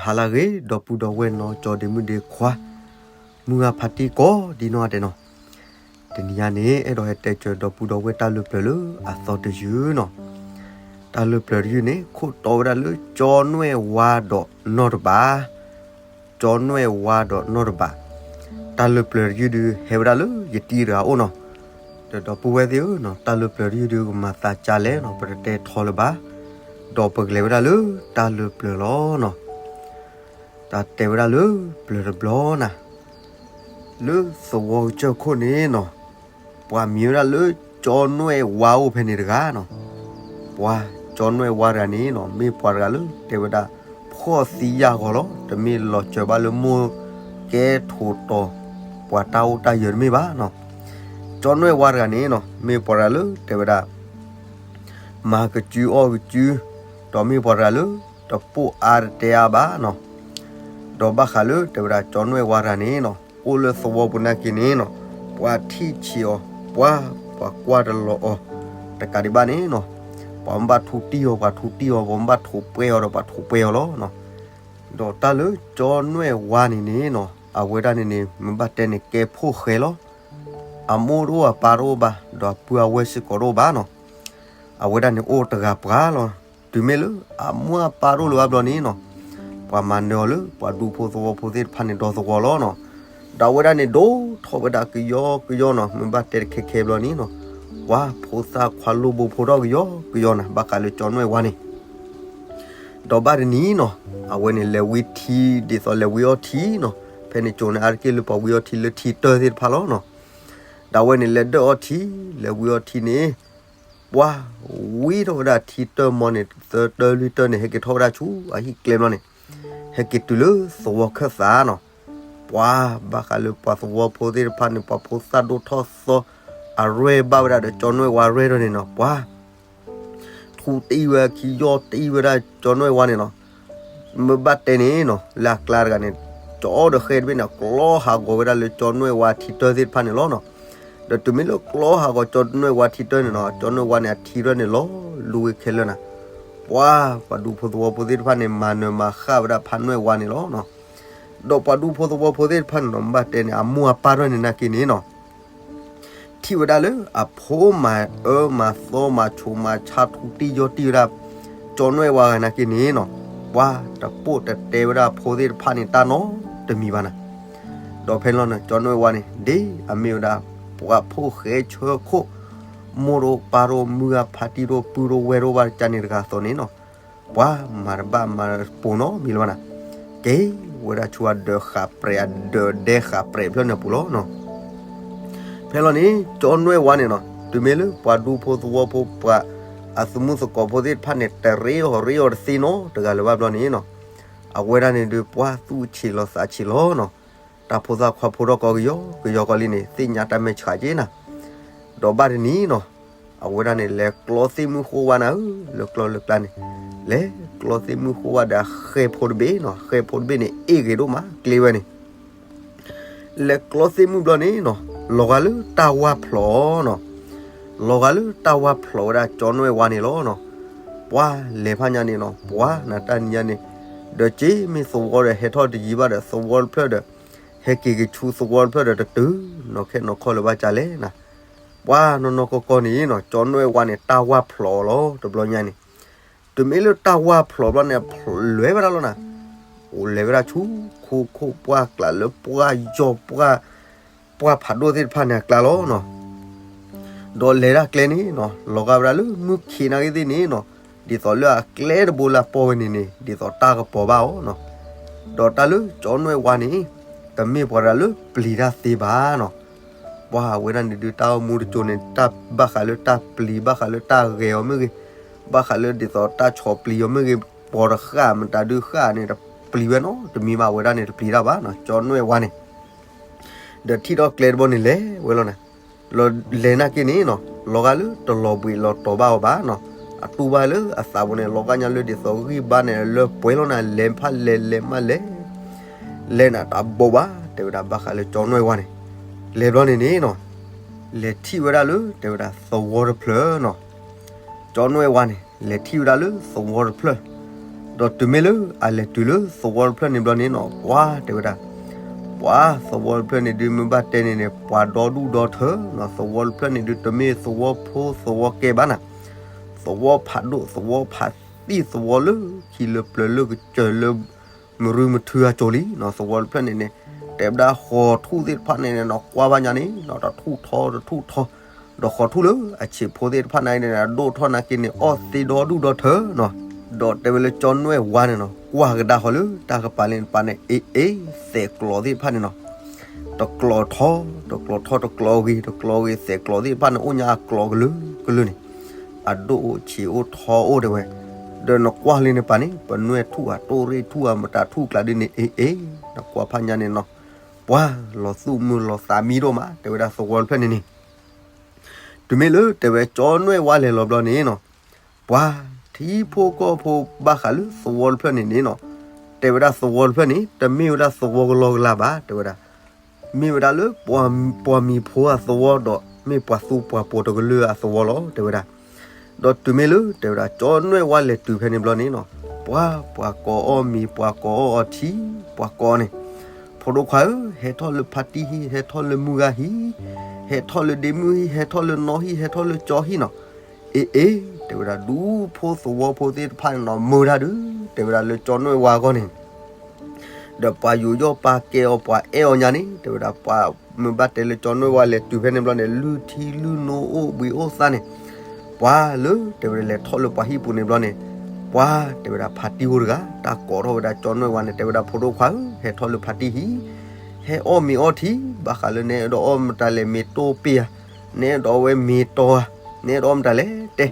ဟါလၢအဂ့ၤ ဒီပုၢ်ဒီဝဲၢ်နီၢ်ကၠီဒ့မုၣ်ဒ့ခွါ, မုၢ်ဂၤဖါတံၢ်ကိးဒံနီၢ်ဂၤဒဲးနီၤ, တနံၤညါန့ၣ် အဲၣ်ဒိးဟဲတဲစၢၤဒီပုၢ်ဒီဝဲၢ်တၢ်လၢပျၢၤလၢအသီတယုၢ်နီၤ. တၢ်လၢပျၢၤတယုၢ်န့ၣ် ခိၣ်တီဝဲဒၣ်လၢကၠီနွဲၣ်ဝါဒီးနီၢ်တဘး, ကၠီနွဲၣ်ဝါဒီးနီၢ်တဘး, တၢ်လၢပျၢၤတယုၢ်ဒုးဟဲဝဲဒၣ်လၢယတံၤတဂၤအိၣ်နီၤ. ဒီးဒီပုၢ်ဝဲၢ်သ့ၣ်ဧၢနီၤ, တၢ်လၢပျၢၤတယုၢ်ဒုးကမၤသးကၢလဲၣ်နီၤ, ပတတဲထီလၢၤဘၣ်, ဒီးပကလဲၤဝဲဒၣ်လၢတၢ်လၢပျၢၤလီၤနီၤ. တၢ်တဲဝဲဒၣ်လၢပျၢၤတဘျီနၤ, လၢသဝီကစၢၢ်ခိၣ်န့ၣ်နီၤ, ပှၤမံၤဝဲဒၣ်လၢကၠီနွဲၣ်ဝါအိၣ်ဖဲန့ၣ်တဂၤနီၤ. ပှၤကၠီနွဲၣ်ဝါတဂၤန့ၣ်နီၤ မ့ၢ်ပှၤတဂၤလၢတဲဝဲဒၣ် ဖှီၣ်သံယာ်ဂီၤလီၤ, တမ့ၢ်လီၤစၢၤဘၣ်လၢမိၢ်ကဲထိးတီၤ ပှၤတၢ်အိၣ်တၢ်ယၢၤတမ့ၢ်ဘၣ်နီၤ. ကၠီနွဲၣ်ဝါတဂၤန့ၣ်နီၤ မ့ၢ်ပှၤတဂၤလၢတဲဝဲဒၣ် မၤကစုအီၣ်ကစု, ဒီးမ့ၢ်ပှၤတဂၤလၢ တပိာ်အါတတဲအါဘၣ်နီၤ. ဒီးဘၣ်ဃးလၢတဲဝဲဒၣ်ကၠီနွဲၣ်ဝါတဂၤန့ၣ်နီၤ အိၣ်လၢသဝီပူၤနာ်က့န့ၣ်နီၤ, ပှၤထံၣ်ဆံးအီၤ, ပှၤ, ပှၤကွၢ်တလီၤအီၤ တကးဒံးဘၣ်န့ၣ်နီၤ, ပှၤမ့ၢ်ဘၣ်ထူတံၢ်အီၤ ပှၤထူတံၢ်အီၤ, ပှၤမ့ၢ်ဘၣ်ထိးပှဲၤအီၤဒီးပှၤထိးပှဲၤအီၤလီၤနီၤ. ဒီးတၢ်လၢကၠီနွဲၣ်ဝါန့ၣ်န့ၣ်နီၤ အဝဲဒၣ်န့ၣ်န့ၣ် မ့ၢ်ဘၣ်တဲန့ၣ် ကဲဖိၣ်ဃဲလီၤ. အမိၢ်တအိၣ်အပၢ်တအိၣ်ဘၣ်, ဒီးအပုၢ်အဝဲၢ်စ့ၢ်ကီးတအိၣ်ဘၣ်နီၤ. အဝဲဒၣ်န့ၣ်အိၣ်တဂၤပှၤလီၤ. တုၤမ့ၢ်လၢအမိၢ်အပၢ်တအိၣ်လၢၤဘၣ်ဘျီန့ၣ်နီၤ, ပှၤမၤနၢၤအီၤလၢပှၤဒူဖိသဝီဖိသ့ၣ်တဖၣ်န့ၣ်ဒီသဝီလီၤနီၤ. ဒီးအဝဲဒၣ်န့ၣ်ဒိၣ်ထီၣ်ဝဲဒၣ်ကယီကယီနီၤ, မ့ၢ်ဘၣ်တဲတခဲခဲဘျီန့ၣ်နီၤ, ပှၤဖိသၣ်ခွါလိၣ်ဘိဖိထီၣ်ကယီကယီနၤ, ဘၣ်ဃးလၢကၠီနွဲၣ်ဝါန့ၣ် ဒီးဘၣ်တနံၤနီၤ, အဝဲန့ၣ်လဲၤဝံထံ ဒ်သိးလဲၤဝံအီထံနီၤ, ဖဲန့ၣ်ကၠိန့ၣ် အါတက့ၢ်လၢပှၤဝံအီထံလၢထံတၢၢ်သ့ၣ်တဖၣ်လီၤနီၤ. ဒီးအဝဲန့ၣ်လဲၤဒၢၣ်အီထံ, လဲၤဝံအီထံန့ၣ်, ပှၤဝံထီၣ်ဝဲဒၣ်ထံတၢၢ်မီန့ၣ် သၢတၢၢ်လွံၢ်တၢၢ်န့ၣ် ဟဲက့ၤထီၣ်ဝဲဒၣ်ဆူအဟံၣ်ကျဲဘျီန့ၣ်, ဟဲက့ၤတုၤလၢသဝီခၢၣ်သးနီၤ. ပှၤဘၣ်ဃးလၢပှၤသဝီဖိသ့ၣ်တဖၣ်န့ၣ် ပှၤဖိသၣ်ဒိၣ်ထီၣ်သီ, အရဲၣ်ဘၣ်ဝဲဒၣ်ဒီးကၠီနွဲၣ်ဝါရဲၣ်ထီၣ်န့ၣ်နီၤ, ပှၤ ထူတံၢ်ဝဲခံ ယီၢ်တံၢ်ဝဲဒၣ်ကၠီနွဲၣ်ဝါန့ၣ်နီၤ. မ့ၢ်ဘၣ်တဲန့ၣ်နီၤ, လၢအကျါတဂၤန့ၣ်, ကၠီဒီးဃဲတဘ့ၣ်န့ၣ် ကျီဟးဂီၤဝဲဒၣ်လၢကၠီနွဲၣ်ဝါထံတၢၢ်သ့ၣ်တဖၣ်န့ၣ်လီၤနီၤ. ဒီးတုၤမ့ၢ်လၢကျီဟးဂီၤကၠီနွဲၣ်ဝါထံတၢၢ်န့ၣ်နီၤ, ကၠီနွဲၣ်ဝါန့ၣ် အထံတၢၢ်န့ၣ်လီၤလူၤဝဲခဲလၢာ်နၤ. ပှၤ, ပှၤဒူဖိသဝီဖိသ့ၣ်တဖၣ်န့ၣ် မၤနၢၤမၤဃၣ်ဝဲဒၣ်ဖးနွဲၣ်ဝါန့ၣ်လီၤနီၤ. ဒီးပှၤဒူဖိသဝီဖိသ့ၣ်တဖၣ်န့ၣ်နီၤ, မ့ၢ်ဘၣ်တဲန့ၣ် အမိၢ်အပၢ်ထီၣ်န့ၣ်နာ်က့န့ၣ်နီၤ ထံၣ်ဝဲဒၣ်လၢအဖိမၤအၢမၤသီမၤဆူးမၤဆါထူတံၢ်ယီၢ်တံၢ်ဝဲဒၣ် ကၠီနွဲၣ်ဝါဂၤနာ်က့န့ၣ်နီၤ, ပှၤတပိာ်တတဲဝဲဒၣ်အဖိသ့ၣ်တဖၣ်န့ၣ်တၢ်နီတမံၤဘၣ်နၤ. ဒီးဖဲလီၤန့ၣ် ကၠီနွဲၣ်ဝါန့ၣ် ဒ်အမ့ၢ်ဝဲဒၣ် ပှၤဖိၣ်ဃဲဆၢခိၣ် မိၢ်တအိၣ်ပၢ်တအိၣ် မုၢ်ဂၤဖါတံၢ်တအိၣ် ပုၢ်တအိၣ်ဝဲၢ်တအိၣ်ဘၣ်တကါန့ၣ်တဂၤအသိးန့ၣ်နီၤ, ပှၤမၤတဘၣ်မၤတပိာ်နီတမံၤလၢၤဘၣ်နၤ. က့ၤဝဲဒၣ်ဆူအဒၢးဃာ်ပြဲး အဒၢးဒဲဃာ်ပြဲးဖျၢၣ်န့ၣ်အပူၤလီၤနီၤ. ဖဲလီၤန့ၣ် ကၠီနွဲၣ်ဝါန့ၣ်နီၤ, တုၤမ့ၢ်လၢပှၤဒူဖိသဝီဖိပှၤ အသမူသကိးဖိသ့ၣ်တဖၣ်န့ၣ် တရ့အီၤရ့အီၤတသ့နီတဂၤလၢၤဘၣ်ဘျီန့ၣ်နီၤ, အဝဲဒၣ်န့ၣ်ဒုး ပှၤသူၣ်ဆံးလီၤသးဆံးလီၤနီၤ. တၢ်ဖိသၣ်ခွါဖိထီၣ်ကီးကယီကယီကီးလံန့ၣ် သ့ၣ်ညါတၢ်မဲာ်ဆှးက့နၤ. ဒီးဘၣ်တနံၤနီၤ, အဝဲဒၣ်န့ၣ် လဲၤကျီသ့ၣ်မုၢ်ဃိဝါနၤဧၢ, လၢကျီလၢကျါန့ၣ်, လဲၤကျီသ့ၣ်မုၢ်ဃိဝါဒီးအဃဲဖိတဘ့ၣ်နီၤ, ဃဲဖိတဘ့ၣ်န့ၣ် အ့ၣ်ဂ့ၤဒိၣ်မးကျ့ဝဲန့ၣ် လဲၤကျီသ့ၣ်မုၢ်ဘျီန့ၣ်နီၤ, လီၤဂာ်လၢတၢ်ဝၢ်ဖျိးနီၤ. လီၤဂာ်လၢတၢ်ဝၢ်ဖျိးဝဲဒၣ်ကၠီနွဲၣ်ဝါန့ၣ်လီၤနီၤ. ပှၤလဲၤဖးညါန့ၣ်နီၤ, ပှၤနၤတၢ်နံၤညါန့ၣ်, ဒီးက့မ့ၢ်သဝီဒီးဟဲထီၣ်တယံၤဘၣ်ဒီး သဝီတဖျၢၣ်ဒီး ဟဲက့ၤက့ၤဆူသဝီတဖျၢၣ်ဒီး တတုၤနီၢ်ခဲနီၢ်ခီလၢၤဘၣ်ကၢ်လဲၣ်နၤ. ပှၤနီၢ်နီၢ်ကီၢ်ကီၢ်န့ၣ်နီၤ, ကၠီနွဲၣ်ဝါန့ၣ် တၢ်ဝၢ်ဖျိးလီၤ တဘျီညါန့ၣ်. တုၤမ့ၢ်လၢတၢ်ဝၢ်ဖျိးဘျီန့ၣ် လဲၤဝဲဒၣ်လီၤနၤ. အိၣ်လဲၤဝဲဒၣ်ဆူ ခိခိၣ်ပှၢ်ကျါလၢပှၢ်ယီၤပှၢ် ပှၢ်ဖးဒိၣ်သ့ၣ်တဖၣ်န့ၣ်အကျါလီၤနီၤ. ဒီးလဲၤဒၣ်ကျဲန့ၣ်နီၤ, လီၤဂာ်ဝဲဒၣ်လၢမုၢ်ခံးနာ်က့သ့ၣ်န့ၣ်နီၤ, ဒ်သိးလၢအကျဲတဘိလၢအပီၢ်ဝဲန့ၣ်န့ၣ် ဒ်သိးတၢ်ကပီၤဘၣ်အီၤနီၤ. ဒီးတၢ်လၢကၠီနွဲၣ်ဝါန့ၣ် တမ့ၢ်ပှၤတဂၤလၢပျံၤတၢ်သ့ဘၣ်နီၤ. ပှၤဝဲဒၣ်န့ၣ်ဒုး တၢ်အိၣ်မူတစိၤန့ၣ် တၢ်ဘၣ်ဃးလၢတၢ်ပျံၤ ဘၣ်ဃးလၢတၢ်ဂဲၤအီၤမ့ၢ်ဂ့ၤ, ဘၣ်ဃးလၢဒ်သိးတၢ်ဆီၣ်ပျံၤအီၤမ့ၢ်ဂ့ၤ, ပိာ်တဃၣ်မတၤဒုးဃၣ်န့ၣ် တပျံၤဝဲနီတမံၤဘၣ်, ဝဲဒၣ်န့ၣ်တပျံၤတၢ်ဘၣ်နီၤ, ကၠီနွဲၣ်ဝါန့ၣ်. ဒီးထံၣ်ထီၣ်ကျဲတဘိန့ၣ်လဲၤဝဲလီၤနၤ. လဲၤနာ်က့န့ၣ်နီၤ, လီၤဂာ်လၢတလီၤဘှံးလီၤတီၤဘၣ်အီၤဘၣ်နီၤ. အတူၢ်ဘၣ်လၢအသးပူၤန့ၣ် လီၤဂာ်ညါလၢဒ်သိးဂံၢ်ဘါန့ၣ် လၢပှဲၤလီၤနၤ, လဲၤဖးလဲၤလဲၤမးလဲၤ လဲၤနၤတၢ်ဘိးဘၣ်, တဲဝဲဒၣ်ဘၣ်ဃးလၢကၠီနွဲၣ်ဝါန့ၣ်. လဲၤဘျီန့ၣ်န့ၣ်နီၤ, လဲၤထံၣ်ဝဲဒၣ်လၢ တဲဝဲဒၣ်သဝီတဖျၢၣ်နီၤ. ကၠီနွဲၣ်ဝါန့ၣ် လဲၤထံၣ်ဝဲဒၣ်လၢသဝီတဖျၢၣ်, ဒီး ဒီးတုၤမ့ၢ်လၢအလဲၤတုၤလၢသဝီတဖျၢၣ်န့ၣ်ဘျီန့ၣ်နီၤ, ပှၤတဲဝဲဒၣ်, ပှၤသဝီတဖျၢၣ်န့ၣ်ဒုး မ့ၢ်ဘၣ်တဲန့ၣ်န့ၣ် ပှၤဒီဒူၣ်ဒီထၢနီၤ, သဝီတဖျၢၣ်န့ၣ်ဒုး တမ့ၢ်သဝီဖိသဝီကဲဘၣ်နၤ, သဝီဖးဒိၣ် သဝီဖးသံၣ် သဝီလၢခံလၢပျၢၤလၢကစၢၢ်လၢ မရူမထူအကၠိၤလံနီၤ, သဝီတဖျၢၣ်န့ၣ်န့ၣ် တဲဝဲဒၣ်ဃီၤထူၣ်သ့ၣ်တဖၣ်န့ၣ်န့ၣ်နီၤ, ကွၢ်ဘၣ်ညါန့ၣ်နီၤ, တထူၣ်ထီတထူၣ်ထီ, ဒီးဃီၤထူၣ်လၢအဆံးဖိသ့ၣ်တဖၣ်န့ၣ်န့ၣ် အဒိၣ်ထီၣ်နာ်က့န့ၣ် အီၣ်သ့ဒီဒူၣ်ဒီထၢနီၤ, ဒီးတဲဝဲလၢကၠီနွဲၣ်ဝါန့ၣ်နီၤ, ကွၢ်ကဒါဃီၤလၢတၢ်ကပၤလၢန့ၣ်ပၤန့ၣ် အ့ၣ်အ့ၣ် သဲးကျိးသ့ၣ်တဖၣ်န့ၣ်နီၤ, တကျိးထီ တကျိးထီ တကျိးဂ့ၤ တကျိးဂ့ၤ သဲးကျိးသ့ၣ်တဖၣ်န့ၣ် အိၣ်ညါအကျိးကလုာ်ကလုာ်န့ၣ်, အဒိၣ်အိၣ်ဆံးအိၣ်ထီအိၣ်တဲဝဲ, ဒီးနကွၢ်လံန့ၣ်ပၤန့ၣ် ပနွဲၣ်ထူၣ်အတိၢ်ရ့ၣ်ထူၣ်အမတၤထူၣ်ကျါဒ်န့ၣ် အ့ၣ်အ့ၣ် နကွၢ်ဖးညါန့ၣ်နီၤ, ပှၤလီၤသူၣ်မုာ်လီၤသးမံဒိၣ်မး တဲဝဲဒၣ်သဝီတဖျၢၣ်န့ၣ်န့ၣ်, တုၤမ့ၢ်လၢတဲဝဲကၠီနွဲၣ်ဝါလဲၤလီၤဘျီန့ၣ်နီၤ, ပှၤထံဖိကီၢ်ဖိဘၣ်ဃးလၢသဝီတဖျၢၣ်န့ၣ်န့ၣ်နီၤ, တဲဝဲဒၣ်သဝီတဖျၢၣ်န့ၣ် တမ့ၢ်ဝဲဒၣ်သဝီကလီကလီဘၣ် တဲဝဲဒၣ်, မ့ၢ်ဝဲဒၣ်လၢ ပှၤမံၤဖိအသဝီဒီး မ့ၢ်ပှၤသူပှၤပိာ်တကလုာ်အသဝီလီၤ တဲဝဲဒၣ်, ဒီးတုၤမ့ၢ်လၢတဲဝဲဒၣ် ကၠီနွဲၣ်ဝါလဲၤတုၤဖဲန့ၣ်ဘျီန့ၣ်နီၤ, ပှၤ ပှၤကိးအီၣ်မ့ၤ ပှၤကိးအီၣ်အီထံ ပှၤကိးန့ၣ်, ဖိဒိၣ်ခွါဧၢ, ဟဲထီၣ်လၢဖါတံၢ်ဟံၣ် ဟဲထီၣ်လၢမုၢ်ဂၤဟံၣ်, ဟဲထီၣ်လၢဒ့မုၢ်ဟံၣ် ဟဲထီၣ်လၢနီၢ်ဟံၣ် ဟဲထီၣ်လၢကၠီဟံၣ်နီၤ, အ့ၣ်အ့ၣ် တဲဝဲဒၣ် ဒူဖိသဝီဖိသ့ၣ်တဖၣ်န့ၣ်နီၤ မုာ်တၢ်ဒုး တဲဝဲဒၣ်လၢကၠီနွဲၣ်ဝါအဂီၢ်န့ၣ် ဒီးပှၤယူးယီၣ်ပာ်ကဲအီၤ ပှၤအဲၣ်အီၤညါန့ၣ် တဲဝဲဒၣ် ပှၤမ့ၢ်ဘၣ်တဲလၢကၠီနွဲၣ်ဝါလဲၤတုၤဖဲန့ၣ်ဘျီန့ၣ် လုၢ်ထံလုၢ်နိအိၣ်ဘှံးအိၣ်သါန့ၣ်, ပှၤလၢတဲဝဲဒၣ်လဲၤထီၣ်လၢပှၤဟံၣ်ပူၤန့ၣ်ဘျီန့ၣ်, ပှၤတဲဝဲဒၣ်ဖါတံၢ်အိၣ်တဂၤ တၢ်ကိးထီၣ်ဝဲဒၣ်ကၠီနွဲၣ်ဝါန့ၣ် တဲဝဲဒၣ်ဖိဒိၣ်ခွါဧၢ, ဟဲထီၣ်လၢဖါတံၢ်ဟံၣ်, ဟဲအီၣ်မ့ၤအီထံ, ဘၣ်ဃးလၢနအဲၣ်ဒိးအီၣ်မတၤလဲၣ် မ့ၤတိၢ်ပ့ၢ်ဧါ, နအဲၣ်ဒိးအီၣ်ဝဲမ့ၤတီဧါ, နအဲၣ်ဒိးအီၣ်မတၤလဲၣ်တဲ,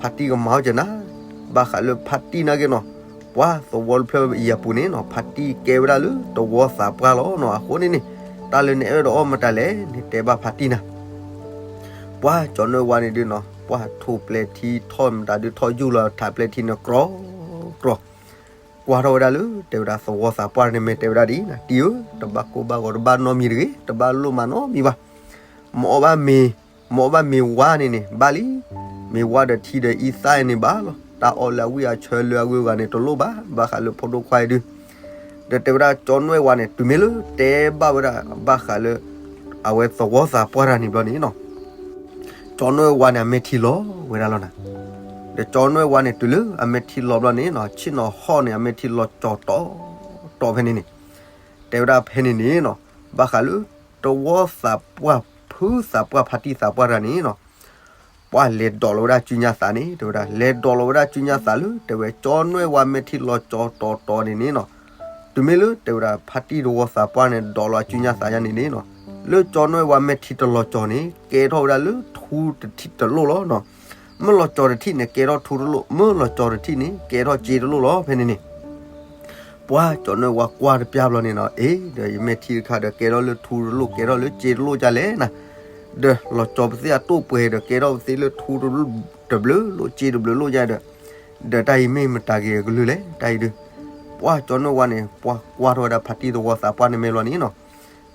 ဖါတံၢ်ကမၤအီၣ်ကနၤ, ဘၣ်ဃးလၢဖါတံၢ်နာ်က့နီၤ ပှၤသဝီတဖျၢၣ်အံၤအပူၤန့ၣ်နီၤ ဖါတံၢ်ကဲဝဲဒၣ်လၢသဝီသးပှၢ်လီၤနီၤ. အဃိန့ၣ်န့ၣ် တၢ်လၢနအဲၣ်ဒိးအီၣ်မတၤလဲၣ်န့ၣ် တဲဘၣ်ဖါတံၢ်နၤ. ပှၤကၠီၤနွဲၣ်ဝါန့ၣ်ဒုးနီၤ ပှၤထိၣ်ပျဲထံထီၣ်မတၤဒုးထီၣ်ယူၢ်လီၤထးပျဲထံန့ၣ်ကြီကြီ ကွၢ်ထီၣ်ဝဲဒၣ်လၢ တဲဝဲဒၣ်သဝီသးပှၢ်န့ၣ် မ့ၢ်တဲဝဲဒၣ်ဒ်အံၤနၤ တံၢ်ဧၢ, တဘၣ်ကိၢ်ဘၣ်ဂီၤ တဘၣ်နီတမံၤတဂ့ၤ, တဘၣ်လိၣ်မၤနီတမံၤဘၣ်. မ့ၢ်အီၣ်ဘၣ်မ့ၤ မ့ၢ်အီၣ်ဘၣ်မ့ၤဝါန့ၣ်န့ၣ် ဘၣ်လံ. မ့ၤဝါဒီးထံဒီးအံသၣ်န့ၣ်ဘၣ်လီၤ. တၢ်အီၣ်လၢအဝံၣ်အဆၢလၢအဂုၤအဂၤန့ၣ်တလိၣ်ဘၣ်, ဘၣ်ဃးလၢဖိဒိၣ်ခွါအံၤဒုး. ဒီးတဲဝဲဒၣ်ကၠီၤနွဲၣ်ဝါန့ၣ် တုၤမ့ၢ်လၢတဲဘၣ်ဝဲဒၣ် ဘၣ်ဃးလၢ အဝဲသဝီသးပှၢ်တၢ်န့ၣ်ဘျီန့ၣ်နီၤ ကၠီၤနွဲၣ်ဝါန့ၣ် အမဲာ်ထံလီၤဝဲဒၣ်လီၤနၤ. ဒီးကၠီၤနွဲၣ်ဝါန့ၣ် တုၤလၢအမဲာ်ထံလီၤဘျီန့ၣ်နီၤ ဆ့ၣ်နီၤဟီၣ်န့ၣ် အမဲာ်ထံလီၤကၠီၤတီတီဖဲန့ၣ်န့ၣ် တဲဝဲဒၣ်ဖဲန့ၣ်န့ၣ်နီၤ ဘၣ်ဃးလၢ သဝီသးပှၢ် ဖုသးပှၢ် ဖါတံၢ်သးပှၢ်တၢ်န့ၣ်နီၤ ပှၤလဲၤဒိးလီၤဝဲဒၣ်စုညါသးန့ၣ် တဲဝဲဒၣ် လဲၤဒိးလီၤဝဲဒၣ်စုညါသးလၢ တဲဝဲကၠီၤနွဲၣ်ဝါမဲာ်ထံလီၤကၠီၤတီတီန့ၣ်န့ၣ်နီၤ တုၤမ့ၢ်လၢတဲဝဲဒၣ် ဖါတံၢ်သဝီသးပှၢ်န့ၣ် ဒိးလီၤအစုညါသးယါန့ၣ်န့ၣ်နီၤ လၢကၠီၤနွဲၣ်ဝါမဲာ်ထံတလီၤကၠီၤန့ၣ် ကဲထီၣ်ဝဲဒၣ်လၢထူတထံၣ်တလိၣ်လီၤနီၤ. မ့ၢ်လီၤကၠီၤတထံၣ်န့ၣ် ကဲထီၣ်ထူတလိၣ်, မ့ၢ်လီၤကၠီၤတထံၣ်န့ၣ် ကဲထီၣ်စ့တလိၣ်လီၤ ဖဲန့ၣ်န့ၣ် ပှၤကၠီၤနွဲၣ်ဝါကွၢ်တပျၢ်ဘျီန့ၣ်နီၤ အ့ ဒီးယမဲာ်ထံတခါဒီး ကဲထီၣ်လၢထူတလိၣ် ကဲထီၣ်လၢစ့တလိၣ်ဒ်လဲၣ်နၤ. ဒီးလီၤကၠီၤပသ့ၣ်အတိၢ်ပှဲၤဒီး ကဲထီၣ်ပသ့ၣ်လၢထူတဘျုးလိၣ် စ့တဘျုးလိၣ်ဒ်ဒီး ဒီးတၢ်အံၤမ့ၢ်မတၤဂ့ၤအကလုၢ်လဲၣ် တၢ်အံၤဒုး. ပှၤကၠီၤနွဲၣ်ဝါန့ၣ် ပှၤကွၢ်ထီၣ်ဝဲဒၣ်ဖါတံၢ်သဝီသးပှၢ်န့ၣ်မ့ၢ်ဘျီန့ၣ်နီၤ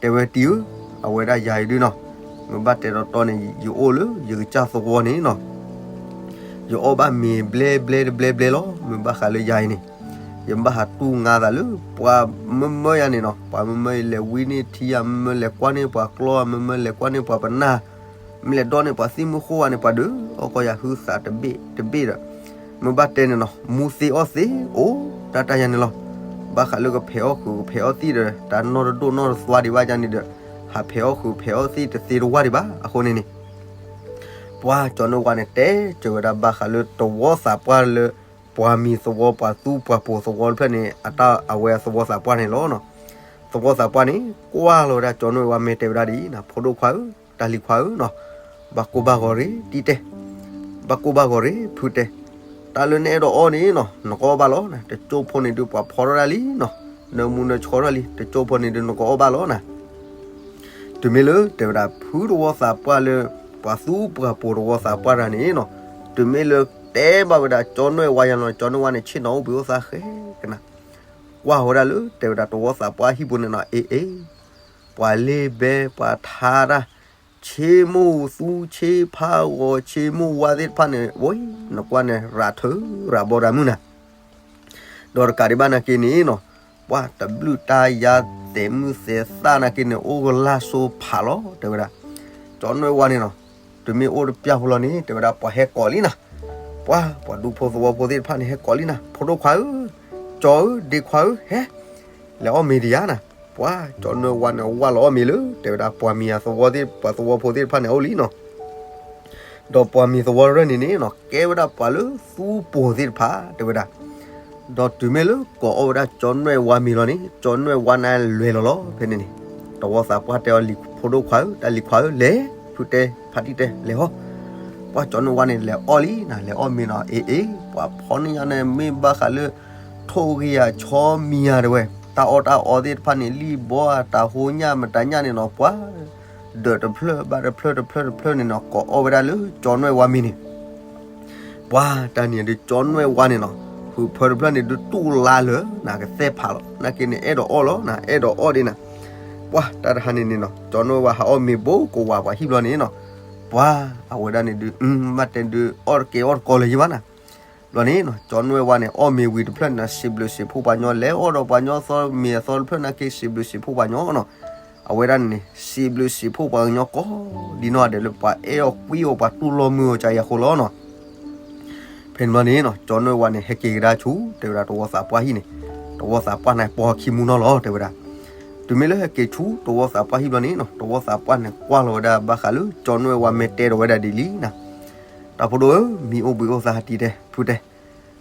တဲဝဲတံၢ်ဧၢ, အဝဲဒၣ်ယၤအံၤဒုးနီၤ မ့ၢ်ဘၣ်တဲတီတီန့ၣ် ယအိၣ်လၢယကစၢ်သဝီန့ၣ်နီၤ ယအီၣ်ဘၣ်မ့ၤဘျဲဘျဲတဘျဲဘျဲလီၤ. မ့ၢ်ဘၣ်ဃးလၢယၤအံၤန့ၣ် ယဘၣ်ဟးတူၢ်ငါသးလၢ ပှၤမၢမၢယၤန့ၣ်နီၤ ပှၤမၢမၢယလဲၤဝံန့ၢ်ထံဧါ, မၢမၢလဲၤကွၢ်န့ၢ်ပှၤကျီဧါ, မၢမၢလဲၤကွၢ်န့ၢ်ပှၤပနၢ် မ့ၢ်လဲၤဒီးန့ၢ်ပှၤသံၣ်မုၢ်ဃိဧါန့ၣ် ပှၤဒုးအီၣ်ကီယၤဟုသးတဘ့ၣ်တဘ့ၣ်ဒီး မ့ၢ်ဘၣ်တဲန့ၣ်နီၤ မူသ့အီၣ်သ့ အိၣ်တၢ်တၢ်ယၤန့ၣ်လီၤ. ဘၣ်ဃးလၢကဖဲးအီၣ်ဃုာ်ကဖဲးအီၣ်သံၣ်ဒီး တၢ်နီၢ်တဒိၣ်နီၢ်တသွါဒံးဘၣ်ယၤန့ၣ်ဒီး ဟးဖဲးအီၣ်ဃုာ်ဖဲးအီၣ်သံၣ်တသ့တဝါဒံးဘၣ်. အဃိန့ၣ်န့ၣ် ပှၤကၠီၤနွဲၣ်ဝါန့ၣ် တဲစၢၤဝဲဒၣ်ဘၣ်ဃးလၢသဝီသးပှၢ်လၢ ပှၤမံၤသဝီ ပှၤသူပှၤပိာ်သဝီတဖျၢၣ်န့ၣ် အတၢ်အဝဲသဝီသးပှၢ်န့ၣ်လီၤ. သဝီသးပှၢ်န့ၣ် ကွၢ်လီၤဝဲဒၣ်ကၠီၤနွဲၣ်ဝါ မ့ၢ်တဲဝဲဒၣ်ဒ်အံၤနၤ ဖိဒိၣ်ခွါဧၢ, တၢ်လံၤခွါဧၢနီၤ, ဘၣ်ကိၢ်ဘၣ်ဂီၤရ့ တံၢ်တဲ, ဘၣ်ကိၢ်ဘၣ်ဂီၤရ့ ဖုတဲ, တၢ်လၢနအဲၣ်ဒိးအီၣ်န့ၣ်နီၤ နကအီၣ်ဘၣ်လီၤနၤ, တကၠိဖိန့ၣ်ဒုး ပှၤဖီထီၣ်တၢ်လံနီၤ, နမူနဆီထီၣ်လံ, တကၠိဖိန့ၣ်ဒုး နကအီၣ်ဘၣ်လီၤနၤ. တုၤမ့ၢ်လၢတဲဝဲဒၣ် ဖုသဝီသးပှၢ်လၢ ပှၤသူပှၤပိာ်သဝီသးပှၢ်တဂၤန့ၣ်နီၤ, တုၤမ့ၢ်လၢတဲဘၣ်ဝဲဒၣ်ကၠီၤနွဲၣ်ဝါယၤလီၤ, ကၠီၤနွဲၣ်ဝါန့ၣ် ဆ့ၣ်နီၤအိၣ်ဘှံးအိၣ်သါဃဲကနၤ, ကွၢ်ဝဲဒၣ်လၢတဲဝဲဒၣ်သဝီသးပှၢ်ဟံၣ်ပူၤန့ၣ်နီၤ, အ့ အ့ ပှၤလ့ဘဲ ပှၤထါတၢ် ဆ့မိၢ်သူ ဆ့ဖးဂီၤ ဆ့မိၢ်ဝါသ့ၣ်တဖၣ်န့ၣ် ဝဲ နကွၢ်န့ၣ် ရၤထၢရၤဘီရၤမုၢ်နၤ. ဒီးတကးဒံးဘၣ်နာ်က့န့ၣ်နီၤ, ပှၤတဘျုးတၢ်ယၤသဲးမုၢ်သဲးသၣ်နာ်က့န့ၣ် အိၣ်ကလၢ်စိဖးလီၤ တဲဝဲဒၣ်. ကၠီနွဲၣ်ဝါန့ၣ်နီၤ, တုၤမ့ၢ်အိၣ်တပျၢ်ဖိလီၤန့ၣ် တဲဝဲဒၣ် ပှၤဟဲကိးလံနၤ. ပှၤ ပှၤဒူဖိသဝီဖိသ့ၣ်တဖၣ်န့ၣ် ဟဲကိးလံနၤ, ဖိဒိၣ်ခွါဧၢ, ကၠီဧၢ, ဒ့ခွါဧၢ, ဟဲ လဲၤအီၣ်မ့ၤဒံးယၤနၤ. ပှၤကၠီနွဲၣ်ဝါန့ၣ် ဝၢ်လီၤအီၣ်မ့ၤလၢ တဲဝဲဒၣ် ပှၤမံၤအသဝီသ့ၣ် ပှၤသဝီဖိသ့ၣ်တဖၣ်န့ၣ် အအိၣ်လံနီၤ. ဒီးပှၤမံၤသဝီတဖၣ်န့ၣ်န့ၣ်နီၤ ကဲဝဲဒၣ်ပှၤလၢသူပိၢ်သ့ၣ်တဖၣ် တဲဝဲဒၣ်. ဒီးတုၤမ့ၢ်လၢကိးအီၣ်ဝဲဒၣ်ကၠီနွဲၣ်ဝါမ့ၤလီၤန့ၣ် ကၠီနွဲၣ်ဝါန့ၣ်လဲၤလီၤလီၤ ဖဲန့ၣ်န့ၣ်. သဝီသးပှၢ်တဲအီၤ လံၤဖိဒိၣ်ခွါဧၢ, တၢ်လံၤခွါဧၢ, လဲၤ ဖုတဲ ဖါတံၢ်တဲ လဲၤဟီၣ်. ပှၤကၠီနွဲၣ်ဝါန့ၣ် လဲၤအီၣ်လံနၤ, လဲၤအီၣ်မ့ၤနီၤ, အ့ၣ်အ့ၣ် ပှၤဖီန့ၢ်ညါန့ၣ် မ့ၢ်ဘၣ်ဃးလၢ ထိၣ်ဂ့ၤယၤဆီမံၤယၤတဲဝဲ, တၢ်အီၣ်တၢ်အီသ့ၣ်တဖၣ်န့ၣ် လံၣ်ဘီဧါ တၢ်ဟိညၣ်မတၤညၣ်န့ၣ်နီၤ ပှၤ ဒၢးတဖျၢၣ်ဘၣ်တဖျၢၣ်တဖျၢၣ်တဖျၢၣ်န့ၣ်နီၤ ကိးအီၣ်ဝဲဒၣ်လၢကၠီနွဲၣ်ဝါမ့ၤန့ၣ်. ပှၤတၢ်န့ၣ်ဒုး ကၠီနွဲၣ်ဝါန့ၣ်နီၤ ဟုးဖၢတဖျၢၣ်န့ၣ်ဒုး တူၢ်လါလၢနၤ ကသဲၣ်ဖးလီၤ နာ်က့န့ၣ် အဲၣ်ဒိးအီၣ်လီၤနၤ, အဲၣ်ဒိးအီၣ်ဒံးနၤ. ပှၤတၢ်တဟါန့ၣ်န့ၣ်နီၤ ကၠီနွဲၣ်ဝါဟးအီၣ်မ့ၤဘိကဝးပှၤဟံၣ်ဘျီန့ၣ်နီၤ, ပှၤအဝဲဒၣ်န့ၣ်ဒုး ဘၣ်တဲဒုး အီၣ်တကဲအီၣ်တကီလၢၤယံၤဘၣ်နၤ. ဘျီန့ၣ်နီၤ ကၠီနွဲၣ်ဝါန့ၣ် အီၣ်မ့ၤဝံၤတဖျၢၣ်န့ၣ် စံးဘျုးစံးဖှိၣ်ပှၤညီ လဲၤအီၣ်ဒီးပှၤညီသီ မ့ၤအသီတဖျၢၣ်နာ်က့ စံးဘျုးစံးဖှိၣ်ပှၤညီနီၤ. အဝဲဒၣ်န့ၣ် စံးဘျုးစံးဖှိၣ်ပှၤကညီကိးဒ်နီၢ်ဂၤဒဲးလၢ ပှၤအဲၣ်အီၤကွံအီၤ ပှၤတူၢ်လိာ်မုာ်အီၤကယၤဃိလီၤနီၤ. ဖဲန့ၣ်ဘျီန့ၣ်နီၤ ကၠီနွဲၣ်ဝါန့ၣ် ဟဲက့ၤကဒါဆူ တဲဝဲဒၣ် သဝီသးပှၢ်ဟံၣ်န့ၣ်, သဝီသးပှၢ်န့ၣ် ပိာ်ခံမူနီၤလီၤ တဲဝဲဒၣ်. တုၤမ့ၢ်လၢဟဲက့ၤဆူ သဝီသးပှၢ်ဟံၣ်ဘျီန့ၣ်နီၤ သဝီသးပှၢ်န့ၣ် ကွၢ်လီၤဝဲဒၣ်ဘၣ်ဃးလၢ ကၠီနွဲၣ်ဝါမ့ၢ်တဲဒီးဝဲဒၣ်ဒ်လံနၤ. တၢ်ဖိဒိၣ်ဧၢ, မံၤအိၣ်ဘှံးအိၣ်သါ တံၤတဲ ဖုတဲ,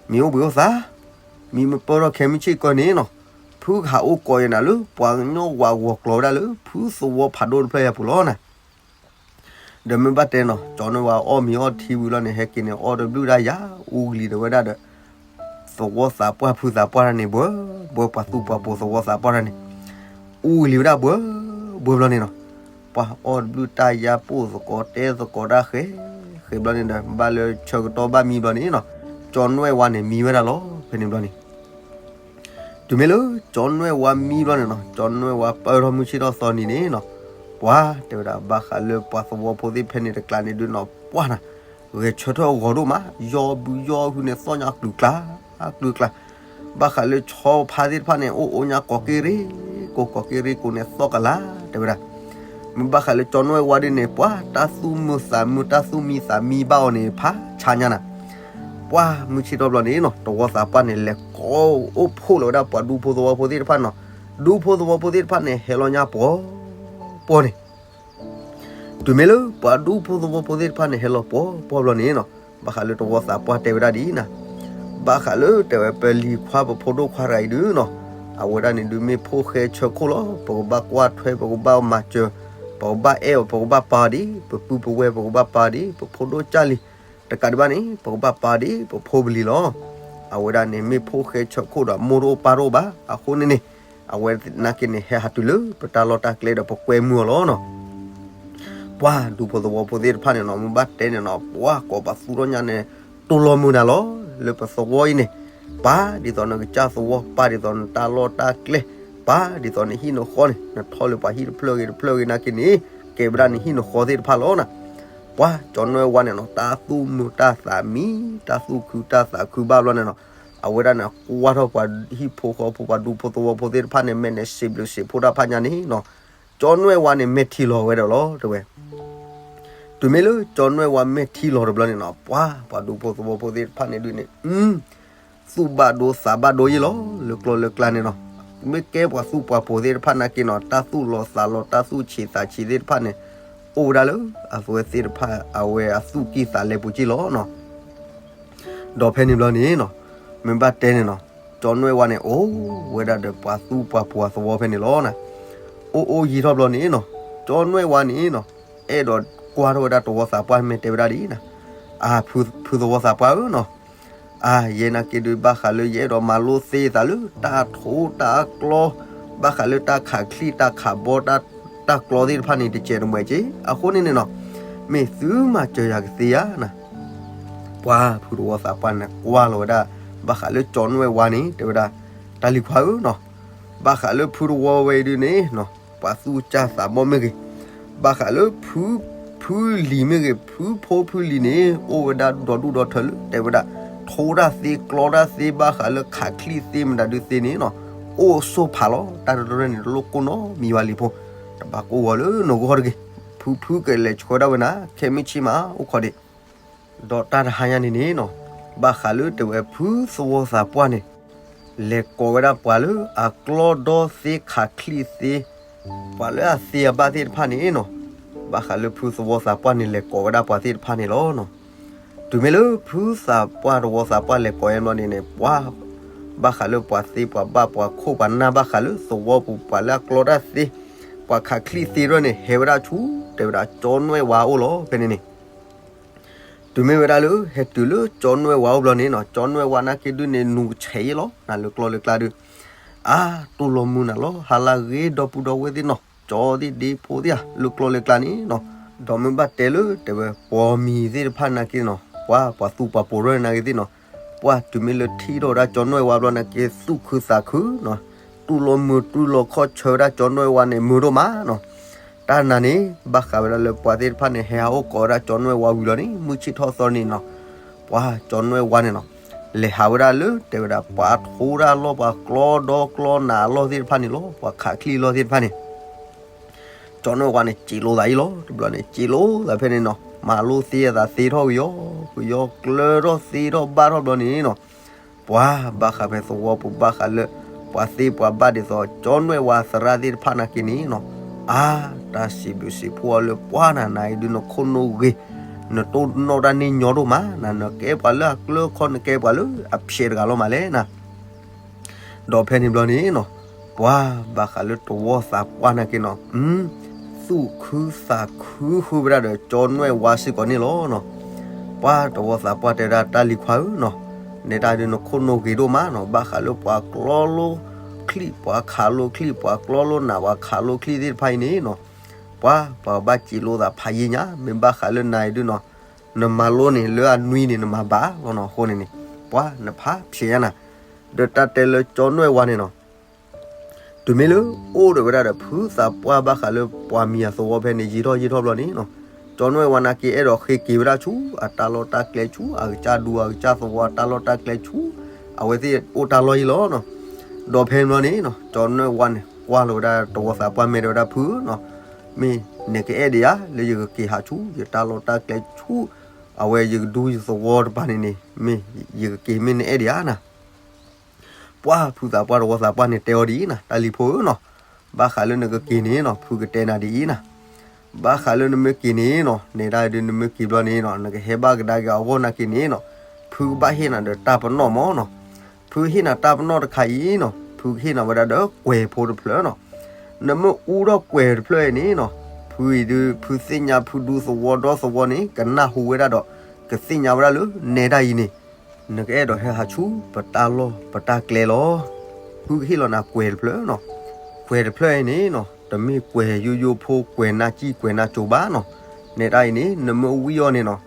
မံၤအိၣ်ဘှံးအိၣ်သါ, မံၤမ့ၢ်ပၢၢ်ထီၣ်ခဲမုၢ်ဆ့ၣ်ကီၢ်န့ၣ်နီၤ, ဖုကဟးအိၣ်ကိးယနၤလၢ ပှၤကညီဝးဂီၤကျိၤဝဲဒၣ်လၢ ဖုသဝီဖးဒိၣ်တဖျၢၣ်ယၤပူၤလီၤနၤ. ဒီးမ့ၢ်ဘၣ်တဲနီၤ ကၠီနွဲၣ်ဝါအီၣ်မ့ၤအီၣ်ထံဝံၤလီၤန့ၣ် ဟဲက့ၤန့ၣ် အီၣ်တဘျုးဒၣ်ယၤ အူကလံၤဒီးဝဲဒၣ်ဒီး သဝီသးပှၢ်ဖုသးပှၢ်တၢ်န့ၣ် ဘှၢဘှၢ ပှၤသူပှၤပိာ်သဝီသးပှၢ်တၢ်န့ၣ် အူကလံၤဝဲဒၣ်ဘှၢဘှၢဘျီန့ၣ်နီၤ, ပှၤအီၣ်တဘျုးတၢ်ယၤ ပိာ်သကိးတဲသကိးတၢ်ဃဲ ဃဲဘျီန့ၣ်ဒီး ဘၣ်လၢဆၢကတီၢ်ဘၣ်မံဘျီန့ၣ်နီၤ, ကၠီနွဲၣ်ဝါန့ၣ် မံဝဲဒၣ်လီၤ ဖဲန့ၣ်ဘျီန့ၣ်. တုၤမ့ၢ်လၢကၠီနွဲၣ်ဝါမံဘျီန့ၣ်နီၤ ကၠီနွဲၣ်ဝါပၢၢ်ထီၣ်မုၢ်ဆ့ၣ်ထီၣ်သီနံၤန့ၣ်နီၤ, ပှၤတဲဝဲဒၣ် ဘၣ်ဃးလၢပှၤသဝီဖိသ့ၣ်ဖဲန့ၣ်တကျါန့ၣ်ဒုးနီၤ ပှၤနၤ ဂဲၤဆၢထၢၣ်အဂီၤဒိၣ်မး ယီဘုယီဟုန့ၣ် သီၣ်ညါကျုၤကျါ ကျုၤကျါ, ဘၣ်ဃးလၢဆီဖါသ့ၣ်တဖၣ်န့ၣ် အိၣ်အိၣ်ညါကိးက့ရ့ကိး ကိးက့ရ့ကိးန့ၣ် သီၣ်ကလါ တဲဝဲဒၣ်. မ့ၢ်ဘၣ်ဃးလၢကၠီနွဲၣ်ဝါဒ်န့ၣ် ပှၤတၢ်သူၣ်မုာ်သးမုာ် တၢ်သူၣ်မံသးမံဘၣ်အီၤန့ၣ် ဖးဆါညါနၤ. ပှၤမုၢ်ဆ့ၣ်ထီၣ်ဘျီန့ၣ်နီၤ သဝီသးပှၢ်န့ၣ် လဲၤကိးအိၣ်ဖှိၣ်လီၤဝဲဒၣ်ပှၤဒူဖိသဝီဖိသ့ၣ်တဖၣ်နီၤ, ဒူဖိသဝီဖိသ့ၣ်တဖၣ်န့ၣ် ဟဲလီၤညါပှီၤပှီၤန့ၣ် တုၤမ့ၢ်လၢပှၤဒူဖိသဝီဖိသ့ၣ်တဖၣ်န့ၣ် ဟဲလီၤပှီၤပှီၤဘျီန့ၣ်နီၤ, ဘၣ်ဃးလၢသဝီသးပှၢ်တဲဝဲဒၣ်ဒ်အံၤနၤ, ဘၣ်ဃးလၢတဲဝဲ ပလံၤခွါပဖိဒိၣ်ခွါတဂၤအံၤဒုးနီၤ, အဝဲဒၣ်န့ၣ်ဒုးမ့ၢ်ဖိၣ်ဃဲဆၢခိၣ်လီၤ. ပကဘၣ်ကွၢ်ထွဲ ပကဘၣ်မၤစၢၤ, ပကဘၣ်အဲၣ်အီၤ ပကဘၣ်ပာ်အီၤဒ် ပပုၢ်ပဝဲၢ် ပကဘၣ်ပာ်အီၤဒ် ပဖိဒိၣ်ကၢ်လံၤ, တကးဒံးဘၣ်န့ၣ် ပကဘၣ်ပာ်အီၤဒ် ပဖိပလံၤလီၤ. အဝဲဒၣ်န့ၣ် မ့ၢ်ဖိၣ်ဃဲဆၢခိၣ်ဒီး မိၢ်တအိၣ်ပၢ်တအိၣ်ဘၣ်. အဃိန့ၣ်န့ၣ် အဝဲနာ်က့န့ၣ် ဟဲဟးတုၤလၢပတၢ်လီၢ်တၢ်ကျဲဒီး ပကွဲမုာ်အီၤလီၤနီၤ. ပှၤဒူဖိသဝီဖိသ့ၣ်တဖၣ်န့ၣ်နီၤ မ့ၢ်ဘၣ်တဲန့ၣ်နီၤ ပှၤကိးပသူထီၣ်ညါန့ၣ် တိၢ်လီၤမုာ်နၤလီၤ. လၢပသဝီအံၤန့ၣ် ပာ်ဒ်သိးနကစၢ်သဝီ, ပာ်ဒ်သိးနတၢ်လီၢ်တၢ်ကျဲ, ပာ်ဒ်သိးနဟံၣ်နဃီန့ၣ် နထီၣ်လၢပှၤဟံၣ်တဖျၢၣ်ဂ့ၤတဖျၢၣ်ဂ့ၤနာ်က့န့ၣ် ကဲဝဲဒၣ်နဟံၣ်နဃီသ့ၣ်တဖၣ်လီၤနၤ. ပှၤကၠီနွဲၣ်ဝါန့ၣ်နီၤ တၢ်သူၣ်မုာ်တၢ်သးမံ တၢ်သူၣ်ခုတၢ်သးခုဘၣ်ဘျီန့ၣ်နီၤ, အဝဲဒၣ်န့ၣ် ကွၢ်ထီၣ်ပှၤဟံၣ်ဖိဃီဖိ ပှၤဒူဖိသဝီဖိသ့ၣ်တဖၣ်န့ၣ် မဲာ်န့ၣ် စံးဘျုးစံးဖှိၣ်တၢ်ဖးညါန့ၣ်နီၤ, ကၠီနွဲၣ်ဝါန့ၣ် မဲာ်ထံလီၤဝဲဒီးလီၤတဲဝဲ. တုၤမ့ၢ်လၢကၠီနွဲၣ်ဝါမဲာ်ထံလီၤတဘျီန့ၣ်နီၤ ပှၤ ပှၤဒူဖိသဝီဖိသ့ၣ်တဖၣ်န့ၣ်ဒုးန့ၣ် သူၣ်ဘၣ်ဒိသးဘၣ်ဒိယ့ၣ်လီၤ လၢကျီလၢကျါန့ၣ်နီၤ, မ့ၢ်ကဲပှၤသူပှၤပိာ်သ့ၣ်တဖၣ်နာ်က့နီၤ တၢ်သူၣ်လီၤသးလီၤ တၢ်သူၣ်ဆံးသးဆံးသ့ၣ်တဖၣ်န့ၣ် အိၣ်ဝဲဒၣ်လၢအဝဲသ့ၣ်တဖၣ် အဝဲအသူၣ်ကံၢ်သးလဲပူၤက့ၢ်လီၤနီၤ. ဒီးဖဲန့ၣ်ဘျီန့ၣ်နီၤ မ့ၢ်ဘၣ်တဲန့ၣ်နီၤ ကၠီနွဲၣ်ဝါန့ၣ် အိၣ်ဝဲဒၣ်ဒီးပှၤသူပှၤပိာ်သဝီဖဲန့ၣ်လီၤနၤ. အိၣ်အိၣ်ယံာ်ထီၣ်ဘျီန့ၣ်နီၤ ကၠီနွဲၣ်ဝါန့ၣ်နီၤ အဲၣ်ဒိးကွၢ်ထီၣ်ဝဲဒၣ်သဝီသးပှၢ် မ့ၢ်တဲဝဲဒၣ်ဒ်အံၤနၤ, အၢ ဖုသဝီသးပှၢ်ဧၢနီၤ, အၢ ယဲနာ်က့ဒုး ဘၣ်ဃးလၢယအဲၣ်ဒိးမၤလိသ့သးလၢ တၢ်ထိတၢ်ကျီ, ဘၣ်ဃးလၢတၢ်ခးချံတၢ်ခးဘီ တၢ်ကျီသ့ၣ်တဖၣ်န့ၣ် တစဲးတမှဲးက့ၢ်. အဃိန့ၣ်န့ၣ်နီၤ မ့ၢ်သုမၤစၢၤယၤကသ့ဧါနၤ. ပှၤဖုသဝီသးပှၢ်န့ၣ် ကွၢ်လီၤဝဲဒၣ် ဘၣ်ဃးလၢကၠီနွဲၣ်ဝါန့ၣ် တဲဝဲဒၣ် တၢ်လံၤခွါဧၢနီၤ, ဘၣ်ဃးလၢဖုသဝီဝဲအံၤဒုးန့ၣ်နီၤ ပှၤသူၣ်စၢ်သးဘီၣ်မ့ၢ်ဂ့ၤ, ဘၣ်ဃးလၢဖု ဖုလံၤမ့ၢ်ဂ့ၤ, ဖုဖိဖုလံၤန့ၣ် အိၣ်ဝဲဒၣ်ဒီဒူၣ်ဒီထၢလၢ တဲဝဲဒၣ် ထိတၢ်သ့ကျီတၢ်သ့ ဘၣ်ဃးလၢခးချံသ့မတၤဒုသ့န့ၣ်နီၤ, အိၣ်ဆိးဖးလီၤ. တၢ်တရၢန့ၣ် တလိၣ်ကိၢ်နီတမံၤဘၣ်လံၤဖိ, တဘၣ်ကိၢ်ဂီၤလၢနဂီၢ်တဂ့ၤ. ဖုဖုကလဲၤဆှၢဒၣ်ဝဲနၤ ခဲမုၢ်ဆ့ၣ်မး အိၣ်ခိးဒံး. ဒီးတၢ်တဟါညါန့ၣ်န့ၣ်နီၤ, ဘၣ်ဃးလၢတဲဝဲဖုသဝီသးပှၢ်န့ၣ် လဲၤကိးဝဲဒၣ်ပှၤလၢအကျီဒီသ့ခးချံသ့, ပှၤလၢအသ့အဘၣ်သ့ၣ်တဖၣ်န့ၣ်နီၤ, ဘၣ်ဃးလၢဖုသဝီသးပှၢ်န့ၣ် လဲၤကိးဝဲဒၣ်ပှၤသ့ၣ်တဖၣ်န့ၣ်လီၤနီၤ. တုၤမ့ၢ်လၢဖုသးပှၢ်သဝီသးပှၢ်လဲၤကိးအံၤဘျီန့ၣ်န့ၣ် ပှၤ ဘၣ်ဃးလၢပှၤသ့ပှၤဘၣ်ပှၤခိၣ်ပှၤနၢ် ဘၣ်ဃးလၢသဝီပူၤ ပှၤလၢအကျီတၢ်သ့ ပှၤခးချံသ့တဖၣ်န့ၣ် ဟဲဝဲဒၣ်ဆူ တဲဝဲဒၣ်ကၠီနွဲၣ်ဝါအိၣ်လီၤ ဖဲန့ၣ်န့ၣ်. တုၤမ့ၢ်ဝဲဒၣ်လၢ ဟဲတုၤလၢကၠီနွဲၣ်ဝါအိၣ်ဘျီန့ၣ်နီၤ, ကၠီနွဲၣ်ဝါနာ်က့ဒုန့ၣ် နူၤဆဲးယ့လီၤ နၤလၢကျီလၢကျါဒုး, အါ တူၢ်လိာ်မုာ်နၤလီၤ ဟါလၢအဂ့ၤ ဒီပုၢ်ဒီဝဲၢ်သ့ၣ်နီၤ, ကၠီသ့ၣ်ဒ့ဖိသ့ၣ်ဧါ လၢကျီလၢကျါန့ၣ်နီၤ. ဒီးမ့ၢ်ဘၣ်တဲလၢတဲဝဲ ပှၤမံၤသ့ၣ်တဖၣ်နာ်က့နီၤ, ပှၤ ပှၤသူပှၤပိာ်ရဲၣ်နာ်က့သ့ၣ်နီၤ, ပှၤတုၤမ့ၢ်လၢထံၣ်ထီၣ်ဝဲဒၣ်ကၠီနွဲၣ်ဝါဘျီနာ်က့ သူၣ်ခုသးခုနီၤ, တူၢ်လိာ်မုာ်တူၢ်လိာ်ခီၣ်ဆၢဝဲဒၣ်ကၠီနွဲၣ်ဝါန့ၣ် မုာ်ဒိၣ်မးနီၤ. တၢ်နၤန့ၣ် ဘၣ်ဃးဝဲဒၣ်လၢပှၤသ့ၣ်တဖၣ်န့ၣ် ဟဲဟးအိၣ်ကိးဝဲဒၣ်ကၠီနွဲၣ်ဝါဝံၤလီၤန့ၣ် မုၢ်ဆ့ၣ်ထီၣ်သီန့ၣ်နီၤ, ပှၤကၠီနွဲၣ်ဝါန့ၣ်နီၤ, လဲၤဟးဝဲဒၣ်လၢတဲဝဲဒၣ် ပှၤထိတၢ်အလီၢ် ပှၤကျီဒီကျီနးအလီၢ်သ့ၣ်တဖၣ်န့ၣ်လီၤ, ပှၤခးချံအလီၢ်သ့ၣ်တဖၣ်န့ၣ် ကၠီနွဲၣ်ဝါန့ၣ် စံးလိာ်သးအံၤလီၤ. တဘျီန့ၣ် စံးလိာ်သးဖဲန့ၣ်နီၤ, မၤလိသ့အသးသ့ထီၣ်ကယီကယီ ကျၢထီၣ်သ့ထီၣ်ဘၣ်ထီၣ်ဘျီန့ၣ်နီၤ, ပှၤဘၣ်ဃးဖဲသဝီပူၤ ဘၣ်ဃးလၢ ပှၤသ့ပှၤဘၣ်ဒ်သိး ကၠီနွဲၣ်ဝါသရၣ်သ့ၣ်တဖၣ်နာ်က့န့ၣ်နီၤ, အါ တၢ်စံးဘျုးစံးဖှိၣ်အီၤလၢပှၤနၤ နၤအံၤဒုး နခိၣ်နူာ်ဂ့ၤ, နတိၢ်နီၣ်တၢ်န့ၢ်ညီဒိၣ်မးနၤ, နကဲပှၤလၢအကျၢခီ နကဲပှၤလၢအဖျဲးတဂၤလီၤမးလဲၣ်နၤ. ဒီးဖဲန့ၣ်ဘျီန့ၣ်နီၤ, ပှၤဘၣ်ဃးလၢသဝီသးပှၢ်နာ်က့နီၤ, သူၣ်ခုသးခုဃုဝဲဒၣ်ဒီးကၠီနွဲၣ်ဝါစ့ၢ်ကီးန့ၣ်လီၤနီၤ. ပှၤသဝီသးပှၢ်တဲဝဲဒၣ်တၢ်လံၤခွါဧၢနီၤ, နဲဒၣ်ဒုး နခိၣ်နူာ်ဂ့ၤဒိၣ်မးနီၤ, ဘၣ်ဃးလၢပှၤကျီလိချံ ပှၤခးလိချံ ပှၤကျီလိနး ပှၤခးလိချံသ့ၣ်တဖၣ်အံၤန့ၣ်နီၤ, ပှၤပှၤဘၣ်စံးလိာ်သးဖးယံာ်ညါ, မ့ၢ်ဘၣ်ဃးလၢနၤအံၤဒုးနီၤ, နမၤလိန့ၣ် လၢအနွံန့ၣ် နမၤဘၣ်လီၤနီၤ, အဃိန့ၣ်န့ၣ် ပှၤနဖးဖျဲးညါနၤ. ဒီးတၢ်တဲလၢကၠီနွဲၣ်ဝါန့ၣ်နီၤ, တုၤမ့ၢ်လၢအိၣ်ဒီးဝဲဒၣ်ဒီးဖုသးပှၢ်ဘၣ်ဃးလၢပှၤမံၤအသဝီဖဲန့ၣ် ယံာ်ထီၣ်ယံာ်ထီၣ်ဘျီန့ၣ်နီၤ, ကၠီနွဲၣ်ဝါနာ်က့အဲၣ်ဒိးဃ့က့ၤဝဲဒၣ်ဆူ အတၢ်လီၢ်တၢ်ကျဲဆူ အကစၢ်ဒူအကစၢ်သဝီအတၢ်လီၢ်တၢ်ကျဲဆူ အဝဲသ့ၣ်အိၣ်တၢ်လီၢ်ယံၤလီၤနီၤ. ဒီးဖဲန့ၣ်ဘျီန့ၣ်နီၤ, ကၠီနွဲၣ်ဝါန့ၣ် ကွၢ်လီၤဝဲဒၣ်သဝီသးပှၢ် မ့ၢ်တဲဝဲဒၣ် ဖုဧၢနီၤ, မ့ၢ်နကအဲၣ်ဒံးဧါ လၢယကက့ၤဟးဆူ ယတၢ်လီၢ်တၢ်ကျဲဆူ အဝဲယကဒူယသဝီတပၤန့ၣ်န့ၣ် မ့ၢ်ယကက့ၤ မ့ၢ်နအဲၣ်ဒံးဧါနၤ. ပှၤဖုသးပှၢ်သဝီသးပှၢ်န့ၣ် တဲအီၤဒ်အံၤနၤ, တၢ်လံၤဖိဧၢနီၤ, ဘၣ်ဃးလၢနကက့ၤန့ၣ်နီၤ ဖုကတဲနၤဒ်အံၤနၤ, ဘၣ်ဃးလၢနမ့ၢ်က့ၤန့ၣ်နီၤ နဲဒၣ်ဒုး နမ့ၢ်က့ၤဘျီန့ၣ်နီၤ နကဟဲဘၣ်ကဒါက့ၤအဂီၢ်နာ်က့န့ၣ်နီၤ, ဖုကဘၣ်ဟ့ၣ်နၤဒီးတၢ်ပနီၣ်မးနီၤ. ဖုဟ့ၣ်နၤတၢ်ပနီၣ်တခါအံၤနီၤ ဖုကဟ့ၣ်နၤဝဲဒၣ်ဒီးကွဲၤဖိတဖျၢၣ်နီၤ. နမ့ၢ်အူထီၣ်ကွဲၤတဖျၢၣ်အံၤန့ၣ်နီၤ ဖုအံၤဒုး ဖုသ့ၣ်ညါဖုဒူသဝီဒီသဝီန့ၣ် ကနၢ်ဟူဝဲဒၣ်ဒီး ကသ့ၣ်ညါဝဲဒၣ်လၢနဲဒၣ်အံၤန့ၣ် နကအဲၣ်ဒိးဟဲဟးဆူ ပတၢ်လီၢ်ပတၢ်ကျဲလီၤ. ဖုကဟ့ၣ်လီၤနၤကွဲၤတဖျၢၣ်နီၤ. ကွဲၤတဖျၢၣ်အံၤန့ၣ်နီၤ တမ့ၢ်ကွဲၤယိယိဖိ ကွဲၤနၢ်ကံၢ်ကွဲၤနၢ်ကၠိဘၣ်နီၤ. နဲဒၣ်အံၤန့ၣ် နမ့ၢ်ဝံၣ်အီၤန့ၣ်နီၤ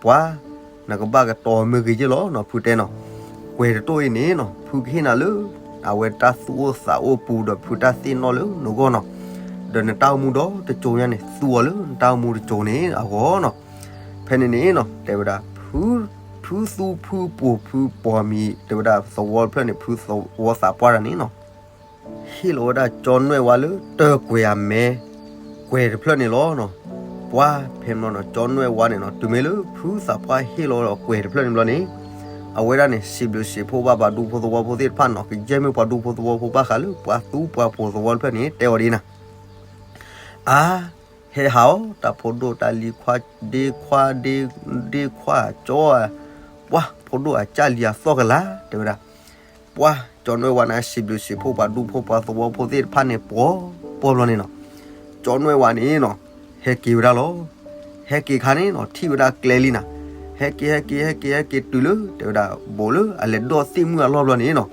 ပှၤ နကဘၣ်ကတီၤမ့ၢ်ဂ့ၤက့ၢ်လီၤနီၤ ဖုတဲနီၤ. ကွဲၤတတိၢ်အံၤန့ၣ်နီၤ ဖုကဟ့ၣ်နၤလၢ အဝဲတၢ်သူၣ်အိၣ်သးအိၣ်ပူၤဒီးဖုတၢ်သ့ၣ်နီၣ်လၢနဂီၢ်နီၤ. ဒီးနတၢ်အိၣ်မူဒီတကၠိညါန့ၣ် သူၣ်အီၤလၢနတၢ်အိၣ်မူတကၠိန့ၣ်အဂီၢ်နီၤ. ဖဲန့ၣ်န့ၣ်နီၤ တဲဝဲဒၣ် ဖုသူဖုပိာ်ဖုပိာ်မံၤ တဲဝဲဒၣ်သဝီတဖျၢၣ်န့ၣ် ဖုသဝီသးပှၢ်တၢ်န့ၣ်နီၤ ဟ့ၣ်လီၤဝဲဒၣ်ကၠီနွဲၣ်ဝါလၢတၢၢ်ကွဲၤအမဲ ကွဲၤတဖျၢၣ်န့ၣ်လီၤနီၤ. ပှၤဖဲမ့ၢ်နီၤ ကၠီနွဲၣ်ဝါန့ၣ်နီၤ တုၤမ့ၢ်လၢဖုသးပှၢ်ဟ့ၣ်လီၤကွဲၤတဖျၢၣ်န့ၣ်ဘျီန့ၣ် အဝဲဒၣ်န့ၣ် စံးဘျုးစံးဖှိၣ်ဘၣ်ပှၤဒူဖိသဝီဖိသ့ၣ်တဖၣ်နီၤ ကယဲၢ်မ့ၢ်ပှၤဒူဖိသဝီဖိဘၣ်ဃးလၢပှၤသူပှၤပိာ်သဝီတဖျၢၣ်န့ၣ် တဲအီၤဒ်အံၤနၤ အါ ဟဲဟးအီၤ တၢ်ဖိဒိၣ်တၢ်လံၤခွါ ဒ့ခွါ ဒ့ခွါကၠီဧါ ပှၤဖိဒိၣ်အကၢ်လံၤအသီၣ်ကလာ် တဲဝဲဒၣ် ပှၤကၠီနွဲၣ်ဝါန့ၣ် စံးဘျုးစံးဖှိၣ်ပှၤဒူဖိပှၤသဝီဖိသ့ၣ်တဖၣ်န့ၣ် ပှီၤပှီၤဘျီန့ၣ်နီၤ ကၠီနွဲၣ်ဝါန့ၣ်နီၤ ဟဲက့ၤဝဲဒၣ်လီၤ. ဟဲက့ၤခါန့ၣ်နီၤ ထံၣ်ဝဲဒၣ်ကျဲလံနၤ ဟဲက့ၤ ဟဲက့ၤ ဟဲက့ၤ ဟဲက့ၤတုၤလၢ တဲဝဲဒၣ် ဘူးလၢအလဲၤဒိးသ့ၣ်မုၢ်အလီၢ်ဘျီန့ၣ်နီၤ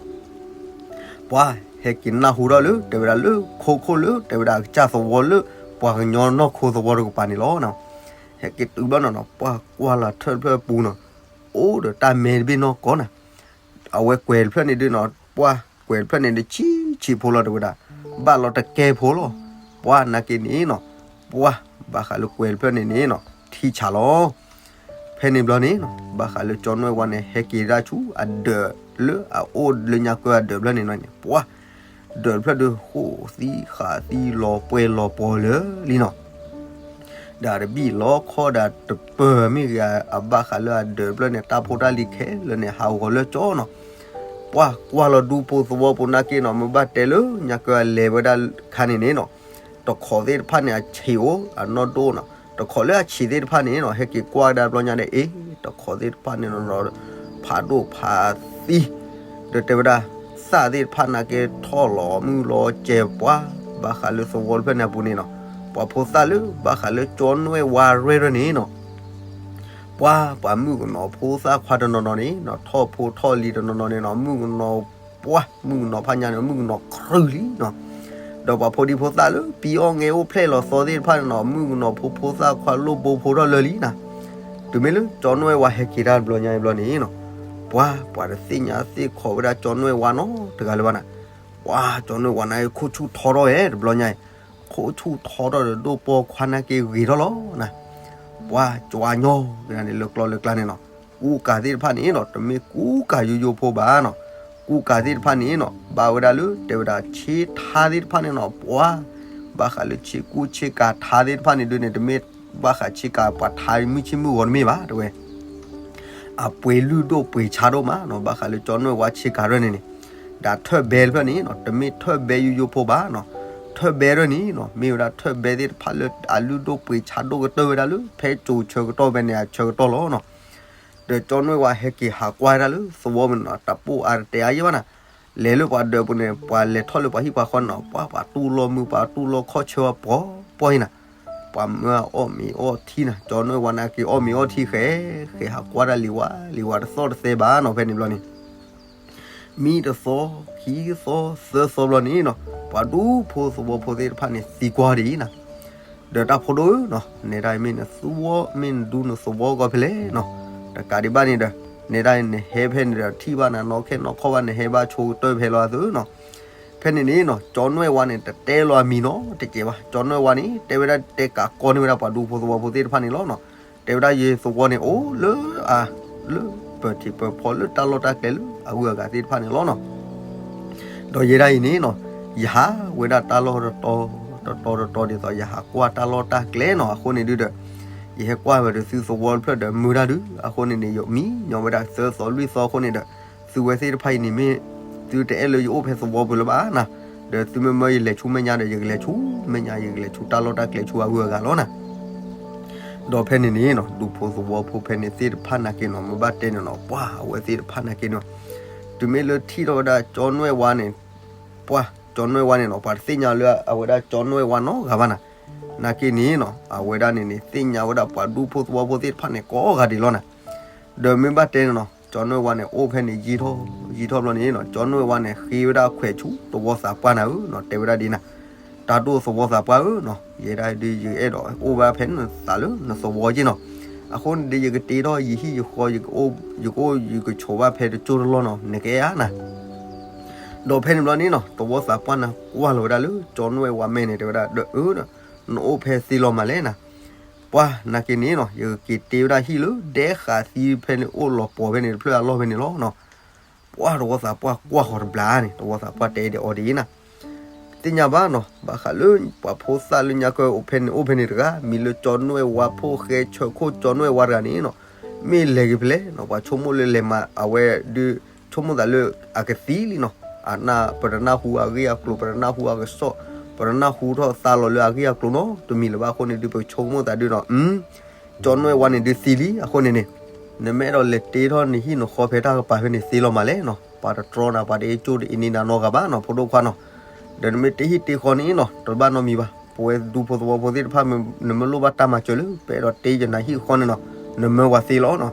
ပှၤဟဲက့ၤနၢ်ဟူထီၣ်လၢ တဲဝဲဒၣ်လၢခိခိၣ်လၢ တဲဝဲဒၣ်အကစၢ်သဝီလၢ ပှၤကညီနီၢ်ခိသဝီတကပၤန့ၣ်လီၤ. ဟဲက့ၤတုၤဘျီနီၤနီၤ ပှၤကွၢ်လီၤထၢၣ်တဖျၢၣ်ပူၤနီၤ အိၣ်ဒီးတၢ်မဲတဘ့ၣ်နီၢ်ကီၢ်နၤ အဝဲကွဲၤတဖျၢၣ်န့ၣ်ဒုးနီၤ ပှၤကွဲၤတဖျၢၣ်န့ၣ်ဒုးဆံးဆံးဖိလီၤ တဲဝဲဒၣ် ဘၣ်လီၤတကဲဖိလီၤ. ပှၤနာ်က့န့ၣ်နီၤ ပှၤဘၣ်ဃးလၢကွဲၤတဖျၢၣ်န့ၣ်န့ၣ်နီၤ ထံဆးလီၤ. ဖဲန့ၣ်ဘျီန့ၣ်နီၤ ဘၣ်ဃးလၢကၠီနွဲၣ်ဝါန့ၣ် ဟဲက့ၤဒၣ်ဆူအဒၢးလၢအအိၣ်လၢညါကၢအဒၢးဘျီန့ၣ်နီၤန့ၣ် ပှၤ ဒၢးတဖျၢၣ်ဒုးဃိၣ်သံဃာ်သံလီၤပှဲၤလီၤပှီၤလၢာ်လံနီၤ ဒီးတဘံၣ်လီၤခီၣ်ဒၣ်တပၢၢ်မ့ၢ်ဂ့ၤ အဘၣ်ဃးလၢအဒၢးတဖျၢၣ်န့ၣ် တၢ်ဖိတၢ်လံၤခဲလၢာ်န့ၣ် ဟးဂီၤလၢကၠီနီၤ ပှၤကွၢ်လီၤဒူဖိသဝီဖိနာ်က့နီၤ မ့ၢ်ဘၣ်တဲလၢညါကၢအလဲၤဝဲဒၣ်ခါန့ၣ်န့ၣ်နီၤ တခိးသ့ၣ်တဖၣ်န့ၣ် အဆံးအိၣ်အနီၢ်ဒိၣ်နီၤ တခိးလၢအဆံးသ့ၣ်တဖၣ်န့ၣ်နီၤ ဟဲက့ၤကွၢ်ဒၣ်ဘျီညါဒီး အ့ တခိးသ့ၣ်တဖၣ်န့ၣ်နီၤ ဖးဒိၣ်ဖးသံ ဒီးတဲဝဲဒၣ် သၣ်သ့ၣ်တဖၣ်နာ်က့ထီၣ်လီၤမုၢ်လီၤစဲၤပှၤ ဘၣ်ဃးလၢသဝီတဖျၢၣ်န့ၣ်အပူၤန့ၣ်နီၤ ပှၤဖိသၣ်လၢဘၣ်ဃးလၢကၠီနွဲၣ်ဝါရဲၣ်ရဲၣ်န့ၣ်နီၤ ပှၤ ပှၤမုၣ်ကနီၤဖိသၣ်ခွါတနီၤနီၤန့ၣ်နီၤ ထီၣ်ဖိထီၣ်လံၤတနီၤနီၤန့ၣ်နီၤ မုၣ်ကနီၤ ပှၤ မုၣ်ကနီၤဖးညါန့ၣ် မုၣ်ကနီၤခရူၣ်လံနီၤ ဒီးပှၤဖိဒံဖိသၣ်လၢပံၤအီၣ်ငဲအိၣ်ဖျဲၣ်လီၤသီသ့ၣ်တဖၣ်န့ၣ်နီၤ မုၣ်ကနီၤဖိဖိသၣ်ခွါလိၣ်ဘိဖိထီၣ်လၢာ်လံနီၤ တုၤမ့ၢ်လၢကၠီနွဲၣ်ဝါဟဲက့ၤတၢ်တဘျီညါအံၤဘျီန့ၣ်နီၤ ပှၤ ပှၤတသ့ၣ်ညါသ့ၣ်ခီးဝဲဒၣ်ကၠီနွဲၣ်ဝါနီတဂၤလၢၤဘၣ်နီၤ ပှၤ ကၠီနွဲၣ်ဝါန့ၣ် ခိၣ်ဆူၣ်ထီထီၣ်ဝဲတဘျီညါအံၤ ခိၣ်ဆူၣ်ထီထီၣ်ဒီးဒိၣ်ပိာ်ခွါနာ်က့ဂ့ၤထီၣ်လီၤနီၤ ပှၤ ကၠီညီက့ၤန့ၣ် လၢကျီလၢကျါန့ၣ်နီၤ ကူကၤသ့ၣ်တဖၣ်န့ၣ်နီၤ တမ့ၢ်ကူကၤယိယိဖိဘၣ်နီၤ ကူကၤသ့ၣ်တဖၣ်န့ၣ်နီၤ ဘၣ်ဝဲဒၣ်လၢတဲဝဲဒၣ်ဆ့ထါသ့ၣ်တဖၣ်န့ၣ်နီၤ ပှၤ ဘၣ်ဃးလၢဆ့ကူဆ့ကၤထါသ့ၣ်တဖၣ်န့ၣ်ဒုးန့ၣ် တမ့ၢ်ဘၣ်ဃးဆ့ကၤပှၤထါမုၢ်ဆ့ၣ်မုၢ်ဂီၤတမ့ၢ်ဘၣ် တဲဝဲ အပှ့ၤလုၢ်ဒိၣ်ပှ့ၤဆါဒိၣ်မးနီၤ ဘၣ်ဃးလၢကၠီနွဲၣ်ဝါဆ့ကၤရဲၣ်န့ၣ်န့ၣ် ဒီးထၢၣ်ဘဲတဖျၢၣ်န့ၣ်နီၤ တမ့ၢ်ထၢၣ်ဘဲယိယိဖိဘၣ်နီၤ ထၢၣ်ဘဲရဲၣ်န့ၣ်နီၤ မ့ၢ်ဝဲဒၣ်ထၢၣ်ဘဲသ့ၣ်တဖၣ်လၢအလုၢ်ဒိၣ်ပှ့ၤဆါဒိၣ်ကတၢၢ်ဝဲဒၣ်လၢ ဖဲကၠိၤဆၢကတီၢ်ဖဲန့ၣ်အဆၢကတီၢ်လီၤနီၤ ဒီးကၠီနွဲၣ်ဝါဟဲက့ၤဟးကွၢ်ဒၣ်လၢသဝီပူၤန့ၣ်နီၤ တၢ်ပိၢ်အါတတဲအါယဲၢ်ဘၣ်နီၤ လဲၤလၢပှၤဒၢးပူၤန့ၣ် ပှၤလဲၤထီၣ်လၢပှၤဟံၣ်ပှၤဃီနီၤ ပှၤ ပှၤတူၢ်လိာ်မုာ် ပှၤတူၢ်လိာ်ခီၣ်ဆၢဝဲပှီၤပှီၤအံၤနီၤ ပှၤမၢအီၣ်မ့ၤအီထံနီၤ ကၠီနွဲၣ်ဝါနာ်က့အီၣ်မ့ၤအီထံဃဲ ဃဲဟးကွၢ်ဒၣ်လံၤဝါလံၤဝါတသီၣ်တသဲဘၣ်နီၤ ဖဲန့ၣ်ဘျီန့ၣ် မံတသီ ခံသီ သၢသီဘျီန့ၣ်နီၤ ပှၤဒူဖိသဝီဖိသ့ၣ်တဖၣ်န့ၣ် သံကွၢ်ဒ်အံၤနီၤ ဒီးတၢ်ဖိဒိၣ်ဧၢနီၤ နဲဒၣ်အံၤမ့ၢ်နသူဝီ မ့ၢ်နဒူနသဝီကီၢ်ဖဲလဲၣ်နီၤ တကးဒံးဘၣ်န့ၣ်ဒီး နဲဒၣ်အံၤနဟဲဖဲန့ၣ်ဒီး ထံၣ်ဘၣ်နၤနီၢ်ခဲနီၢ်ခီၣ်ဘၣ် နဟဲဘၣ်ဆိကတၢၢ်ဖဲလီၤအသုနီၤ ဖဲန့ၣ်န့ၣ်နီၤ ကၠီနွဲၣ်ဝါန့ၣ် တတဲလီၤအမံၤနီတစဲးဘၣ် ကၠီနွဲၣ်ဝါန့ၣ် တဲဝဲဒၣ်တဲကးကီန့ၢ်ဝဲဒၣ်ပှၤဒူဖိသဝီဖိသ့ၣ်တဖၣ်န့ၣ်လီၤနီၤ တဲဝဲဒၣ်ယသဝီန့ၣ် အိၣ်လၢအ လၢပၢၤထံးပၢၤဖီလၢတၢ်လီၢ်တၢ်ကျဲလၢအဂုၤအဂၤသ့ၣ်တဖၣ်န့ၣ်လီၤနီၤ ဒီးယဲဒၣ်အံၤန့ၣ်နီၤ ယဟးဝဲဒၣ်တၢ်လီၢ်တတီၤ တတီၤတတီၤဒ်သိး ယဟးကွၢ်တၢ်လီၢ်တၢ်ကျဲနီၤ အဃိန့ၣ်ဒုဒီး ယဟဲကွၢ်ဝဲဒီးသုသဝီတဖျၢၣ်ဒီးမုာ်တၢ်ဒု အဃိန့ၣ်န့ၣ် ယမံညီဝဲဒၣ်သၢသီလွံၢ်သီအဃိန့ၣ်ဒီး သုဝဲသ့ၣ်တဖၣ်အံၤန့ၣ်မ့ၢ် သုတအဲၣ်လၢယအိၣ်ဖဲသဝီပူၤလၢၤဘၣ်နီၤ ဒီးသုမ့ၢ်မၢယလဲၤဆူမဲာ်ညါဒီး ယကလဲၤဆူမဲာ်ညါ ယကလဲၤဆူတၢ်လီၢ်တၢ်ကျဲဆူအဂုၤအဂၤလီၤနီၤ ဒီးဖဲန့ၣ်န့ၣ်နီၤ ဒူဖိသဝီဖိဖဲန့ၣ်သ့ၣ်တဖၣ်နာ်က့နီၤ မ့ၢ်ဘၣ်တဲန့ၣ်နီၤ ပှၤအဝဲသ့ၣ်တဖၣ်နာ်က့န့ၣ် တုၤမ့ၢ်လၢထံၣ်ထီၣ်ဝဲဒၣ်ကၠီနွဲၣ်ဝါန့ၣ် ပှၤ ကၠီနွဲၣ်ဝါန့ၣ်နီၤ ပှၤတသ့ၣ်ညါလၢအဝဲဒၣ်ကၠီနွဲၣ်ဝါနီတဂၤဘၣ်နီၤ နာ်က့န့ၣ်နီၤ အဝဲဒၣ်န့ၣ်န့ၣ် သ့ၣ်ညါဝဲဒၣ်ပှၤဒူဖိသဝီဖိသ့ၣ်တဖၣ်န့ၣ် ကိးဂၤဒဲးလီၤနီၤ ဒီးမ့ၢ်ဘၣ်တဲန့ၣ်နီၤ ကၠီနွဲၣ်ဝါန့ၣ် အိၣ်ဖဲန့ၣ်ယံာ်ထီၣ် ယံာ်ထီၣ်ဘျီန့ၣ်နီၤ ကၠီနွဲၣ်ဝါန့ၣ် ဃ့ဝဲဒၣ်ခွဲးဆူသဝီသးပှၢ်နၤဧၢနီၤ တဲဝဲဒၣ်ဒ်နၤ တၢ်ဒိၣ်သဝီသးပှၢ်ဧၢနီၤ ယဲဒၣ်ဒုးယအဲၣ်ဒိးအိၣ်ဘၣ်ဖဲနသးလၢနသဝီက့နီၤ အဃိန့ၣ်ဒီး ယကတ့ထီၣ်ယဟံၣ်ယဃီ ယကအိၣ်ယကအိၣ်ယကဆိးဘၣ်ဖဲတကၠိတလီၢ်နီၤ နကအဲၣ်ဧါနၤ ဒီးဖဲန့ၣ်ဘျီန့ၣ်နီၤ သဝီသးပှၢ်နၤကွၢ်လီၤဝဲဒၣ်လၢကၠီနွဲၣ်ဝါမဲာ်န့ၣ် တဲဝဲဒၣ်ဒီးအၢ နအိၣ်ဖဲသ့လီၤမးလဲၣ်နၤ ပှၤနာ်က့န့ၣ်နီၤ ယကက့ၤတ့ဝဲဒၣ်ဟံၣ်လၢဒဲဃာ်သံဖဲန့ၣ်အိၣ်လီၤပှီၤဖဲန့ၣ်တဖျၢၣ်အလီၢ်ဖဲန့ၣ်လီၤနီၤ ပှၤသဝီသးပှၢ်ကွၢ်ဃီၤတဘျါန့ၣ် သဝီသးပှၢ်တဲဒဲးအီၤဒ်အံၤနၤ သ့ၣ်ညါဘၣ်နီၤ ဘၣ်ဃးလၢပှၤဖိသၣ်လၢညါကၢအိၣ်ဖဲန့ၣ်အိၣ်ဖဲန့ၣ်တဂၤ မံၤလၢကၠီနွဲၣ်ဝါဖိၣ်ဃဲဆၢခိၣ်ကၠီနွဲၣ်ဝါတဂၤန့ၣ်နီၤ မ့ၢ်လဲၤက့ၤဖဲလဲၣ်နီၤ ပှၤဆိကမိၣ်လၢလဲၤမၤအဝဲဒုး ဆိကမိၣ်သးလၢအကသံလံနီၤ အနၢ်ပတနၢ်ဟူအဂ့ၢ်အကျိၤ ပတနၢ်ဟူအကစီၣ် ပတနၢ်ဟူထီၣ်သါလီၤလၢအဂ့ၢ်အကျိၤနီတမံၤလၢၤဘၣ်အဃိန့ၣ်ဒုး ပဆိကမိၣ်သးဒုးနီၤ ကၠီနွဲၣ်ဝါန့ၣ်ဒုးသံလံ အဃိန့ၣ်န့ၣ် နမ့ၢ်အဲၣ်ဒိးလဲၤတ့ထီၣ်နဟံၣ်နဃီဖဲတၢ်ကပၤဖဲန့ၣ်သ့လီၤမးလဲၣ်နီၤ ပှၤတတြီနၤ ပှၤတအ့ၣ်ကၠိတအ့ၣ်န့ၢ်နၤနီတဂၤဘၣ်နီၤ ဖိဒိၣ်ခွါနီၤ ဒီးနမ့ၢ်တ့ဟံၣ်တ့ဃီန့ၣ်နီၤ တဘၣ်နီတမံၤဘၣ် ပဝဲဒူဖိသဝီဖိသ့ၣ်တဖၣ် နမ့ၢ်လိၣ်ဘၣ်တၢ်မၤစၢၤလၢ ပအဲၣ်ဒိးတ့ယနၤဟံၣ်ဃီန့ၣ်နီၤ နမၢဝဲသ့လီၤနီၤ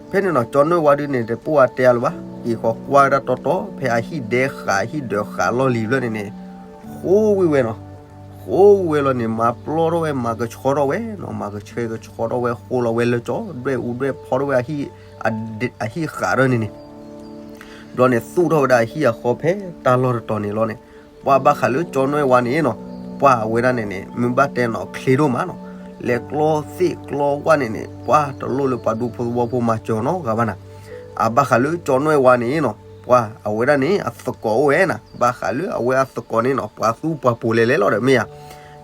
ဖဲန့ၣ်နီၤ ကၠီနွဲၣ်ဝါဒုးန့ၣ် တပိၢ်အတဲအါလၢၤဘၣ် က့ၤဃီကွၢ်ဝဲဒၣ်တီတီ ဖဲအဟံၣ်ဒဲဃာ် အဟံၣ်ဒၢးဃာ်လီၢ်လံၤဖျၢၣ်န့ၣ်န့ၣ် ဃိဝံၤဝဲနီၤ ဃိဝံၤဝဲလီၤန့ၣ် မၤပျီထီၣ်ဝဲ မၤကဆှီထီၣ်ဝဲနီၤ မၤကဆှဲကဆှီထီၣ်ဝဲ ဃိလီၤဝဲလၢကၠီ ဒွဲၣ်အူဒွဲၣ်ဖီထီၣ်ဝဲ အဟံၣ်ဃာ်ထီၣ်န့ၣ်န့ၣ် ဘျီန့ၣ် သူၣ်ထီၣ်ဝဲဒၣ်အဟံၣ်အဃီဖဲတၢ်လီၢ်တတီၤန့ၣ်လီၤန့ၣ် ပှၤဘၣ်ဃးလၢကၠီနွဲၣ်ဝါန့ၣ်နီၤ ပှၤအဝဲဒၣ်န့ၣ်န့ၣ် မ့ၢ်ဘၣ်တဲနီၤ ချ့ဒိၣ်မးနီၤ လဲၤကျီသ့ၣ်ကျီဝၣ်န့ၣ်န့ၣ် ပှၤတလိၣ်လၢပှၤဒူဖိသဝီဖိမၤစၢၤနီတဂၤဘၣ်နၤ. အဘၣ်ဃးလၢကၠီနွဲၣ်ဝါန့ၣ်နီၤ ပှၤအဝဲဒၣ်န့ၣ် အသကိးအိၣ်ဝဲနၤ, ဘၣ်ဃးလၢအဝဲအသကိးန့ၣ်နီၤ ပှၤသူပှၤပိာ်လဲၤလဲၤလီၤဒီးမ့ၢ်ဧါ.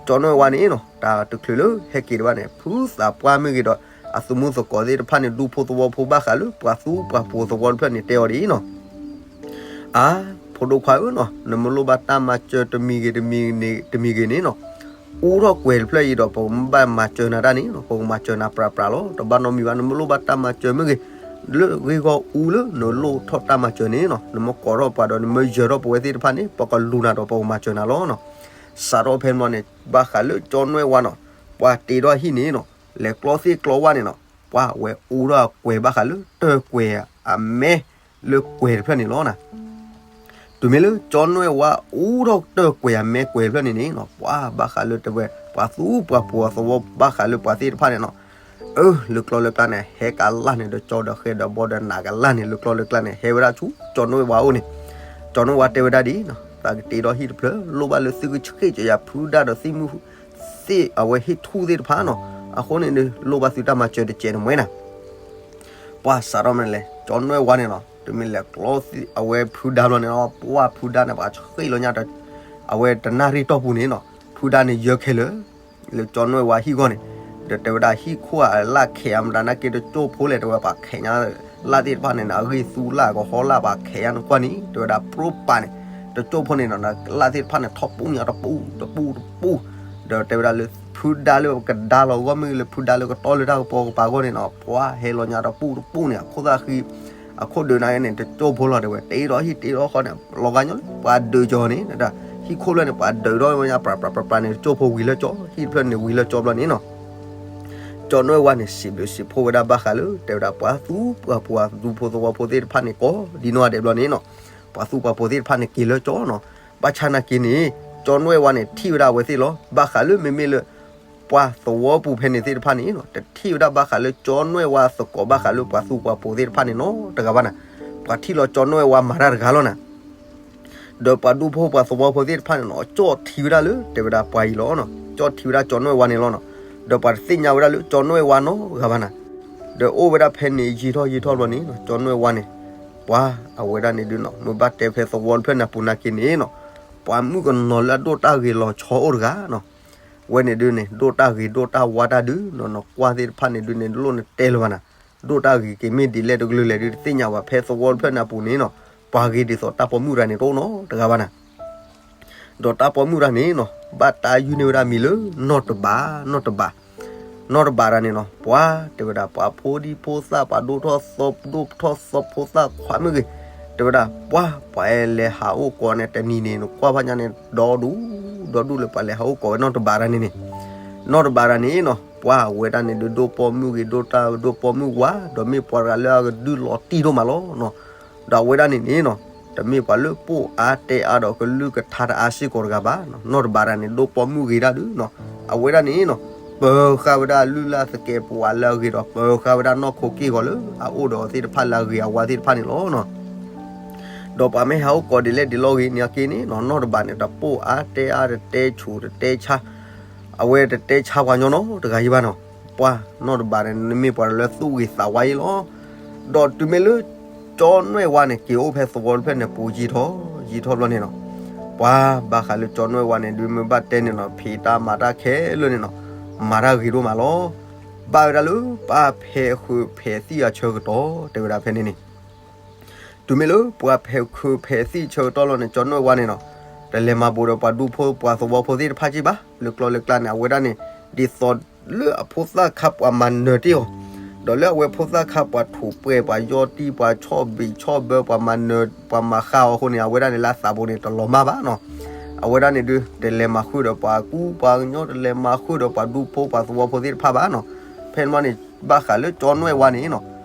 ကၠီနွဲၣ်ဝါန့ၣ်နီၤ တၢ်တချုးလၢဟဲက့ၤတဘၣ်န့ၣ် ဖုသးပှၢ်မ့ၢ်ဂ့ၤဒီး အသုးမုၢ်သကိးသ့ၣ်တဖၣ်န့ၣ် ဒူဖိသဝီဖိဘၣ်ဃးလၢပှၤသူပှၤပိာ်သဝီတဖျၢၣ်န့ၣ် တဲအီၤဒ်အံၤနီၤ အါ, ဖိဒိၣ်ခွါဧၢနီၤ, နမ့ၢ်လိၣ်ဘၣ်တၢ်မၤစၢၤတမံၤဂ့ၤတမံၤဂ့ၤန့ၣ်နီၤ, အူထီၣ်ကွဲၤတဖျၢၣ်အံၤဒီး ပကဘၣ်မၤစၢၤနၤတၢ်န့ၣ်နီၤ, ပကမၤစၢၤနၤပြးပြးလီၤ. တဘၣ်နီတမံၤဘၣ်, နမ့ၢ်လိၣ်ဘၣ်တၢ်မၤစၢၤမ့ၢ်ဂ့ၤ, လၢဂ့ၢ်ဂီၢ်အူလၢနလိၣ်ထီၣ်တၢ်မၤစၢၤန့ၣ်နီၤ, နမ့ၢ်ကိးထီၣ်ပှၤဒီး နမ့ၢ်ယၢၤထီၣ်ပဝဲသ့ၣ်တဖၣ်န့ၣ် ပကလူၤနၤဒီးပကမၤစၢၤနၤလီၤနီၤ. စးထီၣ်ဖဲန့ၣ်န့ၣ် ဘၣ်ဃးလၢကၠီနွဲၣ်ဝါနီၤ, ပှၤတ့ထီၣ်ဟံၣ်န့ၣ်နီၤ, လဲၤကျီသ့ၣ်ကျီဝၣ်န့ၣ်နီၤ, ပှၤဝဲအူထီၣ်ကွဲၤဘၣ်ဃးလၢတၢၢ်ကွဲၤအမဲလၢကွဲၤတဖျၢၣ်န့ၣ်လီၤနၤ. တုၤမ့ၢ်လၢကၠီနွဲၣ်ဝါအူထီၣ်တၢၢ်ကွဲၤအမဲကွဲၤတဖျၢၣ်န့ၣ်န့ၣ်နီၤ, ပှၤဘၣ်ဃးလၢတဲဝဲ ပှၤသူပှၤပိာ်အသဝီဘၣ်ဃးလၢပှၤသ့ၣ်တဖၣ်န့ၣ်နီၤ, အၢ လၢကျီလၢကျါန့ၣ် ဟဲကလၢ်န့ၣ်ဒီး ကၠီဒီးဃဲဒီးဘီဒီးနးကလၢ်န့ၣ် လၢကျီလၢကျါန့ၣ် ဟဲဝဲဒၣ်ဆူကၠီနွဲၣ်ဝါအိၣ်န့ၣ်, ကၠီနွဲၣ်ဝါတဲဝဲဒၣ်ဒ်နီၤ, သးကတ့ထီၣ်ဟံၣ်တဖျၢၣ် လိၣ်ဘၣ်လၢသုကဆံးကယၤဖုဒါဒီးသ့ၣ်မုၢ်သ့ၣ်အဝဲဟ့ၣ်ထူၣ်သ့ၣ်တဖၣ်နီၤ, အဃိန့ၣ်ဒုး လိၣ်ဘၣ်သုတၢ်မၤစၢၤတစဲးတမှဲနၤ. ပှၤစးထီၣ်မနုၤလဲၣ် ကၠီနွဲၣ်ဝါန့ၣ်နီၤ, တုၤမ့ၢ်လဲၤကျီသ့ၣ်အဝဲဖုဒါဘျီန့ၣ်နီၤ, ပှၤဖုဒါန့ၣ် ပှၤဆံးလီၤညါဒီး အဝဲတနၣ်ရံၣ်တီၢ်ပူၤန့ၣ်နီၤ, ဖုဒါန့ၣ်ယၢခဲလၢာ် လၢကၠီနွဲၣ်ဝါဟံၣ်ဂီၢ်န့ၣ်, ဒီးတဲဝဲဒၣ်ဟံၣ်ခိၣ်အလၢ်ခဲအမတၤနာ်က့တကၠိၢ်ဖိလဲၣ် တဲဝဲပှၤခဲညါလၢ်သ့ၣ်တဖၣ်န့ၣ် အဂံၢ်သူလၢ်ကဟီလၢ်ပှၤခဲညါနကွၢ်န့ၣ် တဲဝဲဒၣ်ပြိပာ်န့ၣ်, တကၠိၢ်ဖိန့ၣ်နီၤ လၢ်သ့ၣ်တဖၣ်န့ၣ် ထီၣ်ပူညါတပူတပူတပူ, ဒီးတဲဝဲဒၣ်လၢဖုဒါလၢကဒါလီၤဂီၢ်မ့ၢ်ဂ့ၤ လၢဖုဒါလၢကတီၢ်လၢတၢ်ကပီၤကပၤဂီၢ်န့ၣ်နီၤ, ပှၤဟဲလီၤညါတပူတပူန့ၣ် အခိၣ်သၣ်ဃံ အခိၣ်ဒုးနာ်က့န့ၣ် တကၠိၢ်ဖိလီၤတဲဝဲ တ့ထီၣ်ဟံၣ်တ့ထီၣ်ဃီန့ၣ် လီၤဂာ်ညီလၢ ပှၤဒုးကၠီန့ၣ်, ဟံၣ်ခိၣ်လၢန့ၣ် ပှၤဒုးထီၣ်ဝဲညါပြးပြးပြးပြးန့ၣ် တကၠိၢ်ဖိဝံၤလၢကၠီ, ဟံၣ်တဖျၢၣ်န့ၣ်ဝံၤလၢကၠီဘျီန့ၣ်နီၤ. ကၠီနွဲၣ်ဝါန့ၣ် စံးဘျုးစံးဖှိၣ်ဝဲဒၣ်ဘၣ်ဃးလၢ တဲဝဲဒၣ်ပှၤသူပှၤပိာ်အဒူဖိသဝီဖိသ့ၣ်တဖၣ်န့ၣ် ကိးဒ်နီၢ်ဂၤဒဲးဘျီန့ၣ်နီၤ, ပှၤသူပှၤပိာ်သ့ၣ်တဖၣ်န့ၣ်က့ၤလၢကၠီနီၤ, ဘၣ်ဆၣ်နာ်က့န့ၣ် ကၠီနွဲၣ်ဝါန့ၣ် ထံၣ်ဝဲဒၣ်အဝဲသ့ၣ်လီၤ. ဘၣ်ဃးလၢမ့မ့ၢ်လၢ ပှၤသဝီပူၤဖဲန့ၣ်သ့ၣ်တဖၣ်န့ၣ်နီၤ တထံၣ်ဝဲဒၣ်ဘၣ်ဃးလၢကၠီနွဲၣ်ဝါသကိးဘၣ်ဃးလၢပှၤသူပှၤပိာ်သ့ၣ်တဖၣ်န့ၣ်နီတဂၤဘၣ်နၤ, ပှၤထံၣ်လီၤကၠီနွဲၣ်ဝါမၤတၢ်တဂၤလီၤနၤ. ဒီးပှၤဒူဖိပှၤသဝီဖိသ့ၣ်တဖၣ်န့ၣ်နီၤ ကၠီထံၣ်ဝဲဒၣ်လၢ တဲဝဲဒၣ်ပှၤအံၤလီၤနီၤ, ကၠီထံၣ်ဝဲဒၣ်ကၠီနွဲၣ်ဝါန့ၣ်လီၤနီၤ. ဒီးပှၤတသ့ၣ်ညါဝဲဒၣ်လၢကၠီနွဲၣ်ဝါနီတဂၤဘၣ်နၤ. ဒီးအိၣ်ဝဲဒၣ်ဖဲန့ၣ်ယံာ်ထီၣ်ယံာ်ထီၣ်ဘျီန့ၣ်နီၤ ကၠီနွဲၣ်ဝါန့ၣ် ပှၤအဝဲဒၣ်န့ၣ်ဒုးနီၤ မ့ၢ်ဘၣ်တဲဖဲသဝီတဖျၢၣ်န့ၣ်အပူၤနာ်က့န့ၣ်နီၤ ပှၤမုၣ်ကနီၤလၢအဒိၣ်တၢ်ဂ့ၤလီၤဆီအိၣ်တဂၤနီၤ. ဝဲန့ၣ်ဒုးန့ၣ် ဒိၣ်တၢ်ဂ့ၤဒိၣ်တၢ်ဝါတၢ်ဒုးနီၤ နကွၢ်သ့ၣ်တဖၣ်န့ၣ်ဒုးန့ၣ် လိၣ်နတဲလၢၤဘၣ်နၤ. ဒိၣ်တၢ်ဂ့ၤက့ၤမ့ၢ်ဒ်လဲၣ်တကလုာ်လဲၣ်ဒုး တသ့ၣ်ညါဘၣ် ဖဲသဝီတဖျၢၣ်န့ၣ်အပူၤန့ၣ်နီၤ ပှၤဂ့ၤဒ်သိးတၢ်ပိာ်မုၣ်တဂၤန့ၣ်တအိၣ်နီတဂၤဘၣ်နၤ. ဒီးတၢ်ပိာ်မုၣ်တဂၤန့ၣ်နီၤ ဘၣ်တၢ်ယုၢ်န့ၢ်ဝဲဒၣ်မံၤလၢ နီၢ်တဘး နီၢ်တဘး နီၢ်တဘးတဂၤန့ၣ်နီၤ ပှၤတဲဝဲဒၣ် ပှၤဖိဒံဖိသၣ် ပှၤဒိၣ်ထီၣ်သီ ဒိၣ်ထီၣ်သီဖိသၣ်ခွါမ့ၢ်ဂ့ၤ, တဲဝဲဒၣ် ပှၤ ပှၤအဲၣ်လဲၤဟးအိၣ်ကိးန့ၣ် တနံၤန့ၣ် နကွၢ်ဖးညါန့ၣ် ဒီဒူၣ် ဒီဒူၣ်လၢပှၤလဲၤဟးအိၣ်ကိးဝဲနီၢ်တဘးတဂၤန့ၣ်န့ၣ်, နီၢ်တဘးတဂၤန့ၣ်နီၤ ပှၤဝဲဒၣ်န့ၣ်ဒုး ဒိၣ်ပိာ်မုၣ်ဂ့ၤ ဒိၣ်တၢ်ဒိၣ်ပိာ်မုၣ်ဝါ ဒီးမ့ၢ်ပှၤတဂၤလၢအကဒုးလီၤတံၢ်ဒိၣ်မးလီၤနီၤ. ဒီးအဝဲဒၣ်န့ၣ်န့ၣ်နီၤ တမ့ၢ်ပှၤလၢပိာ်အါတဲအါဒီးကလုၢ်ကထါတအါစ့ၢ်ကီးတဂၤဘၣ်နီၤ. နီၢ်တဘးတဂၤန့ၣ် ဒိၣ်ပိာ်မုၣ်ဂ့ၤဒၣ်ဒုးနီၤ အဝဲဒၣ်န့ၣ်နီၤ ပၢၤဃာ်ဝဲဒၣ်လုၢ်လၢ်သကဲးပဝးလၢအဂ့ၤဒီး ပၢၤဃာ်ဝဲဒၣ်နီၢ်ခိက့ၢ်ဂီၤလၢအအိၣ်ဒီးသ့ၣ်တဖၣ်လၢအဂ့ၤအဝါသ့ၣ်တဖၣ်န့ၣ်လီၤနီၤ. ဒီးပှၤမ့ၢ်ဟးအိၣ်ကိးဒ်လဲၣ်ဒ်လဲၣ်ဂ့ၤန့ၣ်အက့န့ၣ်နီၤ နီၢ်တဘးန့ၣ် တပိာ်အါတဲအါ တတဲဆူးတတဲဆါ အဝဲတတဲဆါပှၤညီနီတဂၤယံၤဘၣ်နီၤ. ပှၤနီၢ်တဘးန့ၣ် မ့ၢ်ပှၤလၢသူၣ်ဂ့ၤသးဝါယံၤလီၤ. ဒီးတုၤမ့ၢ်လၢ ကၠီနွဲၣ်ဝါန့ၣ် က့ၤအိၣ်ဖဲသဝီတဖျၢၣ်န့ၣ် ပူၤယံာ်ထီၣ်ယံာ်ထီၣ်ဘျီန့ၣ်နီၤ ပှၤဘၣ်ဃးလၢကၠီနွဲၣ်ဝါန့ၣ် ဒုးမ့ၢ်ဘၣ်တဲန့ၣ်နီၤ ဖံးတၢ်မၤတၢ်ခဲလၢာ်န့ၣ်နီၤ မၤတၢ်ဂ့ၤဒိၣ်မးလီၤ. ဘၣ်ဝဲဒၣ်လၢပှၤဖဲးဃုာ်ဖဲးသံၣ်အဆၢကတီၢ် တဲဝဲဒၣ်ဖဲန့ၣ်န့ၣ် တုၤမ့ၢ်လၢပှၤဖဲးဃုာ်ဖဲးသံၣ်ဆၢကတီၢ်လီၤန့ၣ် ကၠီနွဲၣ်ဝါန့ၣ်နီၤ တလဲၤမၤဘူးဒီးပှၤဒူဖိပှၤသဝီဖိသ့ၣ်တဖၣ်က့ၢ်ဘၣ်. လၢကျီလၢကျါန့ၣ် အဝဲဒၣ်န့ၣ် ဒ်သိးလၢအဖိသၣ်ခါပှၤမၤနၢၤတ့ၢ်အီၤ ဒီးလၢအဝဲဖိသၣ်ခါပှၤထူးပှဲၤပှၤယီၢ်တံၢ်ပှၤဆီၣ်ဘံးဆီၣ်ဘၢပှၤမၤနၢၤပှၤမၤဃါအီၤအဃိန့ၣ် အဝဲဒၣ်န့ၣ်လၢအသးပူၤန့ၣ် တလီၤမၢ်ဘၣ်နီၤ. အဝဲဒၣ်န့ၣ်ဒုး တလဲၤမၤဃုာ်ဒီးပှၤကူပှၤကညီ တလဲၤမၤဃုာ်ဒီးပှၤဒူဖိပှၤသဝီဖိသ့ၣ်တဖၣ်ဘၣ်နီၤ. ဖဲန့ၣ်မီန့ၣ် ဘၣ်ဃးလၢကၠီနွဲၣ်ဝါန့ၣ်နီၤ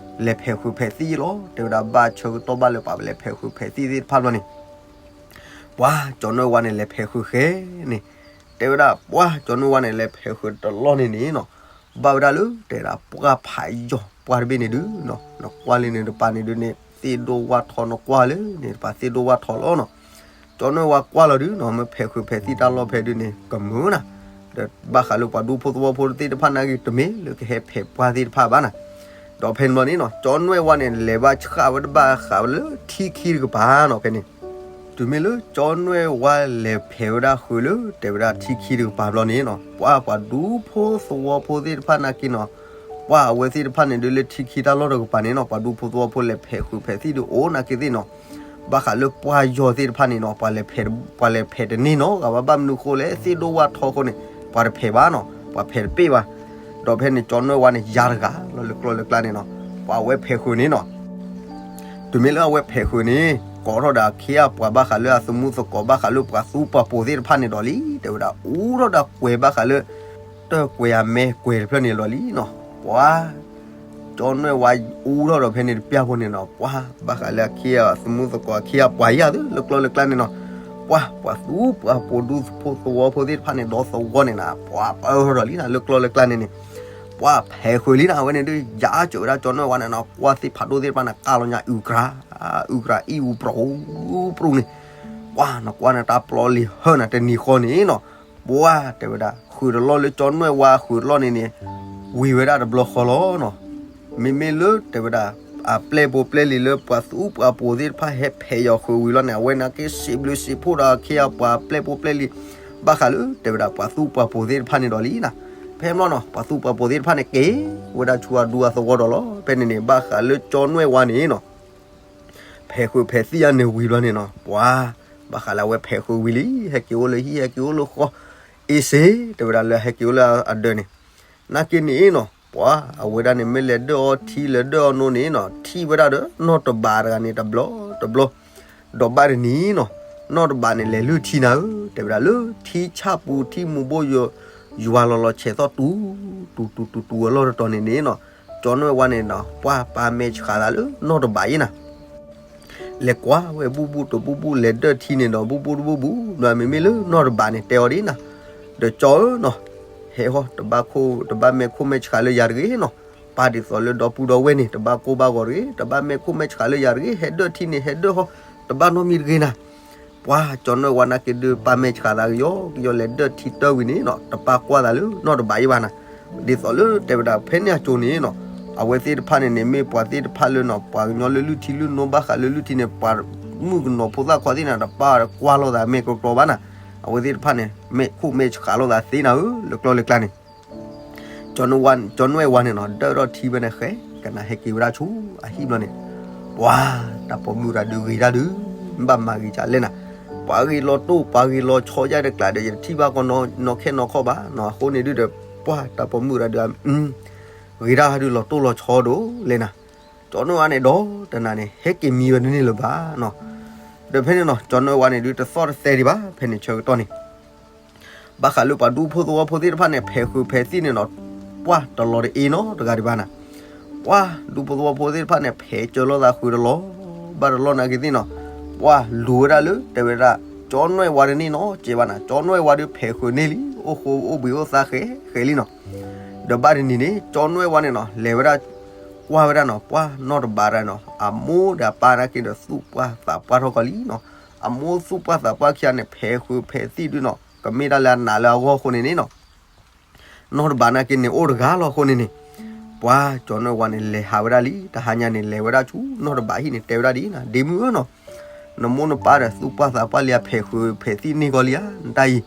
လဲၤဖဲးဃုာ်ဖဲးသံၣ်လီၤ. တဲဝဲဒၣ်ဘၣ်ဆၢကတီၢ်ဘၣ်လၢပှၤလဲၤဖဲးဃုာ်ဖဲးသံၣ်သ့ၣ်တဖၣ်ဘျီန့ၣ် ပှၤကၠီနွဲၣ်ဝါန့ၣ် လဲၤဖဲးဃုာ်ဃဲန့ၣ် တဲဝဲဒၣ်ပှၤကၠီနွဲၣ်ဝါန့ၣ် လဲၤဖဲးဃုာ်တလီၢ်န့ၣ်န့ၣ်နီၤ ဘၣ်ဝဲဒၣ်လၢတဲဒၣ်ပှၢ်ဖးယီၤပှၢ်တဘ့ၣ်န့ၣ်ဒုးနီၤ နကွၢ်လၢန့ၣ်တပၤန့ၣ်ဒုးန့ၣ် သ့ၣ်ဒိၣ်ဝၣ်ထီ နကွၢ်လၢန့ၣ်တပၤသ့ၣ်ဒိၣ်ဝၣ်ထီလီၤနီၤ. ကၠီနွဲၣ်ဝါကွၢ်လီၤဒုးနီၤ မ့ၢ်ဖဲးဃုာ်ဖဲးသံၣ်တၢ်လီၢ်ဖဲဒုးန့ၣ် ကမုာ်နၤ ဒီးဘၣ်ဃးလၢပှၤဒူဖိသဝီဖိသ့ၣ်တဖၣ်နာ်က့ တမ့ၢ်လၢကဟဲဖဲးပှၢ်သ့ၣ်တဖၣ်ဘၣ်နၤ. ဒီးဖဲန့ၣ်ဘျီန့ၣ်နီၤ ကၠီနွဲၣ်ဝါန့ၣ် လဲၤဘၣ်ဆှၣ်ဝဲတဘၣ်ဃးလၢထံခံတကပၤနီၤ ဖဲန့ၣ် တုၤမ့ၢ်လၢကၠီနွဲၣ်ဝါလဲၤဖဲးဝဲဒၣ်ဃုာ်လၢ တဲဝဲဒၣ်ထံခံတကပၤဘျီန့ၣ်နီၤ ပှၤပှၤဒူဖိသဝီဖိသ့ၣ်တဖၣ်နာ်က့နီၤ ပှၤအဝဲသ့ၣ်တဖၣ်န့ၣ်ဒုးလၢထံခံတၢ်လီၢ်တကပၤန့ၣ်နီၤ ပှၤဒူဖိသဝီဖိလဲၤဖဲးဃုာ်ဖဲးသံၣ်ဒုးအိၣ်နာ်က့သ့ၣ်နီၤ ဘၣ်ဃးလၢပှၢ်ယီၤသ့ၣ်တဖၣ်န့ၣ်နီၤ ပှၤလဲၤဖဲးတန့ၢ်နီၤ ဂၤဘၣ်ဘၣ်မနုၤဃိလဲၣ် သ့ၣ်ဒိၣ်ဝၣ်ထီဃိန့ၣ် ပှၤတဖဲးဘၣ်နီၤ ပှၤဖဲးတပ့ၢ်ဘၣ်. ဒီးဖဲန့ၣ်ကၠီနွဲၣ်ဝါန့ၣ် ယၤတဂၤလီၤလၢကျီလၢကျါန့ၣ်နီၤ ပှၤအဝဲဖဲးဃုာ်န့ၣ်နီၤ တုၤမ့ၢ်လၢအဝဲဖဲးဃုာ်န့ၣ် ကိးထီၣ်ဒီးအခ့အပှၤဘၣ်ဃးလၢအသမူသကိးဘၣ်ဃးလၢပှၤသူပှၤပိာ်သ့ၣ်တဖၣ်န့ၣ်ဒီးလံ တဲဝဲဒၣ်အူထီၣ်ဒီးကွဲးဘၣ်ဃးလၢ တၢၢ်ကွဲးအမဲကွဲးတဖျၢၣ်န့ၣ်လီၤလံနီၤ ပှၤ ကၠီနွဲၣ်ဝါအူထီၣ်ဒီးဖဲန့ၣ်တပျၢ်ဖိန့ၣ်နီၤ ပှၤဘၣ်ဃးလၢအခ့အသမူသကိးအခ့အပှၤယၤသုလၢကျီလၢကျါန့ၣ်နီၤ ပှၤ ပှၤသူပှၤပိာ်ဒူဖိသဝီဖိသ့ၣ်တဖၣ်န့ၣ်ဒီသဝီန့ၣ်နီၤ ပှၤပၢထီၣ်ဒီးလံနီၤ လၢကျီလၢကျါန့ၣ်န့ၣ် ပှၤဖဲးဃုာ်လံနီၤ အဝဲန့ၣ်ဒုးယၤစၢၤဝဲဒၣ်ကၠီနွဲၣ်ဝါန့ၣ်နီၤ ကွၢ်သ့ၣ်ဖးဒိၣ်သ့ၣ်တဖၣ်န့ၣ် ကးလီၤညါအုၣ်ကြၤ အုၣ်ကြၤအံၣ်အူပြူၤ ပြူၤန့ၣ် ပှၤနကွၢ်န့ၣ်တၢ်ပျီလံၤဟၢနၤတနံၤဃီန့ၣ်နီၤ ပှၤတဲဝဲဒၣ် ဃုာ်တလီၢ်လၢကၠီနွဲၣ်ဝါဃုာ်တလီၢ်န့ၣ်န့ၣ် ဝံၤဝဲဒၣ်တဘျီဃီလီၤနီၤ မ့မ့ၢ်လၢတဲဝဲဒၣ် အပျဲၢ်ဖိပျဲၢ်လံၤလၢပှၤသူပှၤပိာ်သ့ၣ်တဖၣ်ဟဲဖဲးယီၤဃုာ်ဝံၤလီၤန့ၣ် အဝဲနာ်က့စံးဘျုးစံးဖှိၣ်ဒီးအခ့အပှၤပျဲၢ်ဖိပျဲၢ်လံၤ ဘၣ်ဃးလၢတဲဝဲဒၣ်ပှၤသူပှၤပိာ်သ့ၣ်တဖၣ်န့ၣ်ဒီးလံနီၤ ဖဲမ့ၢ်နီၤ ပှၤသူပှၤပိာ်သ့ၣ်တဖၣ်န့ၣ်က့ၤဝဲဒၣ်ဆူအဒူအသဝီဒီးလီၤ ဖဲန့ၣ်န့ၣ် ဘၣ်ဃးလၢကၠီနွဲၣ်ဝါန့ၣ်နီၤ ဖဲးဃုာ်ဖဲးသံၣ်အန့ၣ်ဝံၤဘျီန့ၣ်နီၤ ပှၤ ဘၣ်ဃးလၢအဝဲဖဲးဃုာ်ဝံၤလံ ဟဲက့ၤအိၣ်လၢဟံၣ် ဟဲက့ၤအိၣ်လၢဃီ အ့စ့ တဲဝဲဒၣ်လၢဟဲက့ၤအိၣ်လၢအဒၢးန့ၣ် နာ်က့န့ၣ်နီၤ ပှၤ အဝဲဒၣ်န့ၣ်မ့ၢ်လဲၤဒၢၣ်အီထံလဲၤဒၢၣ်အီနိန့ၣ်နီၤ ထံၣ်ဝဲဒၣ်ဒီးနီၢ်တဘးတဂၤန့ၣ်တဘျီတဘျီ ဒီးဘၣ်တနံၤနီၤ နီၢ်တဘးန့ၣ်လဲၤလုၢ်ထံနၤဧၢ တဲဝဲဒၣ်လၢထံဆၣ်ပူၤထံမူၤဘိယိၤ ယွၤလီၤလီၤဆဲးသီၣ်တူၤ တူၤတူၤတူၤတူၤအလီၢ်တတီၤန့ၣ်န့ၣ်နီၤ ကၠီနွဲၣ်ဝါန့ၣ်နီၤ ပှၤပာ်မဲာ်ဆှးသးလၢနီၢ်တဘးအံၤနၤ လဲၤကွၢ်ဝဲဘူၣ်ဘူၣ်တဘူၣ်ဘူၣ် လဲၤဒၢၣ်ထံန့ၣ်ဒီးဘူၣ်ဘူၣ်တဘူၣ်ဘူၣ် မ့မ့ၢ်လၢနီၢ်တဘးန့ၣ်တဲအီၤဒ်နၤ ဒီးကၠီဧၢနီၤ ဟဲဟီၣ် တဘၣ်ခိၣ် တဘၣ်မဲာ်ခိၣ်မဲာ်ဆှးလၢယၤတဂ့ၤနီၤ ပၢ်ဒ်သိးလၢဒီပုၢ်ဒီဝဲၢ်န့ၣ် တဘၣ်ကိၢ်ဘၣ်ဂီၤတဂ့ၤ တဘၣ်မဲာ်ခိၣ်မဲာ်ဆှးလၢယၤတဂ့ၤ ဟဲဒၢၣ်ထံန့ၣ် ဟဲဒၢၣ်ဟီၣ် တဘၣ်နီတမံၤတဂ့ၤနၤ ပှၤကၠီနွဲၣ်ဝါနာ်က့ဒုး ပာ်မဲာ်ဆှးသးကယီကယီ လဲၤဒၢၣ်ထံတၢ်ဝံၤန့ၣ်နီၤ တပာ်ကွၢ်သးလၢနီၢ်တဘးအံၤဘၣ်နၤ ဒ်သိးလၢတဲဝဲဒၣ်ဖဲန့ၣ်အကၠိန့ၣ်နီၤ အဝဲသ့ၣ်တဖၣ်န့ၣ်န့ၣ် မ့ၢ်ပှၤသ့ၣ်တဖၣ်လၢနီၤ ပှၤကညီလၢလုၢ်ထံလုၢ်နိဘၣ်ဃးလၢလုၢ်ထံန့ၣ် ပှၤမုၣ်ကနီၤဖိသၣ်ခွါသ့ၣ်န့ၣ် တပာ်ကွၢ်လိာ်သးမဲာ်ကြီကြီဘၣ်နၤ အဝဲသ့ၣ်တဖၣ်န့ၣ် မဲာ်ခိၣ်မဲာ်ဆှးလိာ်သးသ့နၤဧၢ လၢကျီလၢကျါန့ၣ် ကၠီနွဲၣ်ဝါန့ၣ်နီၤ ဒၢၣ်ထီၣ်ထံဝဲန့ၣ်ဃဲ ကနၣ်ဟဲက့ၤဝဲဒၣ်ဆူအဟံၣ်ဘျီန့ၣ် ပှၤ တၢ်ပိာ်မုၣ်တဂၤဒုးဂ့ၤတၢ်ဒုး ဘၣ်မၤဂ့ၤကလဲၣ်နၤ ပှၤဂ့ၤလီၤတိၢ် ပှၤဂ့ၤလီၤဆီယါတကျးဒီး ယတထံၣ်ဘၣ်ကီနီၢ်ခဲနီၢ်ခီဘၣ်နီၤ အဃိန့ၣ်ဒုးဒီး ပှၤတၢ်ပိာ်မုၣ်တဂၤဒုး ဂ့ၤတၢ်ဒုးလီၤတိၢ်လီၤဆီဒိၣ်လဲၣ်နၤ ကၠီနွဲၣ်ဝါန့ၣ်ဒီး တနၤန့ၣ် ဟဲက့ၤမံဝဲတန့ၢ်လၢၤဘၣ်နီၤ ဒီးဖဲန့ၣ်နီၤ ကၠီနွဲၣ်ဝါန့ၣ်ဒုး တသီၣ်တသဲဒံးဘၣ် ဖဲန့ၣ်ဆၢကတီၢ်န့ၣ် ဘၣ်ဃးလၢပှၤဒူဖိသဝီဖိသ့ၣ်တဖၣ်န့ၣ် ဖဲးဃုာ်ဖဲးသံၣ်န့ၣ်နီၤ ပှၤတလီၤတအ့နီတဂၤဒံးဘၣ်နၤ ပှၤဒူဖိသဝီဖိသ့ၣ်တဖၣ်န့ၣ် ဖဲးစၢၤလိာ်သးဃုာ်တလီၤ ဘၣ်တလီၤနာ်က့သ့ၣ်နီၤ ပှၤလူၤဝဲဒၣ်လၢ တဲဝဲဒၣ် ကၠီနွဲၣ်ဝါတန့ၢ်နီတစဲးဘၣ်နၤ ကၠီနွဲၣ်ဝါဒုးဖဲးဃုာ်န့ၢ်လံ အိၣ်ဃိအိၣ်ဘှံးအိၣ်သါဃဲဃဲလံနီၤ ဒီးဘၣ်တနံၤန့ၣ် ကၠီနွဲၣ်ဝါန့ၣ်နီၤ လဲၤဝဲဒၣ် ကွၢ်ဝဲဒၣ်နီၤ ပှၤနီၢ်တဘးတဂၤနီၤ အမိၢ်ဒီးအပၢ်နာ်က့ဒီး သူၣ်ပှၢ်သးပှၢ်ထီၣ်ကီးလံနီၤ အမိၢ်သူၣ်ပှၢ်သးပှၢ်ခံဂၤန့ၣ် ဖဲးဃုာ်ဖဲးသံၣ်ဒုးနီၤ ကမ့ၢ်တၢ်လၢအနာ်လၢအဂီၢ်အဃိန့ၣ်န့ၣ်နီၤ နီၢ်တဘးနာ်က့န့ၣ်အိၣ်တဂၤလီၤအဃိန့ၣ်န့ၣ် ပှၤကၠီနွဲၣ်ဝါန့ၣ် လဲၤဟးဝဲဒၣ်လံ တဟါညါန့ၣ် လဲၤဝဲဒၣ်ဆူနီၢ်တဘးဟံၣ်န့ၣ် တဲဝဲဒၣ်ဒ်အံၤနၤ ဒ့မုၣ်ဧၢနီၤ နမိၢ်နပၢ်ဒီးသူၣ်ပှၢ်သးပှၢ်လံ အဖဲးဃုာ်ဖဲးသံၣ်န့ၢ်ကီးလံဧါ နတၢ်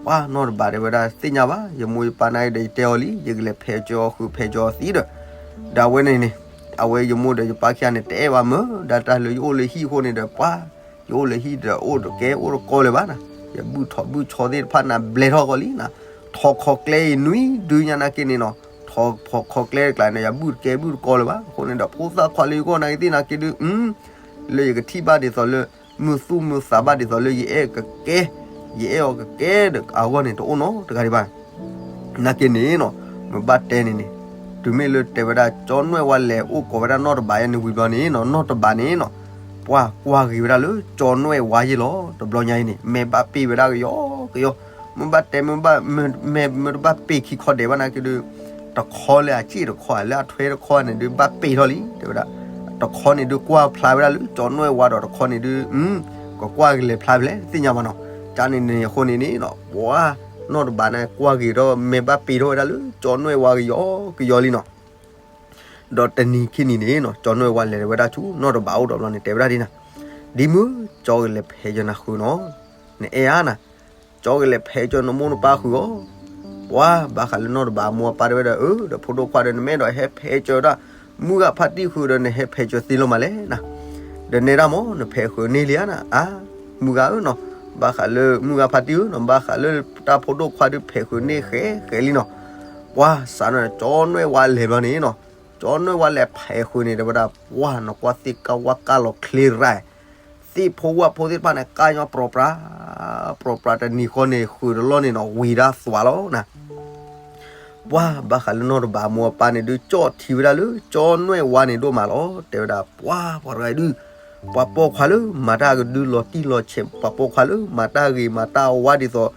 အံၤ ပှၤနီၢ်တဘးတဲဝဲဒၣ် သ့ၣ်ညါဘၣ် ယမိၢ်ယပၢ်နာ်က့ဒီး ယတဲအီၤလံ ယကလဲၤဖဲးစၢၤအီၤဃုာ်ဖဲးစၢၤအီၤသံဒီး ဒီးအဝဲန့ၣ်န့ၣ် အဝဲယမိၢ်ဒီးယပၢ်ခံဂၤန့ၣ် တအဲၣ်ဘၣ်မၢ် ဒၣ်တၢ်လၢယအိၣ်လၢဟံၣ်အဃိန့ၣ်ဒီး ပှၤ ယအိၣ်လၢဟံၣ်ဒီး အိၣ်တကဲအိၣ်တကီလၢၤဘၣ်နၤ ယဘုၣ်ထီၣ်ဘုၣ်ဆီသ့ၣ်တဖၣ်န့ၣ် ဘျဲးထီၣ်ကီးလံနၤ ထီၣ်ခီၣ်ကျဲအံၤနွံဒုညါနာ်က့န့ၣ်နီၤ ထီၣ်ဖီၣ်ခီၣ်ကျဲတကျါန့ၣ် ယဘုၣ်တကဲဘုၣ်တကီလၢၤဘၣ် အဃိန့ၣ်ဒီး ဖိသၣ်ခွါလၢယဂီၢ်နာ်က့သ့ၣ်နာ်က့ဒုး လၢယကထံၣ်ဘၣ်ဒ်သိးလၢ မုာ်သူၣ်မုာ်သးဘၣ်ဒ်သိးလၢယအဲၣ်ကကဲ ယအဲၣ်အီၤကကဲဒီးအဂီၢ်န့ၣ် တအိၣ်နီတဂၤဒံးဘၣ် နာ်က့န့ၣ်နီၤ မ့ၢ်ဘၣ်တဲန့ၣ်န့ၣ် တုၤမ့ၢ်လၢတဲဝဲဒၣ် ကၠီနွဲၣ်ဝါလဲၤအိၣ်ကိးဝဲဒၣ်နီၢ်တဘးယါန့ၣ်ဝံၤဘျီန့ၣ်နီၤ နီၢ်တဘးန့ၣ်နီၤ ပှၤကွၢ်ဂ့ၤဝဲဒၣ်လၢ ကၠီနွဲၣ်ဝါယ့ၢ်လီၤ. တဘျီညါအံၤန့ၣ် မဲာ်ဘၣ်ပ့ၢ်ဝဲဒၣ်ကယီကယီ မ့ၢ်ဘၣ်တဲ မ့ၢ်ဘၣ် မဲာ်မ့ၢ်တဘၣ်ပ့ၢ်ခံခီဒဲးဘၣ်နာ်က့ဒုး တခီလၢအစ့ၣ်တခီ လၢအထွဲတခီန့ၣ်ဒုး ဘၣ်ပ့ၢ်ထီၣ်လံ တဲဝဲဒၣ် တခီန့ၣ်ဒုးကွၢ်ဖျါဝဲဒၣ်လၢ ကၠီနွဲၣ်ဝါဒီး တခီန့ၣ်ဒုး ကကွၢ်ကလဲၤဖျါဖဲလဲၣ် တသ့ၣ်ညါဘၣ်နီၤ. ကန့ၣ်န့ၣ်အဃိန့ၣ်န့ၣ်နီၤ ပှၤ နီၢ်တဘးန့ၣ်ကွၢ်ဂ့ၤထီၣ် မဲာ်ဘၣ်ပ့ၤထီၣ်ဝဲဒၣ်လၢကၠီနွဲၣ်ဝါကယီကယီလံနီၤ. ဒီးတနံၤခံနံၤန့ၣ်နီၤ ကၠီနွဲၣ်ဝါလဲၤဝဲဒၣ်ဆူနီၢ်တဘးအိၣ်ဒီးဘျီန့ၣ် တဲဝဲဒၣ်ဒ်နၤ, ဒ်မုၢ် ကၠီကလဲၤဖဲးကၢၤနၤဃုာ်နီၤ, နအဲၣ်ဧါနၤ, ကၠီကလဲၤဖဲးကၢၤနမိၢ်နပၢ်ဃုာ်အီၤ. ပှၤဘၣ်ဃးလၢနီၢ်တဘးအမိၢ်အပၢ်တဲဝဲဒၣ် အၢ ဒီးဖိဒိၣ်ခွါဒီး နမ့ၢ်အဲၣ်ဒိးဟဲဖဲးကၢၤတၢ် မုၢ်ဂၤဖါတံၢ်ဃုာ်ဒီး နဟဲဖဲးကၢၤသ့လီၤမးလဲၣ်နၤ. ဒီးနဲဒၣ်မး နဖဲးဃုာ်န့ၢ်လံဧါနၤ, အါ မုၢ်ဂၤဧၢနီၤ, ဘၣ်ဃးလၢမုၢ်ဂၤဖါတံၢ်ဧၢနီၤ, ဘၣ်ဃးလၢတၢ်ဖိဒိၣ်ခွါဒုးဖဲးဃုာ်န့ၢ်ဃဲဃဲလံနီၤ. ပှၤစးနီၤ ကၠီနွဲၣ်ဝါလဲၤဘျီန့ၣ်နီၤ, ကၠီနွဲၣ်ဝါလဲၤဖဲးဃုာ်န့ၣ် တဲဝဲဒၣ် ပှၤနကွၢ်သ့ၣ်ကါဝါကါလီၤချ့ရၢ် သ့ၣ်ဖိဝၣ်ဖိသ့ၣ်တဖၣ်န့ၣ် ကါညီပြီၤပြး ပြီၤပြးတနံၤဃီန့ၣ် ဃုာ်တလီၢ်န့ၣ်နီၤ ဝံၤဒၣ်သွးလီၤနၤ. ပှၤဘၣ်ဃးလၢနီၢ်တဘးအမိၢ်အပၢ်န့ၣ်ဒုး ကၠီၣ်ထံဝဲဒၣ်လၢကၠီနွဲၣ်ဝါန့ၣ်ဒိၣ်မးလီၤ. တဲဝဲဒၣ် ပှၤပှၤတဂၤအံၤဒုး ပှၤပိာ်ခွါလၢမၤတၢ်ကဒုလီၤတံၢ်လီၤဆဲး ပှၤပိာ်ခွါလၢမၤတၢ်ဂ့ၤမၤတၢ်ဝါဒ်သိး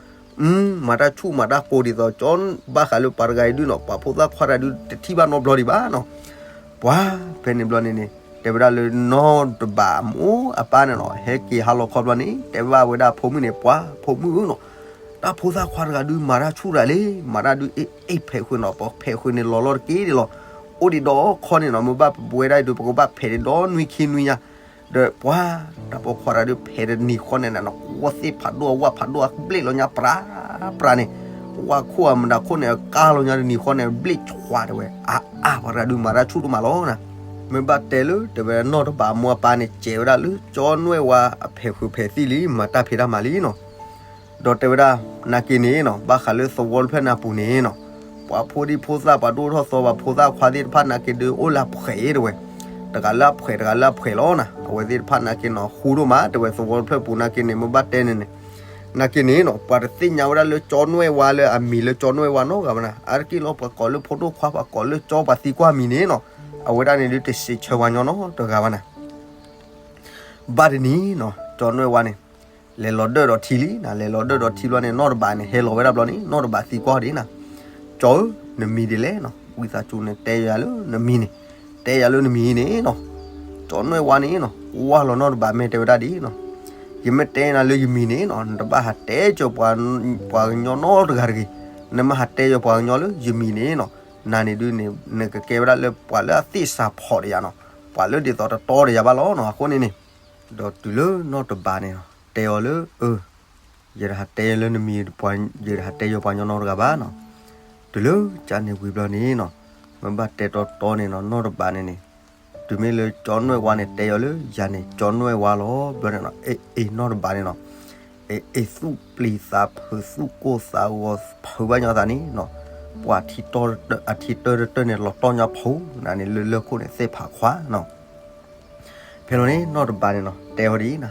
မၤတၢ်ဆူၣ်မၤတၢ်ကိၤဒ်သိး ကၠီဘၣ်ဃးလၢပှၤတဂၤအံၤဒုးနီၤ ပှၤဖိသၣ်ခွါတဂၤဒုး တထံၣ်ဘၣ်နီတဘျီဒံးဘၣ်နီၤ. ပှၤဖဲန့ၣ်ဘျီန့ၣ်န့ၣ် တဲဝဲဒၣ်လၢနီၢ်တဘးအမိၢ်အပၢ်န့ၣ်နီၤ ဟဲက့ၤဟါလီၤခီဘျီန့ၣ် တဲဘၣ်ဝဲဒၣ်ဖိမုၣ်န့ၣ် ပှၤဖိမုၣ်ဧၢနီၤ, တၢ်ဖိသၣ်ခွါတဂၤဒုး မၤတၢ်ဆူၣ်တဂၤလံ, မၤတၢ်ဒုးအ့ၣ်အ့ၣ်ဖဲးဃုာ်နီၤ, ပှၤဖဲးဃုာ်န့ၣ်လီၤလီၤတက့ၢ်ဒ်လီၤ. အိၣ်ဒံးဒီးခီန့ၣ်နီၤ မ့ၢ်ဘၣ်ပဝဲဒၣ်အံၤဒုး ပကဘၣ်ဖဲးဒံးဒီးနွံခံနွံညါ ဒီးပှၤတၢ်ပိာ်ခွါတဂၤဒုး ဖဲးတနံၤဃီန့ၣ်နၤနီၤ ကွၢ်သ့ၣ်ဖးဒိၣ်အဝၣ်ဖးဒိၣ်အဘျ့ၣ်လီၤညါပြး ပြးန့ၣ်, ဝၣ်ခိၣ်အမတၤခိၣ်န့ၣ် ကါလီၤညါတနံၤဃီန့ၣ် ဘျ့ၣ်ဆွးတဲဝဲ အါအါ ပှၤတဂၤဒုးမၤတၢ်ဆူၣ်ဒိၣ်မးလီၤနၤ. မ့ၢ်ဘၣ်တဲလၢတဲဝဲနီၢ်တဘးအမိၢ်အပၢ်န့ၣ် စဲးဝဲဒၣ်လၢကၠီနွဲၣ်ဝါအဖဲးဃုာ်ဖဲးသံလံ မၤတၢ်ဖံးတၢ်မၤလံနီၤ. ဒီးတဲဝဲဒၣ် နာ်က့န့ၣ်နီၤ ဘၣ်ဃးလၢသဝီတဖျၢၣ်န့ၣ်အပူၤန့ၣ်နီၤ ပှၤဖိဒံဖိသၣ် ပှၤဒိၣ်ထီၣ်သီ ပှၤဖိသၣ်ခွါသ့ၣ်တဖၣ်နာ်က့ဒုး အိၣ်လၢအဖှဲးတဲဝဲ, တဂၤလၢအဖှဲး တဂၤလၢအဖှဲးလီၤနၤ. အဝဲသ့ၣ်တဖၣ်နာ်က့နီၤ ဃူဒိၣ်မး တဲဝဲ သဝီတဖျၢၣ်ပူၤနာ်က့န့ၣ် မ့ၢ်ဘၣ်တဲန့ၣ်န့ၣ် နာ်က့န့ၣ်နီၤ ပှၤတသ့ၣ်ညါဝဲဒၣ်လၢကၠီနွဲၣ်ဝါလၢအမံၤလၢကၠီနွဲၣ်ဝါနီတဂၤဘၣ်နၤ. အါတက့ၢ်လီၤ ပှၤကိးလၢဖိဒိၣ်ခွါ ပှၤကိးလၢကၠီ ပှၤသံကွၢ်မံၤန့ၣ်နီၤ အဝဲဒၣ်န့ၣ်ဒုး တစံးဆၢပှၤညီနီတဂၤဘၣ်နၤ. ဘၣ်တနံၤနီၤ ကၠီနွဲၣ်ဝါန့ၣ် လဲၤလီၤဒၢၣ်ဒီးထံလံနၤ, လဲၤလီၤဒၢၣ်ဒီးထံဘျီန့ၣ် နီၢ်တဘးန့ၣ် ဟဲလီၤဝဲဒၣ်ဘျီန့ၣ် နီၢ်တဘးသံကွၢ်ဒံးနၤ, ကၠီဧၢ နမံၤဒ်လဲၣ်နီၤ, ဝံသးစူၤန့ၣ် တဲယၤလၢနမံၤန့ၣ်, တဲယၤလၢနမံၤန့ၣ်နီၤ. ကၠီနွဲၣ်ဝါန့ၣ်နီၤ ကွၢ်လီၤနီၢ်တဘး မ့ၢ်တဲဝဲဒၣ်ဒ်နီၤ, ယမ့ၢ်တဲနၤလၢယမံၤန့ၣ်နီၤ နတဘၣ်ဟးတဲကၢၤ ပှၤကညီနီတဂၤတဂ့ၤ, နမ့ၢ်ဟးတဲကၢၤပှၤကညီလၢယမံၤန့ၣ်နီၤ နၤန့ၣ်ဒုးန့ၣ် နကကဲဝဲဒၣ်လၢပှၤလၢအသ့ၣ်စးဖီးတယၤနီၤ, ပှၤလၢဒ်သိးတတီတယၤဘၣ်လီၤနီၤ. အဃိန့ၣ်န့ၣ် ဒီးတုၤလၢနီၢ်တဘးန့ၣ်နီၤ တဲအီၤလၢ အၢ ယတဟးတဲလၢနမံၤ, ယတဟးတဲယၤပှၤညီနီတဂၤဘၣ်နီၤ. တုၤလၢကၠီန့ၣ်ဝံၤဘျီန့ၣ်နီၤ မ့ၢ်ဘၣ်တဲတီတီန့ၣ်နီၤ နီၢ်တဘးန့ၣ်န့ၣ် တုၤမ့ၢ်လၢကၠီနွဲၣ်ဝါန့ၣ် တဲအီၤလၢယၤန့ၣ် ကၠီနွဲၣ်ဝါလီၤ ဘျီန့ၣ်နီၤ အ့ၣ် နီၢ်တဘးန့ၣ်နီၤ အ့ၣ် အ့ၣ် သူၣ်ပျံၤသးဖုး သူၣ်ကိၢ်သးဂီၤ ဖုးဘၣ်ညီသးန့ၣ်နီၤ ပှၤအထံတၢတၢၢ်န့ၣ် လီၤတီၢ်ညီဖုးနၤန့ၣ် လၢလၢခိၣ်န့ၣ် သ့ၣ်ဖးခွါနီၤ. ဖဲလီၤန့ၣ် နီၢ်တဘးန့ၣ်နီၤ တဲအီၤဒ်အံၤနၤ,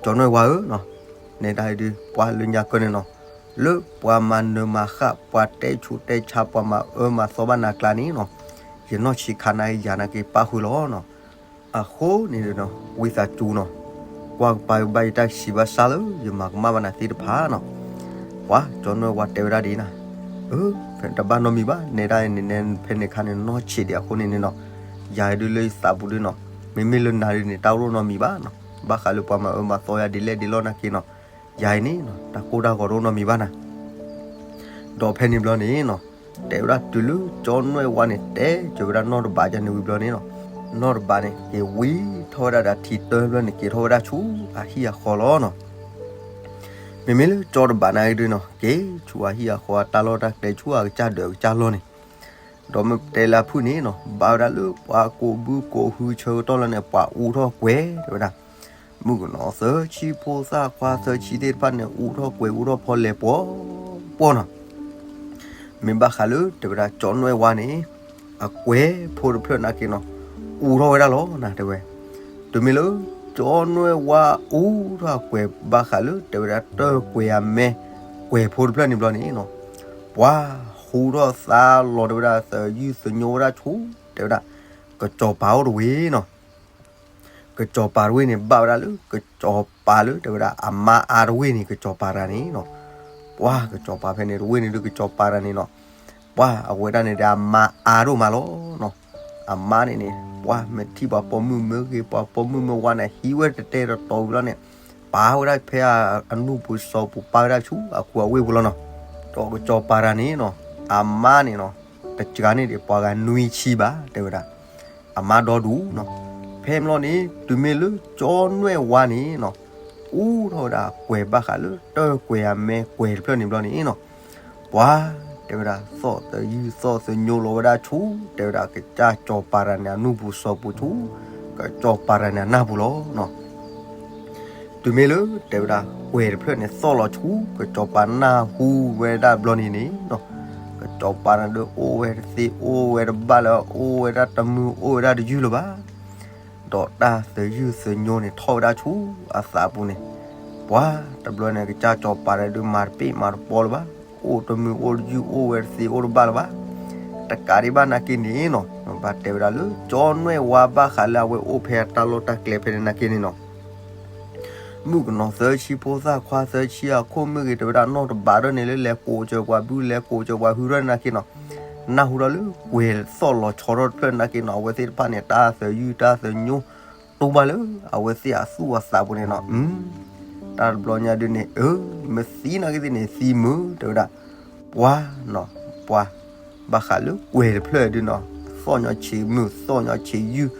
ကၠီနွဲၣ်ဝါဧၢနီၤ, နဲဒၣ်အံၤဒုး ပှၤလၢညါကၢန့ၣ်နီၤ လၢပှၤမၤနၢၤမၤဃၣ် ပှၤတဲဆူးတဲဆါ ပှၤမၤအၢမၤသီဘၣ်နၤကျါန့ၣ်နီၤ ယနီၢ်ဆံးခါနၤ ယၤနာ်က့ပၣ်ဃုာ်လီၤနီၤ. အဃိန့ၣ်ဒီး ဝံသးစူၤနီၤ ကွၢ်ကပၤဘၣ်ယတၢ်စံးဘၣ်စၢ်လၢ ယမၤကမၣ်ဘၣ်နၤသ့ၣ်တဖၣ်နီၤ. ပှၤကၠီနွဲၣ်ဝါတဲဝဲဒၣ်ဒ်အံၤနၤ, အၢ ဖဲတဘၣ်နီတမံၤဘၣ် နဲဒၣ်အံၤန့ၣ် ဖဲန့ၣ်ခါန့ၣ် နီၢ်ဆံးဒံးအဃိန့ၣ်န့ၣ်နီၤ ယၤအံၤဒုးလၢယသးပူၤဒုးနီၤ မ့မ့ၢ်လၢနၤဒုးန့ၣ် တၢ်အိၣ်နီတမံၤဘၣ်နီၤ. ဘၣ်ဃးလၢပှၤမၤအၢမၤသီယၤဒ်လဲၣ်ဒ်လဲၣ်နာ်က့နီၤ ယၤအံၤန့ၣ်နီၤ တၢ်ကိၢ်တၢ်ဂီၤတအိၣ်နီတမံၤဘၣ်နၤ. ဒီးဖဲန့ၣ်ဘျီန့ၣ်နီၤ တဲဝဲဒၣ်တုၤလၢကၠီနွဲၣ်ဝါန့ၣ် တဲစၢၤဝဲဒၣ်နီၢ်တဘးယၤန့ၣ်ဝံၤဘျီန့ၣ်နီၤ နီၢ်တဘးန့ၣ် က့ၤဝံထီၣ်ဝဲဒၣ်ဒီးထံတၢဘျီန့ၣ် က့ၤထီၣ်ဝဲဒၣ်ဆူအဟံၣ်အဃီလီၤနီၤ. မ့မ့ၢ်လၢကၠီတဘးနာ်က့ဒုးနီၤ က့ၤဆူအဟံၣ်အဃီအတၢ်လီၢ်တၢ်ကျဲ ဆူအကစၢ်ဒၢးအကစၢ်လီၢ်န့ၣ် ဒီးမ့ၢ်တဲလၢအဖုၣ်န့ၣ်နီၤ ဘၣ်ဝဲဒၣ်လၢပှၤကိးဘုကိးဟုဆၢကတီၢ်လၢန့ၣ် ပှၤအူထီၣ်ကွဲၤတဲဝဲဒၣ် မုၣ်ကနီၤသၢဆံ ဖိသၣ်ခွါသၢဆံသ့ၣ်တဖၣ်န့ၣ် အူထီၣ်ကွဲၤ အူထီၣ်ဖီလဲၤပှီၤပှီၤနီၤ. မ့ၢ်ဘၣ်ဃးလၢတဲဝဲဒၣ်ကၠီနွဲၣ်ဝါန့ၣ် အကွဲၤဖိတဖျၢၣ်နာ်က့နီၤ အူထီၣ်ဝဲဒၣ်လီၤနၤတဲဝဲ. တုၤမ့ၢ်လၢကၠီနွဲၣ်ဝါအူထီၣ်အကွဲၤ ဘၣ်ဃးလၢတဲဝဲဒၣ်တၢၢ်ကွဲၤအမဲကွဲၤဖိတဖျၢၣ်န့ၣ်ဘျီန့ၣ်နီၤ ပှၤဟူထီၣ်သါလီၤတဲဝဲဒၣ် သယုၢ်သညိဝဲဒၣ်ဆူ တဲဝဲဒၣ် ကစီၤပၤအိၣ်တဝ့ၢ်နီၤ. ကစီၤပၤတဝ့ၢ်န့ၣ် ဘၣ်ဝဲဒၣ်လၢကစီၤပၤလၢတဲဝဲဒၣ် အမါအါတဝ့ၢ်န့ၣ် ကစီၤပၤတဂၤန့ၣ်နီၤ. ပှၤကစီၤပၤဖဲန့ၣ်တဝ့ၢ်န့ၣ်ဒုး ကစီၤပၤတဂၤန့ၣ်နီၤ ပှၤအဝဲဒၣ်န့ၣ်ဒီး အမါအါဒိၣ်မးလီၤနီၤ. အမါန့ၣ်န့ၣ် ပှၤမ့ၢ်ထံၣ်ပှၤပိာ်မုၣ်မ့ၢ်ဂ့ၤ ပှၤပိာ်မုၣ်မ့ၢ်ဝါန့ၣ် ဟံးဝဲတတဲတတီၤဝံၤလီၤန့ၣ် ပာ်ဝဲဒၣ်ဖဲအနူၢ်ပူၤစီၤပူၤ ပာ်ဝဲဒၣ်ဆူအကူအဝ့ၢ်ပူၤလီၤနီၤ. ဒီးကစီၤပၤတဂၤန့ၣ်နီၤ, အမါန့ၣ်နီၤ, တစှၤန့ၢ်ဒံးပှၤဂၤနွံဆံဘၣ် တဲဝဲဒၣ်, အမါဒီဒူၣ်နီၤ. ဖဲန့ၣ်ဘျီန့ၣ် တုၤမ့ၢ်လၢကၠီနွဲၣ်ဝါန့ၣ်နီၤ, အူထီၣ်ဝဲဒၣ်ကွဲၤဘၣ်ဃးလၢတၢ်ကွဲၤအမဲကွဲၤတဖျၢၣ်န့ၣ်ဘျီန့ၣ်နီၤ, ပှၤ တဲဝဲဒၣ် သီၣ်သယုၢ်သီၣ်သညိလီၤဝဲဒၣ်ဆူ တဲဝဲဒၣ်ကစၢ်စီၤပၤတဂၤန့ၣ် အနူၢ်ပူၤစီၤပူၤဆူ ကစီၤပၤတဂၤန့ၣ် အနၢ်ပူၤလီၤနီၤ. တုၤမ့ၢ်လၢ တဲဝဲဒၣ် ကွဲၤတဖျၢၣ်န့ၣ် သီၣ်လီၤဆူ ကစီၤပၤနၢ်ဟူဝဲဒၣ်ဘျီန့ၣ်န့ၣ်နီၤ, ကစီၤပၤန့ၣ်ဒုးအိၣ်ဝဲတသ့ အိၣ်ဝဲတဘၣ်လၢၤ အိၣ်ဝဲဒၣ်တမုာ် အိၣ်ဝဲဒၣ်တယုၢ်လၢၤဘၣ်. ဒီးတၢ်သယုၢ်သညိန့ၣ် ထီၣ်ဝဲဒၣ်ဆူအသးပူၤန့ၣ်, ပှၤတဘျီန့ၣ် ကစၢ်စီၤပၤန့ၣ်ဒုး မၤတပ့ၢ်မၤတပီလၢၤဘၣ်, အိၣ်တမုာ်အိၣ်တယုၢ် အိၣ်ဝဲတသ့ အိၣ်တဘၣ်လၢၤဘၣ်. တကးဒံးဘၣ်နာ်က့န့ၣ်နီၤ, ဘၣ်တဲဝဲဒၣ်လၢ ကၠီနွဲၣ်ဝါဘၣ်ဃးလၢအဝဲအိၣ်ဖဲအတၢ်လီၢ်တၢ်ကျဲဖဲန့ၣ်နာ်က့န့ၣ်နီၤ, မုၣ်ကနီၤသၢဆံ ဖိသၣ်ခွါသၢဆံ အခိၣ်မ့ၢ်ဂ့ၤ တဲဝဲဒၣ် နီၢ်တဘးထီၣ်န့ၣ်လၢ လဲၤကိးစၢၤပှၤဘု လဲၤကိးစၢၤပှၤဟုထီၣ်န့ၣ်နာ်က့နီၤ, နၢ်ဟူထီၣ်လၢ ကွဲၤသီၣ်လီၤဆီထီၣ်တဖျၢၣ်နာ်က့နီၤ, အဝဲသ့ၣ်တဖၣ်န့ၣ် တၢ်သယုၢ်တၢ်သညိ တိၢ်ဘၣ်လၢအဝဲသ့ၣ်အသူၣ်အသးပူၤန့ၣ်နီၤ, တၢ်တဘျီညါဒုးန့ၣ် အၢ မ့ၢ်သံနာ်က့သ့ၣ်န့ၣ် သံမုာ် တဲဝဲဒၣ်, ပှၤနီၤ, ပှၤ ဘၣ်ဃးလၢကွဲၤတဖျၢၣ်ဒုးနီၤ, သီၣ်ညီဆံးမုာ် သီၣ်ညီဆံးယုၢ်,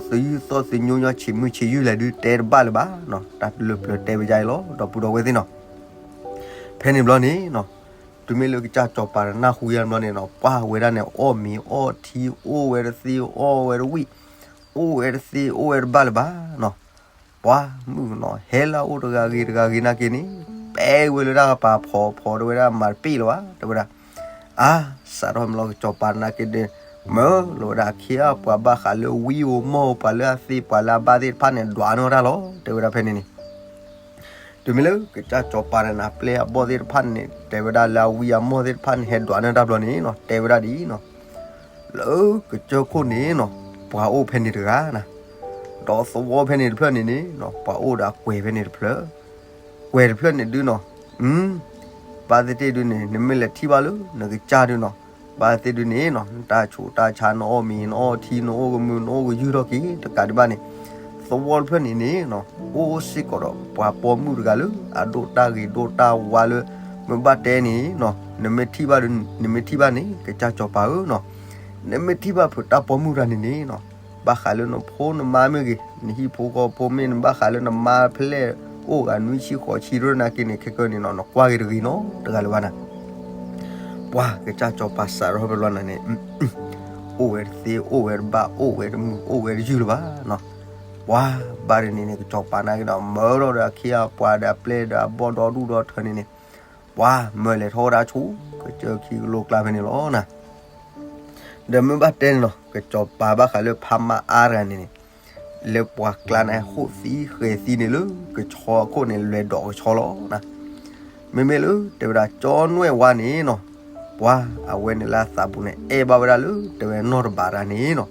သီၣ်သယုၢ်သီၣ်သညိညီဆံးမုာ်ဆံးယုၢ်လဲၣ်ဒုး တဲတဘၣ်လၢၤဘၣ်နီၤ, တၢ်တလၢပျၢၤတဲဝဲဒ်အံၤလီၤ ဒီပုၢ်ဒီဝဲၢ်သ့ၣ်နီၤ. ဖဲန့ၣ်ဘျီန့ၣ်နီၤ, တုၤမ့ၢ်လၢကစၢ်စီၤပၤတဂၤနၢ်ဟူယါဘျီန့ၣ်နီၤ, ပှၤဝဲဒၣ်န့ၣ် အီၣ်မ့ၤအီထံ အိၣ်ဝဲတသ့ အီၣ်ဝဲတဝံၣ်, အိၣ်ဝဲတသ့ အိၣ်ဝဲတဘၣ်လၢၤဘၣ်နီၤ. ပှၤမုၣ်ကနီၤ ဟဲလၢအအိၣ်တဂၤဂ့ၤတဂၤဂ့ၤနာ်က့န့ၣ်, ပဲဝဲလၢတၢ်ကပၤဖီဖီ တဲဝဲဒၣ် မၤတပ့ၢ်လၢၤဘၣ် တဲဝဲဒၣ်. အါ စးထီၣ်မ့ၢ်လီၤ ကစီၤပၤနာ်က့ဒုး မၢလီၤဝဲဒၣ်အခ့အပှၤဘၣ်ဃးလၢဝံဧိၤမီၢ်ဧိၤ ပှၤလၢအသ့ပှၤလၢအဘၣ်သ့ၣ်တဖၣ်န့ၣ် ဒွးန့ၢ်တၢ်လီၤ တဲဝဲဒၣ်ဖဲန့ၣ်န့ၣ်. တုၤမ့ၢ်လၢကစၢ်စီၤပၤန့ၣ် အပျဲၢ်အဘီၣ်သ့ၣ်တဖၣ်န့ၣ် တဲဝဲဒၣ်လၢအဝံအမီၢ်သ့ၣ်တဖၣ်န့ၣ် ဟဲဒွးန့ၢ်တၢ်ဘျီန့ၣ်နီၤ, တဲဝဲဒၣ်ဒ်အံၤနီၤ, လၢကစၢၢ်ခိၣ်န့ၣ်နီၤ, ပှၤအိၣ်ဖဲန့ၣ်တဂၤနီၤ, ဒီးသဝီဖဲန့ၣ်တဖျၢၣ်န့ၣ်န့ၣ်နီၤ, ပှၤအိၣ်ဒီးအကွဲၤဖဲန့ၣ်တဖျၢၣ်, ကွဲၤတဖျၢၣ်န့ၣ်ဒုးနီၤ, ဘၣ်သ့ၣ်သ့ၣ်ဒုးန့ၣ် နမ့ၢ်လဲၤထံၣ်ဘၣ်လၢနကစၢ်ဒုးနီၤ, ဘၣ်သ့ၣ်သ့ၣ်ဒုးန့ၣ်နီၤ, နတၢ်ဆူးတၢ်ဆါ နအီၣ်မ့ၤ နအီၣ်ထံ နအိၣ်ကမုာ် နအိၣ်ကယုၢ်ထီၣ်က့ၤ တကးဒံးဘၣ်န့ၣ်, သဝီတဖျၢၣ်န့ၣ်န့ၣ်နီၤ, အိၣ်စ့ၢ်ကီးဒီးပှၤပိာ်မုၣ်တဂၤလၢ အဒိၣ်တၢ်ဂ့ၤဒိၣ်တၢ်ဝါလၢ မ့ၢ်ဘၣ်တဲန့ၣ်နီၤ, နမ့ၢ်ထံၣ်ဘၣ်ဒုး နမ့ၢ်ထံၣ်ဘၣ်န့ၣ် ကစၢ်စီၤပၤဧၢနီၤ, နမ့ၢ်ထံၣ်ဘၣ်ဖုးတၢ်ပိာ်မုၣ်တဂၤန့ၣ်န့ၣ်နီၤ, ဘၣ်ဃးလၢနဖိနမါမ့ၢ်ဂ့ၤ, နဟံၣ်ဖိဃီဖိမ့ၢ် နဘၣ်ဃးလၢနမါဖဲလဲၣ် အိၣ်ဂၤနွံဆံဃိးဆံ ဒိၣ်နာ်က့န့ၣ် ခဲကနံၣ်န့ၣ်နီၤ, နကွၢ်ဂ့ၤတဂ့ၤနီတဂၤလၢၤဘၣ်နၤ. ပှၤကစၢ်စီၤပၤစးထီၣ်ဖဲဘျီန့ၣ်န့ၣ်, အိၣ်ဝဲတသ့ အိၣ်ဝဲတဘၣ် အိၣ်ဝဲတမုာ် အိၣ်ဝဲတယုၢ်လၢၤဘၣ်နီၤ. ပှၤဘၣ်ဒ်န့ၣ်န့ၣ် ကစီၤပၤနာ်က့ဒီး မၢထီၣ်ဒီးအခ့အပှၤဒီးအပျဲၢ်ဒီးအဘီၣ်ဒီဒူၣ်ဒီထၢန့ၣ်န့ၣ်, ပှၤမၢလဲၤထီၣ်ဝဲဒၣ်ဆူ ကစၢၢ်ခံကလိကျါဖဲန့ၣ်လီၤနၤ. ဒီးမ့ၢ်ဘၣ်တဲန့ၣ်နီၤ, ကစီၤပၤဘၣ်ဃးလၢဖးမါအါတဂၤန့ၣ်န့ၣ်, လၢပှၤကျါန့ၣ်ဟိးသံဃဲၤသံန့ၣ်လၢကဆီအခိၣ်န့ၣ် လဲၤဒိးကဆီလီၤနၤ. မ့မ့ၢ်လၢတဲဝဲဒၣ်ကၠီနွဲၣ်ဝါန့ၣ်နီၤ, ပှၤအဝဲန့ၣ်လၢအသးပူၤန့ၣ် အဲၣ်ဘၣ်ဝဲဒၣ်လၢ တဲဝဲနီၢ်တဘးတဂၤန့ၣ်နီၤ.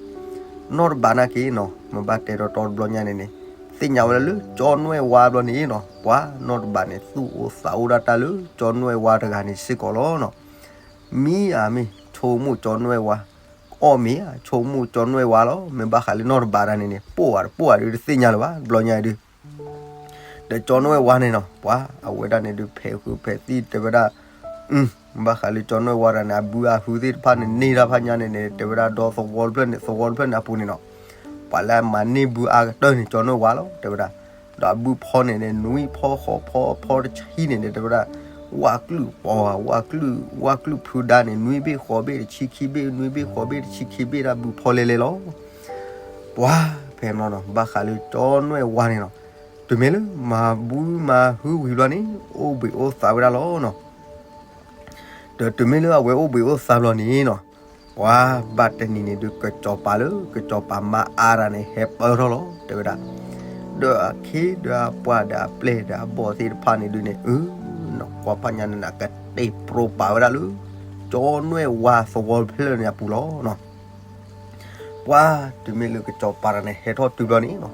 နီၢ်တဘးနာ်က့နီၤ, မ့ၢ်ဘၣ်တဲတီတီတဘျီညါန့ၣ်န့ၣ်, သ့ၣ်ညါဝဲဒၣ်လၢကၠီနွဲၣ်ဝါဘျီန့ၣ်နီၤ, ပှၤနီၢ်တဘးန့ၣ် သူၣ်အိၣ်သးအိၣ်ဒၣ်တၢ်လၢကၠီနွဲၣ်ဝါတဂၤန့ၣ်စ့ၢ်ကီးလီၤနီၤ. မံဧါမ့ၢ်ဆိကမိၣ်ကၠီနွဲၣ်ဝါ, အီၣ်မ့ၤဧါဆိကမိၣ်ကၠီနွဲၣ်ဝါလီၤ. မ့ၢ်ဘၣ်ဃးလၢနီၢ်တဘးတဂၤန့ၣ်န့ၣ် ပိၢ်ဧါတပိၢ်ဧါဒုးတသ့ၣ်ညါလၢၤဘၣ် တဘျီညါအံၤဒုး ဒီးကၠီနွဲၣ်ဝါန့ၣ်နီၤ, ပှၤအဝဲဒၣ်န့ၣ်ဒုး ဖဲးဃုာ်ဖဲးသံၣ် တဲဝဲဒၣ်, ဘၣ်ဃးလၢကၠီနွဲၣ်ဝါတဂၤန့ၣ် အဘုအဟုသ့ၣ်တဖၣ်န့ၣ် န့ၢ်တၢ်ဖးညါန့ၣ်န့ၣ် တဲဝဲဒၣ်ဒီသဝီတဖျၢၣ်န့ၣ် သဝီတဖျၢၣ်န့ၣ်အပူၤန့ၣ်နီၤ, ပှၤလၢအမၤန့ၢ်ဘုအါကတၢၢ်န့ၣ် ကၠီနွဲၣ်ဝါလီၤ တဲဝဲဒၣ်. ဒီးအဘုဖီန့ၣ်န့ၣ် နွံဖီဃိးဖီဖီတဆံန့ၣ်န့ၣ် တဲဝဲဒၣ်, ဝၣ်ကလုာ်ပီၤဧါ ဝၣ်ကလုာ် ဝၣ်ကလုာ်ဖုဒါန့ၣ် နွံဘ့ၣ်ဃိးဘ့ၣ်တဆံခံဘ့ၣ် နွံဘ့ၣ်ဃိးဘ့ၣ်တဆံခံဘ့ၣ် ဒၣ်ဘုဖီလဲၤလဲၤလီၤ. ပှၤဖဲန့ၣ်နီၤ ဘၣ်ဃးလၢကၠီနွဲၣ်ဝါန့ၣ်နီၤ, တုၤမ့ၢ်လၢမၤဘုမၤဟုဝံၤဘျီန့ၣ် အိၣ်ဘှံးအိၣ်သါဝဲဒၣ်လီၤနီၤ. ဒီးတုၤမ့ၢ်လၢအဝဲအိၣ်ဘှံးအိၣ်သါဘျီန့ၣ်နီၤ, ပှၤဘၣ်တနံၤန့ၣ်ဒုး ကစီၤပၤလၢ ကစီၤပၤမါအါတဂၤန့ၣ် ဟဲပၢထီၣ်လီၤ တဲဝဲဒၣ်. ဒီးအခ့ဒီးအပှၤဒီးအပျဲၢ်ဒီးအဘီၣ်သ့ၣ်တဖၣ်န့ၣ်ဒုးန့ၣ် အၢ နကွၢ်ဖးညါန့ၣ် နကတဲာ်ပြိပာ်ဝဲဒၣ်လၢ ကၠီနွဲၣ်ဝါသဝီဖျၢၣ်န့ၣ်အပူၤလီၤနီၤ. ပှၤတုၤမ့ၢ်လၢကစီၤပၤတဂၤန့ၣ် ဟဲထီၣ်တုၤဘျီန့ၣ်နီၤ,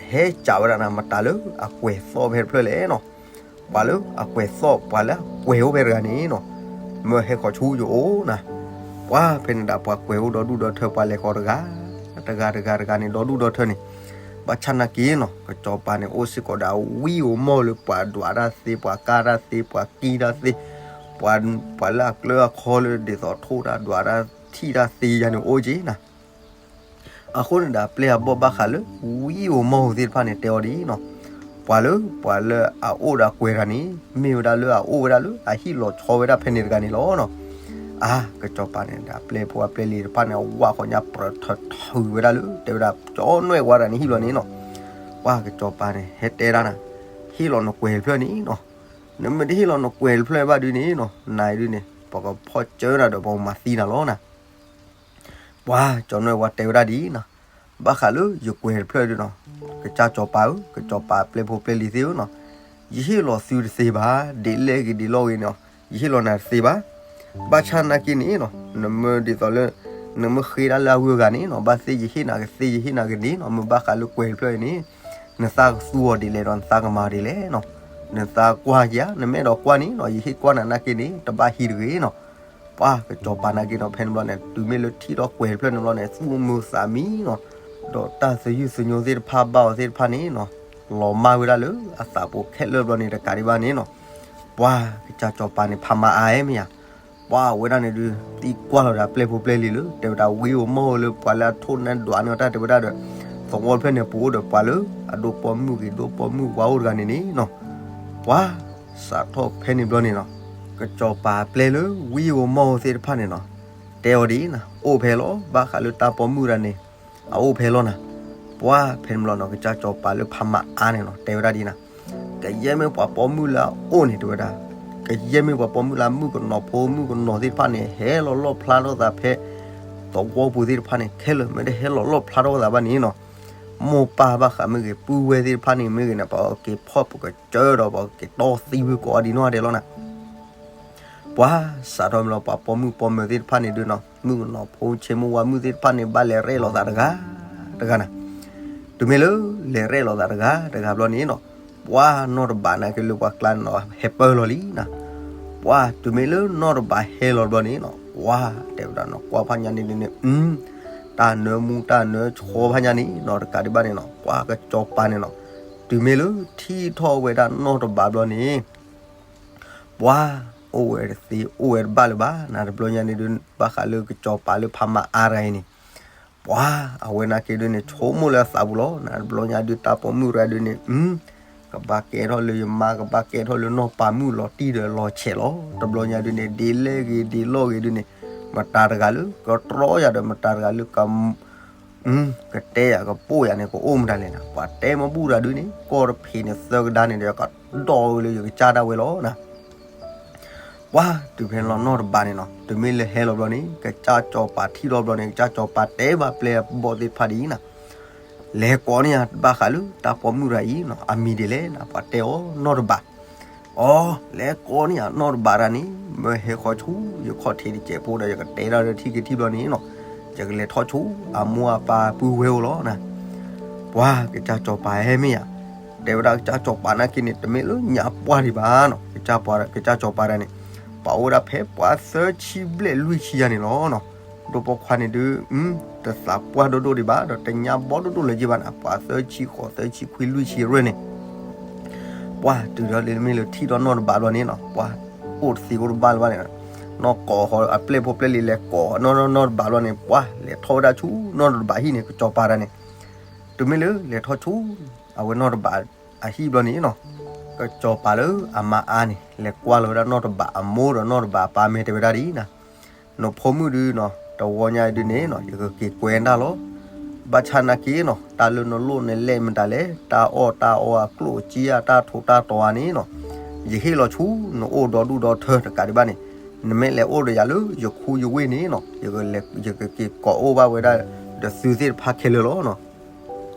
ဟဲစံးဝဲဒၣ်နၤ မတၤလၢအကွဲၤသီၣ်ဖဲတဖျၢၣ်လဲၣ်နီၤ. ပှၤလၢအကွဲၤသီၣ် ပှၤလၢအကွဲၤအိၣ်ဖဲတဂၤန့ၣ်နီၤ, မၢဟဲဃီၤဆူယအိၣ်နၤ. ပှၤဖဲန့ၣ်ဒၣ် ပှၤကွဲၤအိၣ်ဒီဒူၣ်ဒီထၢ ပှၤလဲၤဃီၤတဂၤ တဂၤတဂၤတဂၤန့ၣ် ဒီဒူၣ်ဒီထၢန့ၣ်, ဘၣ်ဆၣ်နာ်က့နီၤ ကစီၤပၤန့ၣ် အိၣ်စ့ၢ်ကီးဒီးအဝံဧိၤမီၢ်လၢ ပှၤဒွးတၢ်သ့ ပှၤကၢ်တၢ်သ့ ပှၤကံၢ်တၢ်သ့, ပှၤ ပှၤလၢအကျၢၤအခီလၢဒ်သိးထိၣ်တၢ်ဒွးတၢ်ထံၣ်တၢ်သ့ယၤန့ၣ်အိၣ်က့ၤနၤ. အဃိန့ၣ်ဒီးအပျဲၢ်အဘီၣ်ဘၣ်ဃးလၢ ဝံဧိၤမီၢ်ဧိၤသ့ၣ်တဖၣ်န့ၣ်တဲအီၤဒ်အံၤနီၤ, ပှၤလၢ ပှၤလၢအအိၣ်ဒီးအကွဲၤတဂၤန့ၣ် မ့ၢ်ဝဲဒၣ်လၢအအိၣ်ဝဲဒၣ်လၢအဟံၣ်လီၤဆီဝဲဒၣ်ဖဲန့ၣ်တဂၤန့ၣ်လီၤနီၤ. အါ ကစီၤပၤန့ၣ်ဒီးအပျဲၢ်ဖိအပျဲၢ်လံၤတဖၣ်န့ၣ် အဝၣ်ဃီညါပြၢၤထၢၤထၢၤဝဲဒၣ်လၢ တဲဝဲဒၣ်ကၠီနွဲၣ်ဝါတဂၤန့ၣ်ဟံၣ်လီၤန့ၣ်နီၤ. ပှၤကစီၤပၤန့ၣ် ဟဲတဲဒၣ်နၤ, ဟ့ၣ်လီၤနကွဲၤတဖျၢၣ်န့ၣ်နီၤ. နမ့ၢ်တဟ့ၣ်လီၤနကွဲၤတဖျၢၣ်ဘၣ်ဒုန့ၣ်နီၤ နၤအံၤဒုန့ၣ် ပကဖီၣ်စၢနၤဒီးပကမၤသံနၤလီၤနၤ. ပှၤကၠီနွဲၣ်ဝါတဲဝဲဒၣ်ဒ်အံၤနီၤ, ဘၣ်ဃးလၢယကွဲၤတဖျၢၣ်ဒုနီၤ, ကစၢ်စီၤပၤဧၢ, ကစီၤပၤအပျဲၢ်ဖိပျဲၢ်လံၤသ့ၣ်ဧၢနီၤ, ယဟ့ၣ်လီၤသုတသ့ဘၣ်, ဒ်လဲၣ်ဂ့ၤဒ်လဲၣ်ဂ့ၤနီၤ, ယဟ့ၣ်လီၤနၤတသ့ဘၣ်. ဘၣ်ဆၣ်နာ်က့န့ၣ်နီၤ နမ့ၢ်ဒ်သိးလၢ နမ့ၢ်ဃ့ဒၣ်လၢအဂုၤအဂၤန့ၣ်နီၤ ဘၣ်သ့ၣ်ယဟ့ၣ်နၤကသ့ ယဟ့ၣ်နၤကန့ၣ်နီၤ, မ့ၢ်ဘၣ်ဃးလၢကွဲၤတဖျၢၣ်အံၤန့ၣ် နသးကသူအီၤဒ်လဲၣ်ဒီးနသးကမၤအီၤဒ်လဲၣ်နီၤ. နသးကွၢ်ယၤ နမ့ၢ်အဲၣ်ဒိးကွၢ်န့ၣ်နီၤ ယဟ့ၣ်ကွၢ်နၤနာ်က့န့ၣ် တဘၣ်ဟံးတဂ့ၤနီၤ. ပှၤကစီၤပၤနာ်က့နီၤ ဖဲန့ၣ်ဘျီန့ၣ် တုၤမ့ၢ်လၢထံၣ်ထီၣ်ကွဲၤတဖျၢၣ်န့ၣ်ဘျီန့ၣ် သူၣ်မုာ်သးမံနီၤ, ဒီးတၢ်သယုၢ်သညိသ့ၣ်တဖၣ်ဘၣ်အီၤသ့ၣ်တဖၣ်န့ၣ်နီၤ လီၤမၢ်ဝဲဒၣ်လၢအသးပူၤခဲလၢာ်ဘျီန့ၣ်တကးဒံးဘၣ်န့ၣ်နီၤ. ပှၤကစၢ်စီၤပၤန့ၣ် ဖးမၤအါအဲၣ်မ့ၢ်ဧါ. ပှၤဝဲဒၣ်န့ၣ်ဒုး သံကွၢ်လီၤဒီးအပျဲၢ်ဖိပျဲၢ်လံၤလၢ တဲဝဲဒၣ်ဝံဧိၤမီၢ်ဧိၤလၢပှၤလၢအထိၣ်နဲဒွးန့ၢ်တၢ်တဲဝဲဒၣ်ဒီး သဝီဖျၢၣ်န့ၣ် ပအိၣ်ဒီးပှၤလၢအဒိၣ်ပိာ်မုၣ်ဂ့ၤ ဒိၣ်ပိာ်မုၣ်ဝါအိၣ်တဂၤန့ၣ်န့ၣ်နီၤ. ပှၤစးထီၣ်ဖဲန့ၣ်ဘျီန့ၣ်နီၤ ကစီၤပၤအပျဲၢ်လၢဝံဧိၤမီၢ်ဧိၤသ့ၣ်တဖၣ်န့ၣ်နီၤ တဲအီၤဒ်အံၤနၤ, အိၣ်ဖဲလီၤ ဘၣ်ဃးလၢတၢ်ပိာ်မုၣ်တဂၤန့ၣ် အအိၣ်ဖဲလီၤနၤ. ပှၤဖဲန့ၣ်ဘျီနီၤ ကစၢ်စီၤပၤလၢဖးမၤအါန့ၣ်နီၤ တဲဝဲဒၣ်ဒ်အံၤနၤ, ကယဲၢ်မ့ၢ်ပှၤပိာ်မုၣ်လၢအအိၣ်န့ၣ် တဲဝဲဒၣ်, ကယဲၢ်မ့ၢ်ပှၤပိာ်မုၣ်လၢအမုၣ်ကနီၤဖိမုၣ်ကနီၤသ့ၣ်တဖၣ်န့ၣ် ဟဲလီၤလီၣ်ဖျါထီၣ်သးဖဲ သဝီပူၤသ့ၣ်တဖၣ်န့ၣ် ခဲလၢာ် မ့ၢ်တဟဲလီၤလီၣ်ဖျါထီၣ်သးဘၣ်န့ၣ်နီၤ, မိၢ်ပၢ်ဘၣ်ဃးမ့ၢ်ဂ့ၤ ပုၢ်ဝဲၢ်သ့ၣ်တဖၣ်န့ၣ်မ့ၢ်ဂ့ၤန့ၣ် ပက့ၤဖီၣ်ပကစၢဒီးပက့ၤတီသံဝံၤကိးအီၤဒ်နီၢ်ဒဲးလီၤနၤ. ပှၤစးထီၣ်မ့ၢ်လီၤ ပှၤပိာ်မုၣ်ပိာ်မၢၤသ့ၣ်တဖၣ်န့ၣ်ဒုးနီၤ မုၣ်ကနီၤဖိဆ့မိၢ်ဝါမုၣ်သ့ၣ်တဖၣ်န့ၣ် ဘၣ်လဲၤရဲၣ်လီၤသးတဂၤတဂၤနၤ. တုၤမ့ၢ်လၢလဲၤရဲၣ်လီၤသးတဂၤတဂၤဘျီန့ၣ်နီၤ ပှၤနီၢ်တဘးနာ်က့လၢပှၤကျါန့ၣ်နီၤ ဟဲပၢၢ်လီၤလံနၤ. ပှၤတုၤမ့ၢ်လၢနီၢ်တဘးဟဲလီၤဘျီန့ၣ်နီၤ ပှၤတဲဝဲဒၣ်နီၤ ကွၢ်ဖးညါန့ၣ်ဒုးန့ၣ် တၢ်နၢမူတၢ်နၢဆီဖးညါန့ၣ်နီၤ တကးဒံးဘၣ်န့ၣ်နီၤ ပှၤကစီၤပၤန့ၣ်နီၤ တုၤမ့ၢ်လၢထံၣ်ထီၣ်ဝဲဒၣ်နီၢ်တဘးဘျီန့ၣ် ပှၤအိၣ်ဝဲတသ့ အိၣ်ဝဲတဘၣ်လၢၤဘၣ်နၤ တဘျီညါန့ၣ်ဒုး ဘၣ်ဃးလၢကစီၤပၤလၢဖးမၤအါတဂၤအံၤန့ၣ် ပှၤအဝဲနာ်က့ဒုးန့ၣ် ဆိကမိၣ်လၢအသးပူၤလီၤနၤ တဘျီညါဒုးတၢ်ပိာ်မုၣ်တဂၤဒုးန့ၣ် ကဘၣ်ကဲထီၣ်လၢယမါ ကဘၣ်ကဲထီၣ်လၢနီၢ်ပၤမုၣ်လီၤတံၢ်ဒီးလီၤဆဲးလီၤ တဘျီညါဒုးန့ၣ် ဒ်လဲၣ်ဂ့ၤဒ်လဲၣ်ဂ့ၤဒုးန့ၣ် မတၤတဂၤလၢကတြီယၤဒီး မတၤတဂၤလၢက ကတဲယၤကပိာ်ယၤန့ၣ် ကအိၣ်မတၤလဲၣ်နၤ ပှၤတဲမ့ၢ်ဘူၣ်တဂၤဒုးန့ၣ် ကီၢ်တဖံးန့ၣ်သၢကဒါန့ၣ်ဒီး ကဒီၣ်ဝဲလၢယကစၢ်ဒၣ်ဝဲလီၤနၤ. ပှၤတုၤဖဲန့ၣ်လီၤနီၢ်တဘးန့ၣ်နီၤ တုၤမ့ၢ်လၢဟဲလီၤဘျီန့ၣ် ကစၢ်စီၤပၤထံၣ်ထီၣ်ဘျီန့ၣ် ကစၢ်စီၤပၤတဲဘၣ်ပျဲၢ်အဘီၣ်သ့ၣ်တဖၣ်ဒ်အံၤနၤ လဲၤကိးန့ၢ်ယၤဘၣ်ဃးလၢတၢ်ပိာ်မုၣ်တဂၤအံၤနီၤ အမံၤဒ်လဲၣ်နၤ ပှၤတဲအီၤနီၢ်တဘး အီ လဲၤကိးန့ၢ်ယၤနီၢ်တဘးတဂၤန့ၣ် မၢဟဲဃီဆူယခီၣ်ထံးတစဲးဖိဒီး ယကတဲဒၣ်လၢထံၣ်က့ၤထံၣ်ဘျီန့ၣ်နီၤ ယကလဲၤထီၣ်ဆူအမိၢ်အပၢ်ပုၢ်ဝဲၢ်အိၣ်လီၤနၤ ပှၤကစၢ်စီၤပၤဟဲမ့ၢ်ယၤ တဲဝဲဒၣ်ကစၢ်စီၤပၤနာ်က့န့ၣ် တမ့ၢ်လၢညါပှၢ်ဒံးဘၣ်နီၤ ကစၢ်ပှၤ ကစၢ်စီၤပၤတဂၤန့ၣ် ပှၤအိၣ်ဝဲဒၣ်ဖဲပှၤသၢဆံဘျဲၣ်လွံၢ်ဆံယၤန့ၣ်လီၤနီၤ ဒိၣ်ပိာ်ခွါန့ၣ်ဒုး တသးပှၢ်ဒိၣ်ဒိၣ်ဒံးဘၣ် ဒီးတညါဘီဒိၣ်ဒိၣ်လၢၤယံၤဘၣ်နၤ ပှၤသၢဆံဃိးသၢဆံခွံလွံၢ်ဆံအရၢၢ်န့ၣ် ပှၤတုၤဒီးလၢမ့ၢ်လၢထံၣ်ဒီးနီၢ်တဘးဘျီန့ၣ်နီၤ ပှၤအိၣ်တသ့အိၣ်တဘၣ်လၢၤဘၣ်န့ၣ် နီၢ်ကိးဃီအပျဲၢ်ဖိပျဲၢ်လံၤလဲၤကိးနီၢ်နီၢ်တဘးဘျီန့ၣ် ပှၤလဲၤထီၣ်ဝဲဒၣ်ဆူနီၢ်တဘးဟံၣ်န့ၣ် ကစီၤပၤတဂၤန့ၣ် တုၤမ့ၢ်လၢလဲၤထီၣ်ဆူ အဝဲနီၢ်တဘးအဟံၣ်ဘျီန့ၣ်နီၤ ကစီၤပၤလၢအမါအါန့ၣ် လဲၤကွၢ်လီၤဝဲဒၣ်နီၢ်တဘးအမိၢ်ဒီးနီၢ်တဘးအပၢ်မ့ၢ်တဲဝဲဒၣ်ဒ်အံၤနၤ နဖိမုၣ်ဒုးနီၤ တဝီညါဒုးန့ၣ်နီၤ ယကက့ၤကွဲးနၤလီၤ ဘၣ်ဆၣ်နာ်က့နီၤ တၢ်လၢနလိၣ်နလဲၢ်မတၤလဲၣ် တၢ်အီၣ်တၢ်အီအကျိၣ်အစ့ဧါ တၢ်ထိးတၢ်တီၤဧါန့ၣ်နီၤ ယဟ့ၣ်လီၤဆူနအိၣ်ဒီဒူၣ်ဒီထၢတကးဒံးဘၣ်န့ၣ် နမ့ၢ်လဲၤအိၣ်ဒီးယၤလၢယခူယဝ့ၢ်န့ၣ်နီၤ ယကက့ၤကိးအိၣ်ဘၣ်ဝဲဒၣ်ဒီးသုသ့ၣ်တဖၣ်ခဲလၢာ်လီၤနီၤ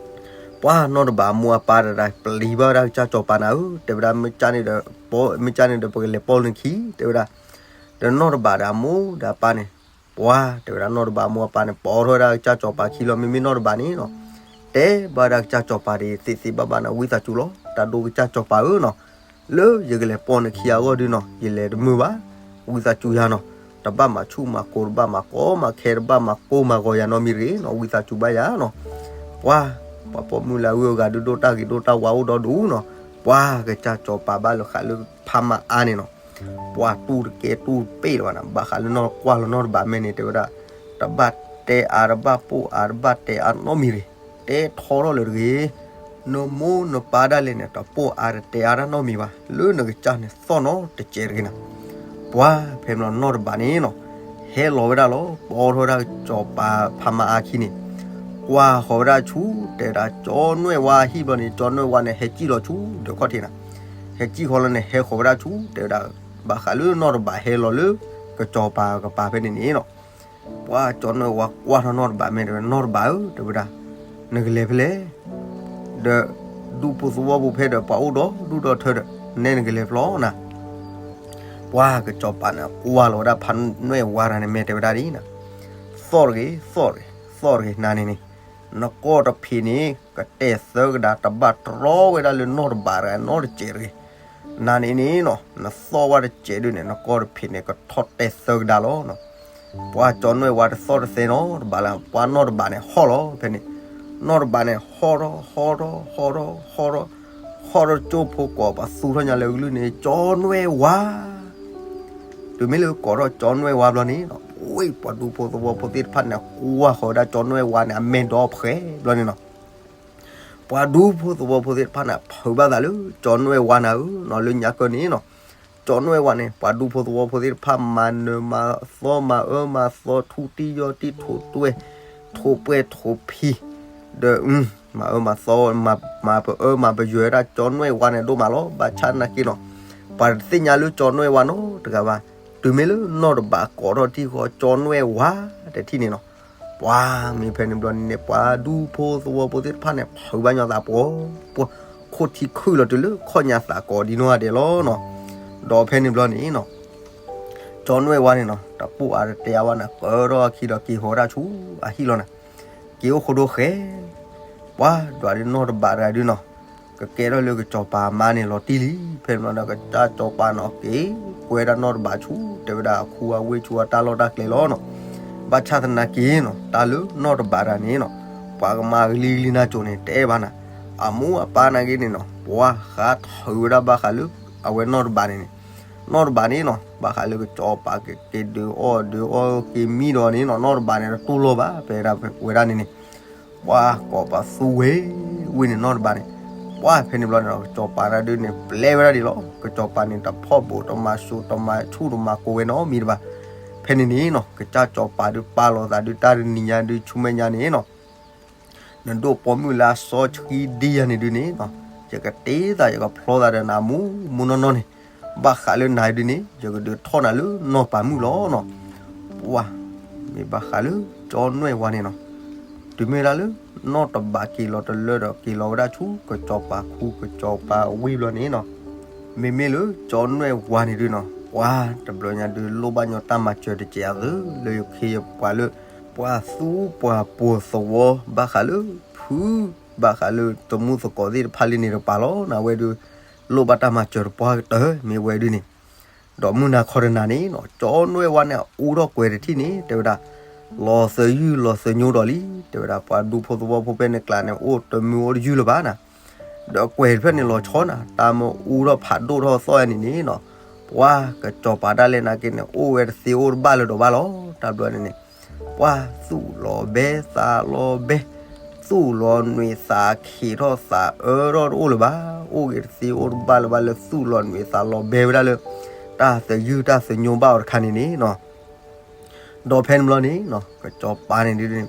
ပှၤနီၢ်တဘးအမိၢ်အပၢ်တဒၣ် ပျံၤဘၣ်ဝဲဒၣ်ကစၢ်စီၤပၤနၤဧၢ တဲဝဲဒၣ် မ့ၢ်ကန့ၣ်ဒီး မ့ၢ်ကန့ၣ်ဒီး ပကလဲၤပိာ်နခံ တဲဝဲဒၣ် ဒီးနီၢ်တဘးဒီးအမိၢ်ဒီးအပၢ်န့ၣ် ပှၤတဲဝဲဒၣ်နီၢ်တဘးအမိၢ်အပၢ်န့ၣ် ပိာ်ထီၣ်ဝဲဒၣ်ကစၢ်စီၤပၤခံလီၤ မ့မ့ၢ်နီၢ်တဘးန့ၣ်နီၤ တဲဘၣ်ဝဲဒၣ်ကစၢ်စီၤပၤဒ်သ့ၣ်သ့ၣ်ဘၣ်ဘၣ်န့ၣ် ဝံသးစူၤလီၤ တၢ်ဒိၣ်ကစၢ်စီၤပၤဧၢနီၤ လၢယကလဲၤပိာ်နခံအဂီၢ်ဒုးနီၤ ယလဲၤတမုာ်ဘၣ် ဝံသးစူၤယၤနီၤ တဘၣ်မၤဆူၣ်မၤကိၤ တဘၣ်မၤကီမၤခဲ တဘၣ်မၤကိၢ်မၤဂီၤယၤနီတမံၤတဂ့ၤနီၤ ဝံသးစူၤဘၣ်ယၤနီၤ ပှၤ ပှၤပိာ်မုၣ်လၢအဂုၤအဂၤဒုး ဒိၣ်တၢ်ဂ့ၤဒိၣ်တၢ်ဝါအိၣ်ဒီဒူၣ်နီၤ ပှၤကစၢ်စီၤပၤဘၣ်လၢဃးလၢဖးမၤအါန့ၣ်နီၤ ပှၤတူၢ်တကဲတူၢ်တပ့ၢ်လၢၤဘၣ်နၤ, ဘၣ်ဃးလၢနီၢ်ကွၢ်လီၤနီၢ်တဘးမဲာ်န့ၣ် တဲဝဲဒၣ်, တဘၣ်တဲအါ တဘၣ်ပိၢ်အါ တဘၣ်တဲအါနီတမံၤတဂ့ၤ, တဲထီထီၣ်လၢၤတဂ့ၤ, နမိၢ်နပၢ်ဒၣ်လဲာ်န့ၣ် တပိၢ်အါတတဲအါတၢ်နီတမံၤဘၣ်, လၢနကစၢ်န့ၣ်သီၣ်နီတစဲးတဂ့ၤနၤ. ပှၤဖဲန့ၣ်ဘျီနီၢ်တဘးန့ၣ်နီၤ, ဟဲလီၤဝဲဒၣ်လီၤ, ပိာ်ထီၣ်ဝဲဒၣ်ကစီၤပၤဖးမါအါခံန့ၣ်, ကွၢ်ဃီၤဝဲဒၣ်ဆူ တဲဝဲဒၣ် ကၠီနွဲၣ်ဝါအဟံၣ်ဘျီန့ၣ်, ကၠီနွဲၣ်ဝါန့ၣ် ဟဲစံၣ်လီၤဆူဒီးခီၣ်ထံးနၤ, ဟဲစံၣ်ဃီလီၤန့ၣ် ဟဲဃီၤဝဲဒၣ်ဆူ တဲဝဲဒၣ်, ဘၣ်ဃးလၢနီၢ်တဘးဟဲလီၤလၢ ကစီၤပၤကပၤဖဲန့ၣ်န့ၣ်နီၤ. ပှၤကၠီနွဲၣ်ဝါကွၢ်ထီၣ်နီၢ်တဘးမဲာ် တဲဝဲ, နီၢ်တဘးဧၢ, တဲဝဲဒၣ်, နကလဲၤဖဲလဲၣ်, ဒီးဒူဖိသဝီဖိဖဲဒီး ပှၤအိၣ်ဒီဒူၣ်ဒီထၢဒီး နဲနကလဲၤဖျီနၤ. ပှၤကစီၤပၤန့ၣ် ကွၢ်လီၤဝဲဒၣ်ဖးနွဲၣ်ဝါတဂၤန့ၣ် မဲာ်တဲဝဲဒၣ်ဒ်နၤ, သီၣ်တဂ့ၤ, သီၣ်တဂ့ၤ, သီၣ်တဂ့ၤ, နၤန့ၣ်န့ၣ် နကီၢ်တဖံးန့ၣ် ကတဲာ်သၢကဒါ တဘၣ်တြီဝဲဒၣ်လၢနီၢ်တဘးတဂၤနီတစဲးတဂ့ၤ. နၤန့ၣ်န့ၣ်နီၤ နသီၣ်ဝဲတစဲးဒုန့ၣ် နကီၢ်တဖံးန့ၣ် ကထီၣ်တဲာ်သၢကဒါလီၤနီၤ. ပှၤကၠီနွဲၣ်ဝါတသီၣ်တသဲနီတဘးလၢၤ, ပှၤနီၢ်တဘးန့ၣ်ဟီၣ်လီၤဖဲန့ၣ်, နီၢ်တဘးန့ၣ် ဟီၣ်ထီၣ် ဟီၣ်ထီၣ် ဟီၣ်ထီၣ် ဟီၣ်ထီၣ်, ဟီၣ်ထီၣ်ကၠိဖိကိးပသူထီၣ်ညါလၢအကလုၢ်န့ၣ် ကၠီနွဲၣ်ဝါ တုၤမ့ၢ်လၢကိးထီၣ်ကၠီနွဲၣ်ဝါဘျီန့ၣ်နီၤ, ဝ့ၢ်ပှၤဒူဖိသဝီဖိသ့ၣ်တဖၣ်န့ၣ် ကွၢ်ဃီၤဝဲဒၣ်ကၠီနွဲၣ်ဝါန့ၣ် အမဲာ်ဒီဖှဲးဘျီန့ၣ်နီၤ. ပှၤဒူဖိသဝီဖိသ့ၣ်တဖၣ်န့ၣ် ဖုးဘၣ်သးလၢ ကၠီနွဲၣ်ဝါနၤဧၢနီၤ, လၢညါကၢန့ၣ်နီၤ, ကၠီနွဲၣ်ဝါန့ၣ် ပှၤဒူဖိသဝီဖိသ့ၣ်တဖၣ် မၤနၢၤမၤသီ မၤအၢမၤသီ ထူတံၢ်ယီၢ်တံၢ် ထိးတွဲၢ် ထိးပှဲၢ်ထိးဖံး, ဒီး မၤအၢမၤသီ မၤပအၢမၤပယွဲဒၣ်ကၠီနွဲၣ်ဝါန့ၣ်ဒိၣ်မးလီၤ. ဘၣ်ဆၣ်သနာ်က့နီၤ, ပှၤတသ့ၣ်ညါလၢကၠီနွဲၣ်ဝါနီတဂၤဘၣ်. တုၤမ့ၢ်လၢနီၢ်တဘးကိးထီၣ်ထံၣ်ဃီ ကၠီနွဲၣ်ဝါတထံၣ်န့ၣ်နီၤ, ပှၤမ့ၢ်ဖဲန့ၣ်ဘျီန့ၣ်န့ၣ် ပှၤဒူဖိသဝီဖိသ့ၣ်တဖၣ်န့ၣ် ဖုးဘၣ်ညီသးပှီၤပှီၤ, ခိၣ်ထံခုၣ်လီၤတုၤလၢခီၣ်ညါသးကိးဒ်နီၢ်ဂၤဒဲးလီၤနီၤ. ဒီးဖဲန့ၣ်ဘျီန့ၣ်နီၤ ကၠီနွဲၣ်ဝါန့ၣ်နီၤ တပိၢ်အါတတဲအါဘၣ်နၤ, ကၢထီၣ်အခံဒီးက့ၤဃီၤဝဲဒၣ်ဆူအဟံၣ်လီၤနၤ, က့ၤအိၣ်ဃိဒိဃဲၤ, ပှၤဒွးဒုးနီၢ်တဘးတဂၤဒုးနီၤ, ကကဲထီၣ်လၢကစီၤပၤအမါန့ၣ်လီၤတံၢ်လံ. ဖဲန့ၣ်ဘျီန့ၣ် ကစၢ်စီၤပၤန့ၣ် က့ၤကွဲဒၣ်နီၢ်တဘးဆူ တဲဝဲဒၣ်အခူအဝ့ၢ်ဆူအတၢ်လီၢ်တၢ်ကျဲလီၤနီၤ. ဘၣ်ဆၣ်သနာ်က့နီၤ တၢ်လၢနီၢ်တဘးတဂၤန့ၣ်နီၤ ပှၤကမၤကလံၤကလံၤနၢ်ကၠိန့ၣ် တအဲၣ်ဘၣ်နၤ, အမိၢ်အပၢ်နာ်က့န့ၣ်နီၤ ပှၤဃါထုးဝဲဒၣ်ဘၣ်ဃးလၢ အဝဲနီၢ်တဘးန့ၣ်န့ၣ်, နီၢ်တဘးန့ၣ်နီၤ ဘၣ်ဃးလၢကစီၤပၤကက့ၤဒုးအီၣ်ဒုးအီၣ်က့ၤမံဒီးန့ၣ်နီၤ နီၢ်တဘးန့ၣ် တတူၢ်လိာ်ဘၣ် ဖဲဒၣ်ဝဲဒၣ်န့ၣ်န့ၣ် ပှၤကိးပသူဝဲ ဝ့ၢ်န့ၣ်နီၢ်တဘးန့ၣ်, ပှၤဖဲန့ၣ်ဘျီန့ၣ်နီၤ ကစီၤပၤတဂၤဒုးန့ၣ် ပျဲဝဲဒၣ်ဒံးလီၤ. ကစီၤပၤန့ၣ် တဖီၣ်ဘိးတမၤစိးတမၤဆူၣ်တမၤကိးဝဲနီတမံၤတဘၣ်. ဖဲန့ၣ်န့ၣ်နီၤ ကစၢ်စီၤပၤဒုးပာ်လီၤသးဒုး တၢ်တနံၤညါဒုး ဆူမဲာ်ညါန့ၣ်နီၤ နဒိးပိာ်မုၣ်လၢအစီဆှံဒံယၤန့ၣ်ဒုးန့ၣ်နီၤ ယကတ့သးယကဖျီသးဒီးနၤမူမူနီၢ်နီၢ်န့ၣ်, ဘၣ်ဃးလၢနၤဒုးန့ၣ် ယကဒုးထီၣ်နၤလၢနီၢ်ပၤမုၣ်လီၤနီၤ. ပှၤ မ့ၢ်ဘၣ်ဃးလၢကၠီနွဲၣ်ဝါန့ၣ်နီၤ တုၤမ့ၢ်ဝဲဒၣ်လၢ နီၢ်တဘးက့ၤလီၤတလၢဒီး က့ၤလီၤဝဲဒၣ်ဆူ ကစီၤပၤခူ ကစီၤပၤဝ့ၢ်ဘျီန့ၣ်နီၤ, မ့မ့ၢ်လၢကၠီနွဲၣ်ဝါန့ၣ်ဒုးနီၤ ပှၤတဘျီညါဒုး လိၣ်ဘၣ်ညီတၢ်မၤစၢၤတစဲးအသု လၢယခ့ယပှၤလၢ ပှၤသူပှၤပိာ်သဝီ ဘၣ်ဃးလၢဖု ဘၣ်ဃးလၢတမူသကိးသ့ၣ်တဖၣ်လံန့ၣ်တပၤလီၤ. နဝဲဒုး လိၣ်ဘၣ်တၢ်မၤစၢၤတပှၢ်ကတၢၢ် မ့ၢ်ဝဲဒုးန့ၣ် ဒီးမုၢ်နၤခီတနၤန့ၣ်နီၤ ကၠီနွဲၣ်ဝါန့ၣ် အူထီၣ်ကွဲၤတထံၣ်န့ၣ် တဲဝဲဒၣ် လီၤသယုၢ်လီၤသညိဒီးလံ တဲဝဲဒၣ် ပှၤဒူဖိသဝီဖိဖဲန့ၣ်ကျါန့ၣ် အိၣ်တမုာ်အိၣ်တယုၢ်လၢၤဘၣ်နၤ, ဒီးကွဲၤတဖျၢၣ်န့ၣ်လီၤဆီနၤ တၢ်မ့ၢ်အူထီၣ်ဖးဒိၣ်ထီၣ်သီၣ်ယါန့ၣ်န့ၣ်နီၤ ပှၤကစီၤပၤဒၣ်လဲာ်နာ်က့န့ၣ် အိၣ်ဝဲတသ့အိၣ်တဘၣ်လၢၤဒီးဘၣ်လီၤ. တၢ်ဘျီန့ၣ်န့ၣ် ပှၤသူၣ်လီၤဘဲသးလီၤဘဲ, သူၣ်လီၤနွံသးခံးထီၣ်သးအၢထီၣ်တအိၣ်လၢၤဘၣ်, အိၣ်ဂ့ၤတသ့အိၣ်တဘၣ်လၢၤဘၣ်လၢ သူၣ်လီၤနွံသးလီၤဘဲဝဲဒၣ်လၢ တၢ်သယုၢ်တၢ်သညိဘၣ်အီၤတခါန့ၣ်န့ၣ်နီၤ ဒီးဖဲန့ၣ်ဘျီန့ၣ်နီၤ ကစီၤပၤန့ၣ်ဒ်န့ၣ်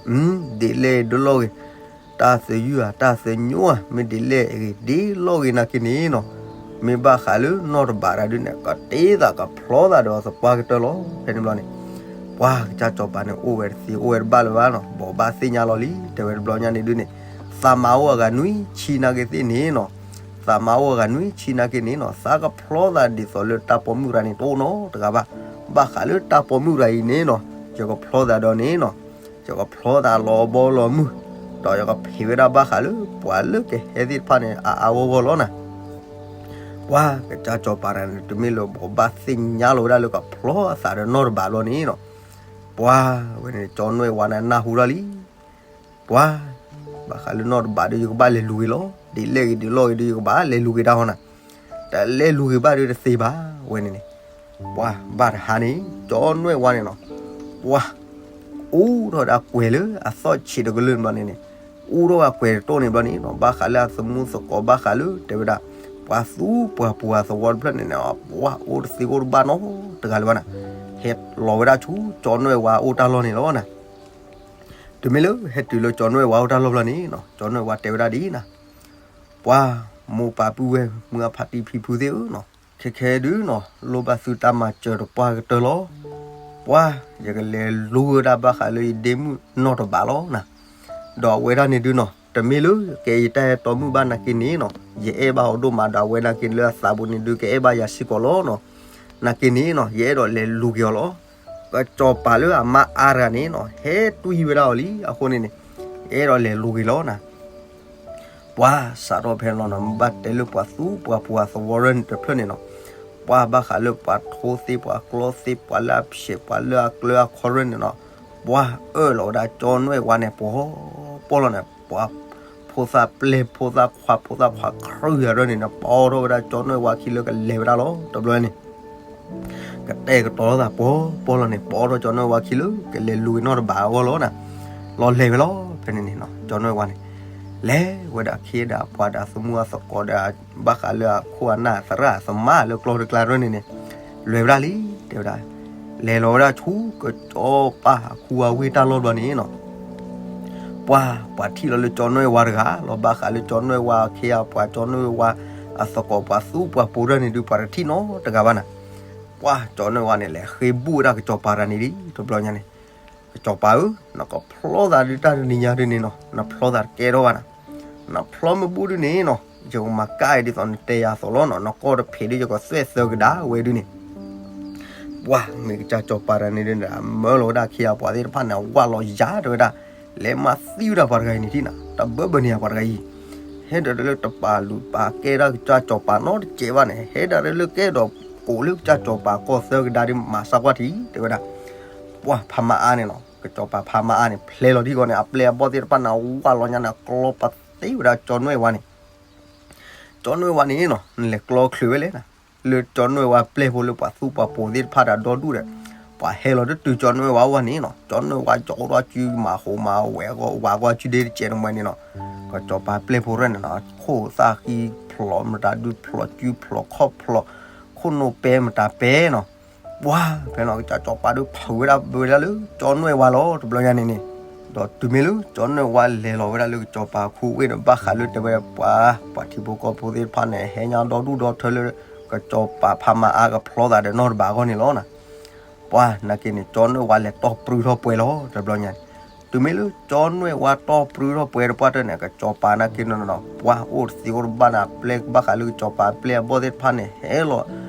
ဒ်လဲၣ်ဒ်လဲၣ်ဂ့ၤ, တၢ်သယုၢ်ဧါ တၢ်သညိဧါ မ့ၢ်ဒ်လဲၣ်ဂ့ၤ ဒ်လဲၣ်ဂ့ၤနာ်က့န့ၣ်နီၤ, မ့ၢ်ဘၣ်ဃးလၢနီၢ်တဘးတၢ်ဒုးန့ၣ် ကတ့သးကဖျီသးဒီးသပှၢ်ကတၢၢ်လီၤ. ဖဲန့ၣ်ဘျီန့ၣ် ပှၤကစၢ်စီၤပၤန့ၣ် အိၣ်ဝဲတသ့အိၣ်ဝဲတဘၣ်လၢၤဘၣ်နီၤ, ဘိးဘၣ်သ့ၣ်ညါလီၤလံ တဲဝဲတဘျီညါန့ၣ်ဒုးန့ၣ် သးမၤအိၣ်အဂၤနွံဆံနာ်က့သ့ၣ်န့ၣ်နီၤ, သးမၤအိၣ်အဂၤနွံဆံနာ်က့န့ၣ်နီၤ သးကဖျီသးဒ်သိးလၢတၢ်ပိာ်မုၣ်တဂၤန့ၣ် တအိၣ်နီတဂၤဘၣ်. ဘၣ်ဃးလၢတၢ်ပိာ်မုၣ်တဂၤအံၤန့ၣ်နီၤ ယကဖျီသးဒီးန့ၣ်နီၤ ယကဖျီသးလီၤဘီလီၤမုၢ်, ဒီးယကဖံးဝဲဒၣ်ဘၣ်ဃးလၢပှၤလၢကဟဲသ့ၣ်တဖၣ်န့ၣ် အါအါဂီၢ်ဂီၢ်လီၤနၤ. ပှၤကစၢ်စီၤပၤန့ၣ် တမ့ၢ်လၢဘိးဘၣ်သ့ၣ်ညါလီၤဝဲဒၣ်လၢကဖျီအသးဒီးနီၢ်တဘးဘျီန့ၣ်နီၤ, ပှၤဝဲန့ၣ် ကၠီနွဲၣ်ဝါန့ၣ် နၢ်ဟူထီၣ်လံ ပှၤ ဘၣ်ဃးလၢနီၢ်တဘးဒီး ယကဘၣ်လဲၤလူၤက့ၤလီၤ, ဒ်လဲၣ်ဂ့ၤဒ်လဲၣ်ဂ့ၤဒီး ယကဘၣ်လဲၤလူၤက့ၤတၢ်ဟီနၤ, တလဲၤလူၤက့ၤဘၣ်ဒီးတသ့ဘၣ်. ဝဲန့ၣ်န့ၣ် ပှၤဘၣ်တဟါန့ၣ် ကၠီနွဲၣ်ဝါန့ၣ်နီၤ, ပှၤ အူထီၣ်ဝဲဒၣ်ကွဲၤလၢအသီၣ်ဆံးတကလုာ်န့ၣ်ဘျီန့ၣ်န့ၣ်, အူထီၣ်ဝဲကွဲၤတတိၢ်န့ၣ်ဘျီန့ၣ်နီၤ, ဘၣ်ဃးလၢအသမူသကိး ဘၣ်ဃးလၢတဲဝဲဒၣ် ပှၤသူပှၤပူၤအသဝီတဖျၢၣ်န့ၣ်န့ၣ်, ပှၤအိၣ်တသ့အိၣ်တဘၣ်နီတဂၤလၢၤဘၣ်နၤ, ဟဲလီၤဝဲဒၣ်ဆူကၠီနွဲၣ်ဝါအအိၣ်တၢ်လီၢ်န့ၣ်လီၤနၤ. တုၤမ့ၢ်လၢဟဲတုၤလၢကၠီနွဲၣ်ဝါအအိၣ်တၢ်လီၢ်ဘျီန့ၣ်နီၤ, ကၠီနွဲၣ်ဝါတဲဝဲဒၣ်ဒ်အံၤနၤ, ပှၤမိၢ်ပၢ်ပုၢ်ဝဲၢ် မုၢ်အဖါတံၢ်ဖံဖုသ့ၣ်ဧၢနီၤ, ခဲခဲဒုနီၤ လိၣ်ဘၣ်သုတၢ်မၤစၢၤတပှၢ်ကတၢၢ်လီၤ. ပှၤ ယကလဲၤလူၤဝဲဒၣ်ဘၣ်ဃးလၢယဒ့မုၣ်နီတဘးလီၤနၤ. ဒီးအဝဲဒၣ်န့ၣ်ဒုနီၤ တမ့ၢ်လၢကအဲၣ်ယတၢ်အဲၣ်တီမုၣ်ဘၣ်နာ်က့န့ၣ်နီၤ, ယအဲၣ်ဘၣ်အီၤဒိၣ်မးဒီး အဝဲနာ်က့လၢအသးပူၤန့ၣ်ဒု ကအဲၣ်ဘၣ်ယၤစ့ၢ်ကီးလီၤနီၤ. နာ်က့န့ၣ်နီၤ ယအဲၣ်ဒိးလဲၤလူၤက့ၤအီၤလီၤ. ကစီၤပၤလၢအမါအါတဂၤန့ၣ်နီၤ ဟဲတွံၢ်ဝဲဒၣ်အီၤလံအဃိန့ၣ်န့ၣ်, ယအဲၣ်ဒိးလဲၤလူၤက့ၤလီၤနၤ. ပှၤစးထီၣ်ဖဲန့ၣ်လီၤနီၤ, ဘၣ်တဲလၢပှၤသူပှၤပူၤအသဝီရၢၢ်န့ၣ်တဖျၢၣ်န့ၣ်နီၤ, ပှၤဘၣ်ဃးလၢပှၤထိသ့ပှၤကျီသ့ ပှၤလၢအဖျဲး ပှၤလၢအကျၢၤအကျီရၢၢ်န့ၣ်နီၤ, ပှၤအၢၣ်လီၤဝဲဒၣ်ကၠီနွဲၣ်ဝါန့ၣ် ပှီၤပီၢ်လီၤန့ၣ်, ပှၤဖိသၣ်ပျဲၢ် ဖိသၣ်ခွါ ဖိသၣ်ခွါ ခရံာ်အရၢၢ်န့ၣ်န့ၣ် ပှီၤထီၣ်ဝဲဒၣ်ကၠီနွဲၣ်ဝါခံလၢကလဲၤဝဲဒၣ်လီၤ. တဘျီန့ၣ် ကတဲာ်ကတီၤလိာ်သးပှီၤပီၢ်လီၤန့ၣ်, ပှီၤထီၣ်ကၠီနွဲၣ်ဝါခံလၢကလဲၤလူၤက့ၤနီတဘးအဂီၢ်လီၤနၤ. လီၤလဲၤဝဲလီၤ. ဖဲန့ၣ်န့ၣ်နီၤ ကၠီနွဲၣ်ဝါန့ၣ် လဲၤဝဲဒၣ်ခ့ဒီးပှၤဒီးအသမူအသကိးဒီး ဘၣ်ဃးလၢအခိၣ်အနၢ်သရၣ်သမါလၢကျီတကျါရၢၢ်န့ၣ်န့ၣ် လဲၤဝဲဒၣ်လံ တဲဝဲဒၣ်. လဲၤလီၤဝဲဒၣ်ဆူကစီၤပၤအခူအဝ့ၢ်တၢ်လီၢ်ဘျီန့ၣ်နီၤ ပှၤ ပှၤထံၣ်လီၤလၢကၠီနွဲၣ်ဝါတဂၤလီၤ. ဘၣ်ဃးလၢကၠီနွဲၣ်ဝါအခ့အပှၤ ကၠီနွဲၣ်ဝါအသကိး ပှၤသူပှၤပူၤရၢၢ်န့ၣ်ဒုး ပှၤတထံၣ်နီတဂၤဘၣ်နၤ. ပှၤ ကၠီနွဲၣ်ဝါန့ၣ် လဲၤဃ့ဘူၣ်ဝဲဒၣ်ကစီၤပၤတဂၤန့ၣ်လံ တဘျီညါန့ၣ်, ကစီၤပၤဧၢ, နကဖျီသးဒုးတၢ်တနံၤညါဒုးန့ၣ်နီၤ နဖျီသးတကဲထီၣ်ဘၣ်နၤ. နဖျီမ့ၢ်ဘူၣ်ဒုးန့ၣ်နီၤ ယကမၤကၣ်ဒ်သိးနတဲယၤအသိးလီၤနီၤ. နကီၢ်တဖံးဒုး ယကသွဲၣ်သၢကဒါဝဲဒုးန့ၣ် ပှၤ မ့ၢ်ကစၢ်စီၤပၤတဂၤန့ၣ်ဒုး မၢလီၤဝဲဒၣ်အခ့အပှၤသ့ၣ်တဖၣ်န့ၣ် ဝၢ်လီၤယၤတဲဝဲဒၣ်, လဲၤမၤသံဝဲဒၣ်ပှၤတဂၤအံၤန့ၣ်ထံၣ်နၤ, တဘၢဘၢန့ၣ်ယၤပှၤတဂၤအံၤ, ဟဲဒၣ်လၢတပာ်လုၢ်ပာ်ကဲဒၣ်ကစၢ်စီၤပၤနီတစဲးဘၣ်န့ၣ် ဟဲဒၣ်လၢကဲဒီးကိးလၢကစၢ်စီၤပၤကီၢ်သၢကဒါဒုး မၤစၢ်ကွၢ်ထံၣ်တဲဝဲဒၣ်. ပှၤဖးမၤအါန့ၣ်နီၤ ကစီၤပၤဖးမၤအါန့ၣ် ဖျဲလီၤထံၣ်ဃီန့ၣ် အပျဲၢ်အဘီၣ်သ့ၣ်တဖၣ်န့ၣ် ဝၢ်လီၤညါန့ၣ် ကျီပသ့ဝဲဒၣ်ကၠီနွဲၣ်ဝါန့ၣ် ကၠီနွဲၣ်ဝါန့ၣ်နီၤ နလဲၤကျီချုးဝဲလဲၣ်နၤ, လၢကၠီနွဲၣ်ဝါပျဲၢ်ဖိလၢပှၤသူပှၤပိာ်သ့ၣ်တဖၣ်ဒီးဒီဒူၣ်ဒီး, ပှၤဟဲလီၤတတုၤကၠီနွဲၣ်ဝါအိၣ်န့ၣ်နီၤ, ကၠီနွဲၣ်ဝါကၠီအိၣ်ထီၣ်စုမၤဃိမၤဝဲၤဂီၤဝၤကွၢ်စုဒ့တစဲးတမှဲန့ၣ်နီၤ, ကစီၤပၤပျဲၢ်ဖိရဲၣ်န့ၣ်နီၤ ခိၣ်သၣ်ဃံဖျိးမတၤဒုးဖျိးစုဖျိးခီၣ်ဖျိး, ခိၣ်နူာ်ပဲမတၤပဲနီၤ, ပှၤ ဖဲနီၤ ကစၢ်စီၤပၤဒုးဖုးဝဲဒၣ်ဝဲဒၣ်လၢကၠီနွဲၣ်ဝါလီၤ တဘျီညါန့ၣ်န့ၣ်, ဒီးတုၤမ့ၢ်လၢကၠီနွဲၣ်ဝါလဲၤလီၤဝဲဒၣ်လၢကစီၤပၤခူဝ့ၢ်န့ၣ် ဘၣ်ဃးလၢတဲဝဲပှၤ ပှၤထံဖိကီၢ်ဖိသ့ၣ်တဖၣ်န့ၣ် ဟဲညါဒီဒူၣ်ဒီထၢလၢ ကစီၤပၤဖးမၤအါကဖျီသးဒီးနီၢ်တဘးအဂီၢ်န့ၣ်လီၤနၤ. ပှၤနာ်က့န့ၣ် ကၠီနွဲၣ်ဝါလဲၤတီၢ်ပြူထီၣ်ပှဲၤလီၤ တဘျီညါန့ၣ်, တုၤမ့ၢ်လၢကၠီနွဲၣ်ဝါတီၢ်ပြူထီၣ်ပှဲၤတပှၢ်တၢၢ်န့ၣ် ကစီၤပၤနာ်က့န့ၣ်နီၤ ပှၤအိၣ်တသ့အိၣ်တဘၣ်န့ၣ် အပျဲၢ်ဘၣ်ဃးလၢကစီၤပၤအပျဲၢ်အဘီၣ်သ့ၣ်တဖၣ်န့ၣ် ဟဲလီၤ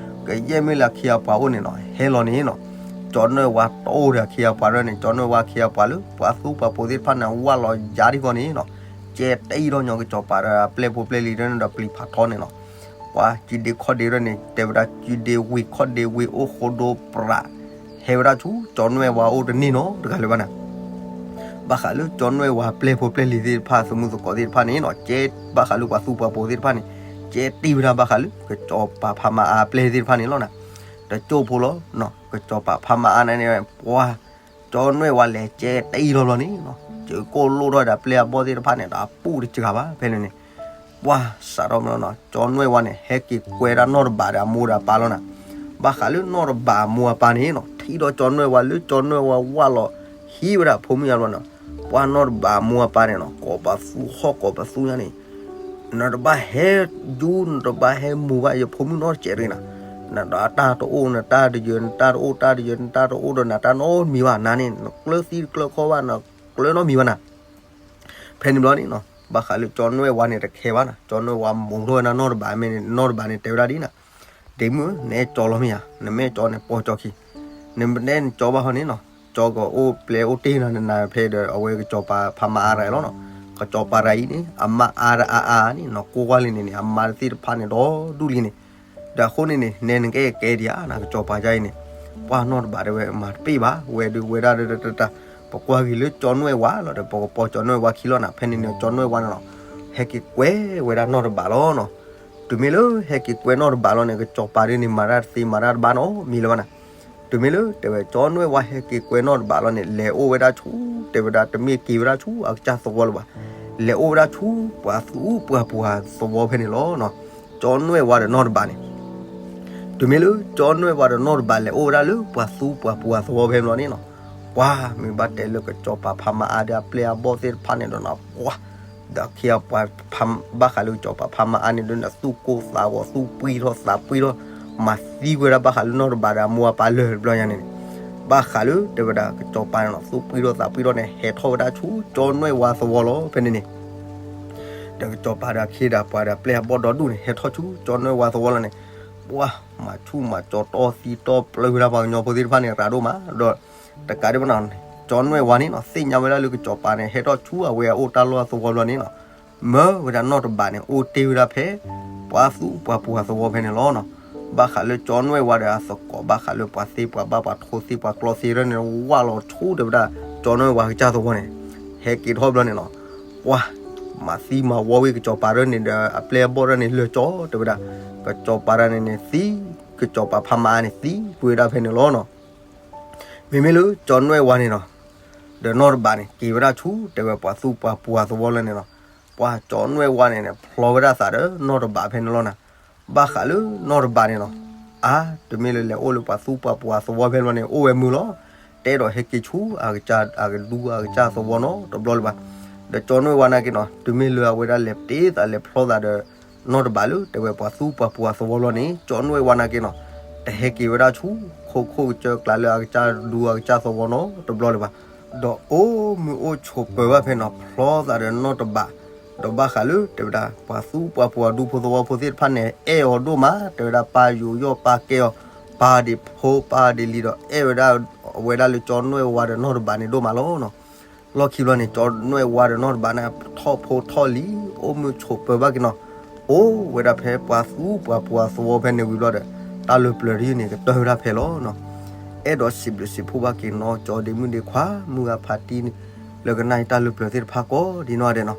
ကယဲၢ်မ့ၢ်လၢအခ့အပှၤအိၣ်န့ၣ်နီၤ ဟဲလီၤန့ၣ်နီၤ, ကၠီနွဲၣ်ဝါတီၢ်အိၣ်ဒီးအခ့အပှၤရၢၢ်န့ၣ် ကၠီနွဲၣ်ဝါအခ့အပှၤလၢ ပှၤသူပှၤပိာ်သ့ၣ်တဖၣ်န့ၣ် ဝၢ်လီၤယၤဒ်ဃီန့ၣ်နီၤ, ကဲတအံၣ်ထီၣ်ညီကစီၤပၤဒီးအပျဲၢ်ဖိပျဲၢ်လံၤရၢၢ်န့ၣ်ဒီးပျံၤဖးထီန့ၣ်နီၤ ပှၤစုဒ့ခီၣ်ဒ့ရၢၢ်န့ၣ် တဲဝဲဒၣ်စုဒ့ဝံၤခီၣ်ဒ့ဝံၤအိၣ်ဃိဒိပြး ဟဲဝဲဒၣ်ဆူကၠီနွဲၣ်ဝါအိၣ်တန့ၢ်နီတဂၤလၢၤဘၣ်နၤ. ဘၣ်ဃးလၢကၠီနွဲၣ်ဝါပျဲၢ်ဖိပျဲၢ်လံၤသ့ၣ်တဖၣ် သမူသကိးသ့ၣ်တဖၣ်န့ၣ်နီၤ ကဲဘၣ်ဃးလၢပှၤသူပှၤပိာ်သ့ၣ်တဖၣ်န့ၣ် ကဲတ့ၢ်ဝဲဒၣ်ဘၣ်ဃးလၢ ကစီၤပၤဖးမၤအါပျဲၢ်သ့ၣ်တဖၣ်န့ၣ်လီၤနၤ. တကၠိၢ်ဖိလီၤ ကစီၤပၤဖးမၤအါန့ၣ် ပှၤ ကၠီနွဲၣ်ဝါလဲၤကဲတ့ၢ်လီၤလီၤန့ၣ်နီၤ စၢၤကိၢ်လိၣ်ထီၣ်ဒီးပျဲၢ်အဘီၣ်သ့ၣ်တဖၣ်န့ၣ် ဒီးအပူၣ်တစှၤဘၣ် ဖဲန့ၣ်န့ၣ် ပှၤစးထီၣ်မနီၤ ကၠီနွဲၣ်ဝါန့ၣ် ဟဲက့ၤကွဲဒၣ်နီၢ်တဘးဒီးအမိၢ်ဒီးအပၢ်လီၤနၤ. ဘၣ်ဃးလၢနီၢ်တဘးအမိၢ်အပၢ်န့ၣ်နီၤ ထံၣ်ဒီးကၠီနွဲၣ်ဝါလၢကၠီနွဲၣ်ဝါဝၢ်လီၤဟံးဝဲဒၣ်ဖိမုၣ်ညါဘျီန့ၣ် ပှၤနီၢ်တဘးအမိၢ်အပၢ်န့ၣ်နီၤ ကိးပသူဟီၣ်ကိးပသူညါန့ၣ် နတဘၣ်ဟဲယူ နတဘၣ်ဟဲမူၤဘၣ်ယဖိမုၣ်နီတစဲးတဂ့ၤနၤ. နတၢ်တအိၣ် နတၢ်တယၢၤ နတၢ်တအိၣ် တၢ်တယၢၤ နတၢ်တအိၣ်ဒီးနတၢ်နီတမံၤဘၣ် နၤန့ၣ် နကျၢၤသံတကျၢၤခီဘၣ် နကျၢၤနီတမံၤဘၣ်နၤ. ဖဲန့ၣ်ဘျီန့ၣ်နီၤ ဘၣ်ဃးလၢကၠီနွဲၣ်ဝါန့ၣ်တခဲဘၣ်နၤ ကၠီနွဲၣ်ဝါမူၤထီၣ်ဝဲဒၣ်နီၢ်တဘးမ့ၢ်န့ၣ် နီၢ်တဘးန့ၣ် တဲဝဲဒၣ်ဒ်နၤ ဒ့မုၣ်ဧၢ နအဲၣ်ကၠီလီၤမ့ၢ်ဧါ နမ့ၢ်အဲၣ်ကၠီန့ၣ် ပိာ်ကၠီခံ နမ့ၢ်အဲၣ်ကၠီဘၣ်ဟီန့ၣ်နီၤ ကၠီကအိၣ်ပျဲၢ်အိၣ်တ့ၢ်နၤနနၤဖဲဒီး အဝဲကစီၤပၤဖးမၤအါတဂၤအံၤလီၤနီၤ ကစီၤပၤတဂၤအံၤန့ၣ် အမါအါတအါအါန့ၣ် နီၢ်ကိးဝါလံန့ၣ်န့ၣ် အမါသ့ၣ်တဖၣ်န့ၣ်ဒီဒူၣ်လံန့ၣ် ဒီးအဃိန့ၣ်န့ၣ် နဲနကအဲၣ်ကဲဒံးဧါနၤ ကစီၤပၤယါအံၤန့ၣ် ပှၢ်နီၢ်တဘးတဲဝဲ မၤတပ့ၢ်ဘၣ် ဝဲဒုးဝဲဒၣ်တတတ ပကွၢ်က့ၤလၢကၠီနွဲၣ်ဝါလီၤဒီး ပကပိာ်ကၠီနွဲၣ်ဝါခံလီၤနၤ ဖဲန့ၣ်န့ၣ် ကၠီနွဲၣ်ဝါန့ၣ်နီၤ ဟဲက့ၤကွဲဝဲဒၣ်နီၢ်တဘးလီၤနီၤ တုၤမ့ၢ်လၢဟဲက့ၤကွဲနီၢ်တဘးလီၤန့ၣ် ကစီၤပၤဒ်န့ၣ် မၤတၢ်တသ့ မၤတၢ်တဘၣ်နီတမံၤလၢၤဘၣ်နၤ. တုၤမ့ၢ်လၢတဲဝဲ ကၠီနွဲၣ်ဝါဟဲက့ၤကွဲနီၢ်တဘးလီၤန့ၣ် လဲၤအိၣ်ဝဲဒၣ်ဆူ တဲဝဲဒၣ် တမ့ၢ်က့ၤဝဲဒၣ်ဆူအကစၢ်သဝီလၢၤဘၣ်, လဲၤအိၣ်ဝဲဒၣ်ဆူပှၤသူပှၤပှၢ်သဝီဖဲန့ၣ်လီၤ. ကၠီနွဲၣ်ဝါဒီးနီၢ်တဘးန့ၣ် တုၤမ့ၢ်လၢကၠီနွဲၣ်ဝါဒီးနီၢ်တဘး လဲၤအိၣ်ဝဲဒၣ်လၢပှၤသူပှၤပှၢ်သဝီဖဲန့ၣ်လီၤန့ၣ်နီၤ, ပှၤမ့ၢ်ဘၣ်တဲလၢကစီၤပၤဖးမၤအါဒီးအပျဲၢ်အဘီၣ်သ့ၣ်တဖၣ်န့ၣ်ဒီးနီၤ ပှၤ ဒီးခံ ဘၣ်ဃးလၢကစီၤပၤဖးမၤအါန့ၣ်ဒီး သူၣ်ကိၢ်သးဂီၤ သူၣ်ပှံထီၣ်သးပှံထီၣ် မၤသံဝဲဒၣ်ဘၣ်ဃးလၢနီၢ်တဘးဒီးအမိၢ်အပၢ်လၢာ်တဘျီညါန့ၣ်န့ၣ်, ဘၣ်ဃးလၢတဲဝဲဒၣ်ကစီၤပၤန့ၣ်နီၤ သူၣ်ပှံထီၣ်သးပှံထီၣ်န့ၣ် ဟဲထီၣ်ဝဲဒၣ်ဆူကၠီနွဲၣ်ဝါသဝီလီၤဖဲန့ၣ်န့ၣ် ဒီးကစီၤပၤဒီးအခ့ဒီးပှၤဒီးအပျဲၢ်အဘီၣ်ဒီဒူၣ်န့ၣ် ဟဲထီၣ်ဆူကၠီနွဲၣ်ဝါသဝီလီၤန့ၣ်, ပှၤ မၤဆူၣ်မၤကၠီတီသံတီပျၢဝဲဒၣ်ပှၤကညီဖိသ့ၣ်တဖၣ်န့ၣ် ရးဒိၣ်မး, ဒီးတကးဒံးဘၣ်နီၤ ကၠီနွဲၣ်ဝါန့ၣ်နီၤ သ့ၣ်ညါဝဲဒၣ်လၢကစီၤပၤန့ၣ် ဟဲထီၣ်ဆူအဝဲအအိၣ်တၢ်လီၢ်သဝီလီၤန့ၣ်နီၤ, မၢဝဲဒၣ်နီၢ်တဘးန့ၣ် အိၣ်တ့ၢ်ဝဲဒၣ်ဖဲ ပှၤသူပှၤပှၢ်သဝီဖဲန့ၣ်လီၤနီၤ, ဘၣ်ဃးလၢကၠီနွဲၣ်ဝါဒီးအသကိး ဘၣ်ဃးလၢပှၤသ့ပှၤဘၣ် ပှၤထိသ့ပှၤကျီသ့ရၢန့ၣ် ဝၢ်လီၤဆူတဲဝဲဒၣ် ကၠီနွဲၣ်ဝါကစၢ်သဝီန့ၣ် ဟဲက့ၤထီၣ်ဘျီန့ၣ်နီၤ, ပှၤ မၤသံမၤဝီဝဲကစီၤပၤရၢန့ၣ်ဒီး အပျဲၢ်အဘီၣ်ရၢန့ၣ် လၢာ်ကၠီတဲဝဲဒၣ်, ကစီၤပၤရၢန့ၣ်န့ၣ်သံ, ကစီၤပၤဖးမၤအါန့ၣ်သံ ကွံာ်ဝဲဒၣ်ဖဲန့ၣ်လီၤနီၤ. မ့မ့ၢ်လၢကၠီနွဲၣ်ဝါန့ၣ်နီၤ, ဒီးနီၢ်တဘးန့ၣ် က့ၤဝဲဒၣ်ဆူ တဲဝဲပှၤသူပှၤပှၢ်သဝီလၢန့ၣ်နီၤ, ပှၤကၠီနွဲၣ်ဝါန့ၣ်န့ၣ် ဖျီဝဲဒၣ်သးဒီးနီၢ်တဘးဖဲန့ၣ်လီၤနီၤ, ဘၣ်ဃးလၢနီၢ်တဘးန့ၣ်နီၤ, အါ တမ့ၢ်လၢလဲၤအိၣ်လၢပှၤသူပှၤပှၢ်သဝီဖဲန့ၣ်လီၤန့ၣ် အိၣ်ဝဲမုာ်လီၤ, တအဲၣ်ဒိးဟဲက့ၤဆူအကစၢ်အကဒူအကစၢ်သဝီနီတဘျီလၢၤဘၣ်, ဒီးကၠီနွဲၣ်ဝါနာ်က့နီၤ တုၤမ့ၢ်လၢအဝဲဒၣ်လဲၤတ့ၢ်သးလဲၤဖျီသးဒီး နီၢ်တဘးလၢ တဲဝဲပှၤသူပှၤပှၢ်သဝီလီၤန့ၣ် ကၠီနွဲၣ်ဝါနာ်က့နီၤ, တဟဲက့ၤဝဲဒၣ်ဆူ ခိခိၣ်ကစၢၢ်ကျါလၢအကစၢ်ဒူအကစၢ်သဝီနီတဘျီလၢၤဘၣ်, ဒီးအိၣ်မုာ်အိၣ်ဆိးပၢၤဘၣ်ဖဲနီၤ ဖျီသးဒီးနီၢ်တဘး, ဒီးဘၣ်ဃးလၢ တဲဝဲဒၣ် ပှၤသူပှၤပှၢ်ဒူဖိသဝီဖိသ့ၣ်တဖၣ်န့ၣ် အဲၣ်အီၤဒိၣ်မး တဲဝဲဒၣ် ပၢ်ယိၤယီၣ်ပၢ်ကဲအီၤ, ပၢ်ဒ်ဖိပၢ်ဒ်လံၤဒီး အဲၣ်ဝဲဒၣ် အဝဲဒၣ်လၢကၠီနွဲၣ်ဝါဒီးနီၢ်တဘးန့ၣ်ဒိၣ်မးလီၤနီၤ. လီၢ်ခံဘျီန့ၣ် ကၠီနွဲၣ်ဝါဒီးနီၢ်တဘးန့ၣ် ထီၣ်ဖိထီၣ်လံၤ အိၣ်မုာ်ဆိးပၢၤဘၣ်က့ၤနီၤ, အိၣ်ဝဲဒၣ်ဖဲပှၤသူပှၤပှၢ်သဝီဖဲန့ၣ်ဝံၤဘျီဒီး တၢ်လၢပျၢၤတယုၢ်န့ၣ် ကတၢၢ်ဝဲဒၣ်ဖဲလီၤနီၤ. အဲၣ်ဒိးစံးဘျုးစံးဖှိၣ်ဘၣ်က့ၤနီၤ ကၠီဒ့မုၣ်ဒ့ခွါ မုၢ်ဂၤဖးတံၢ် လၢကနၣ်အံၤတၢ်လၢပျၢၤသ့ၣ်တဖၣ်ကိးဒ်နီၢ်ဂၤဒဲးနီၤ,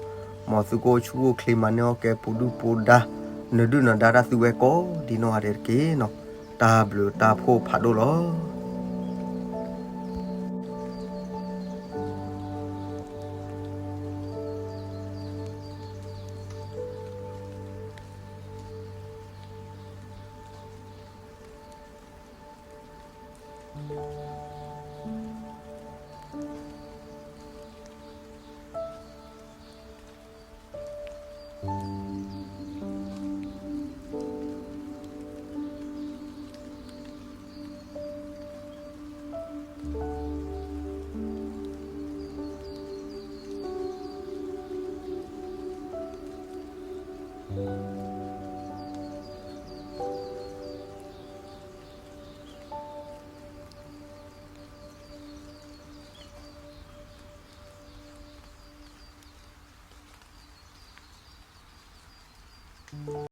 မ်သုကအိၣ်ဆူၣ်အိၣ်ချ့မၤန့ၢ်အီၣ်ကဲပူၤဒုၣ်ပူၤဒါ နဒုၣ်နဒါတၢ်သုဝဲကိးဒ်နီၢ်ဂၤဒဲးတက့ၢ်နီၤ. တၢ်ဘျုးတၢ်ဖှိၣ်ဖးဒိၣ်လီၤ.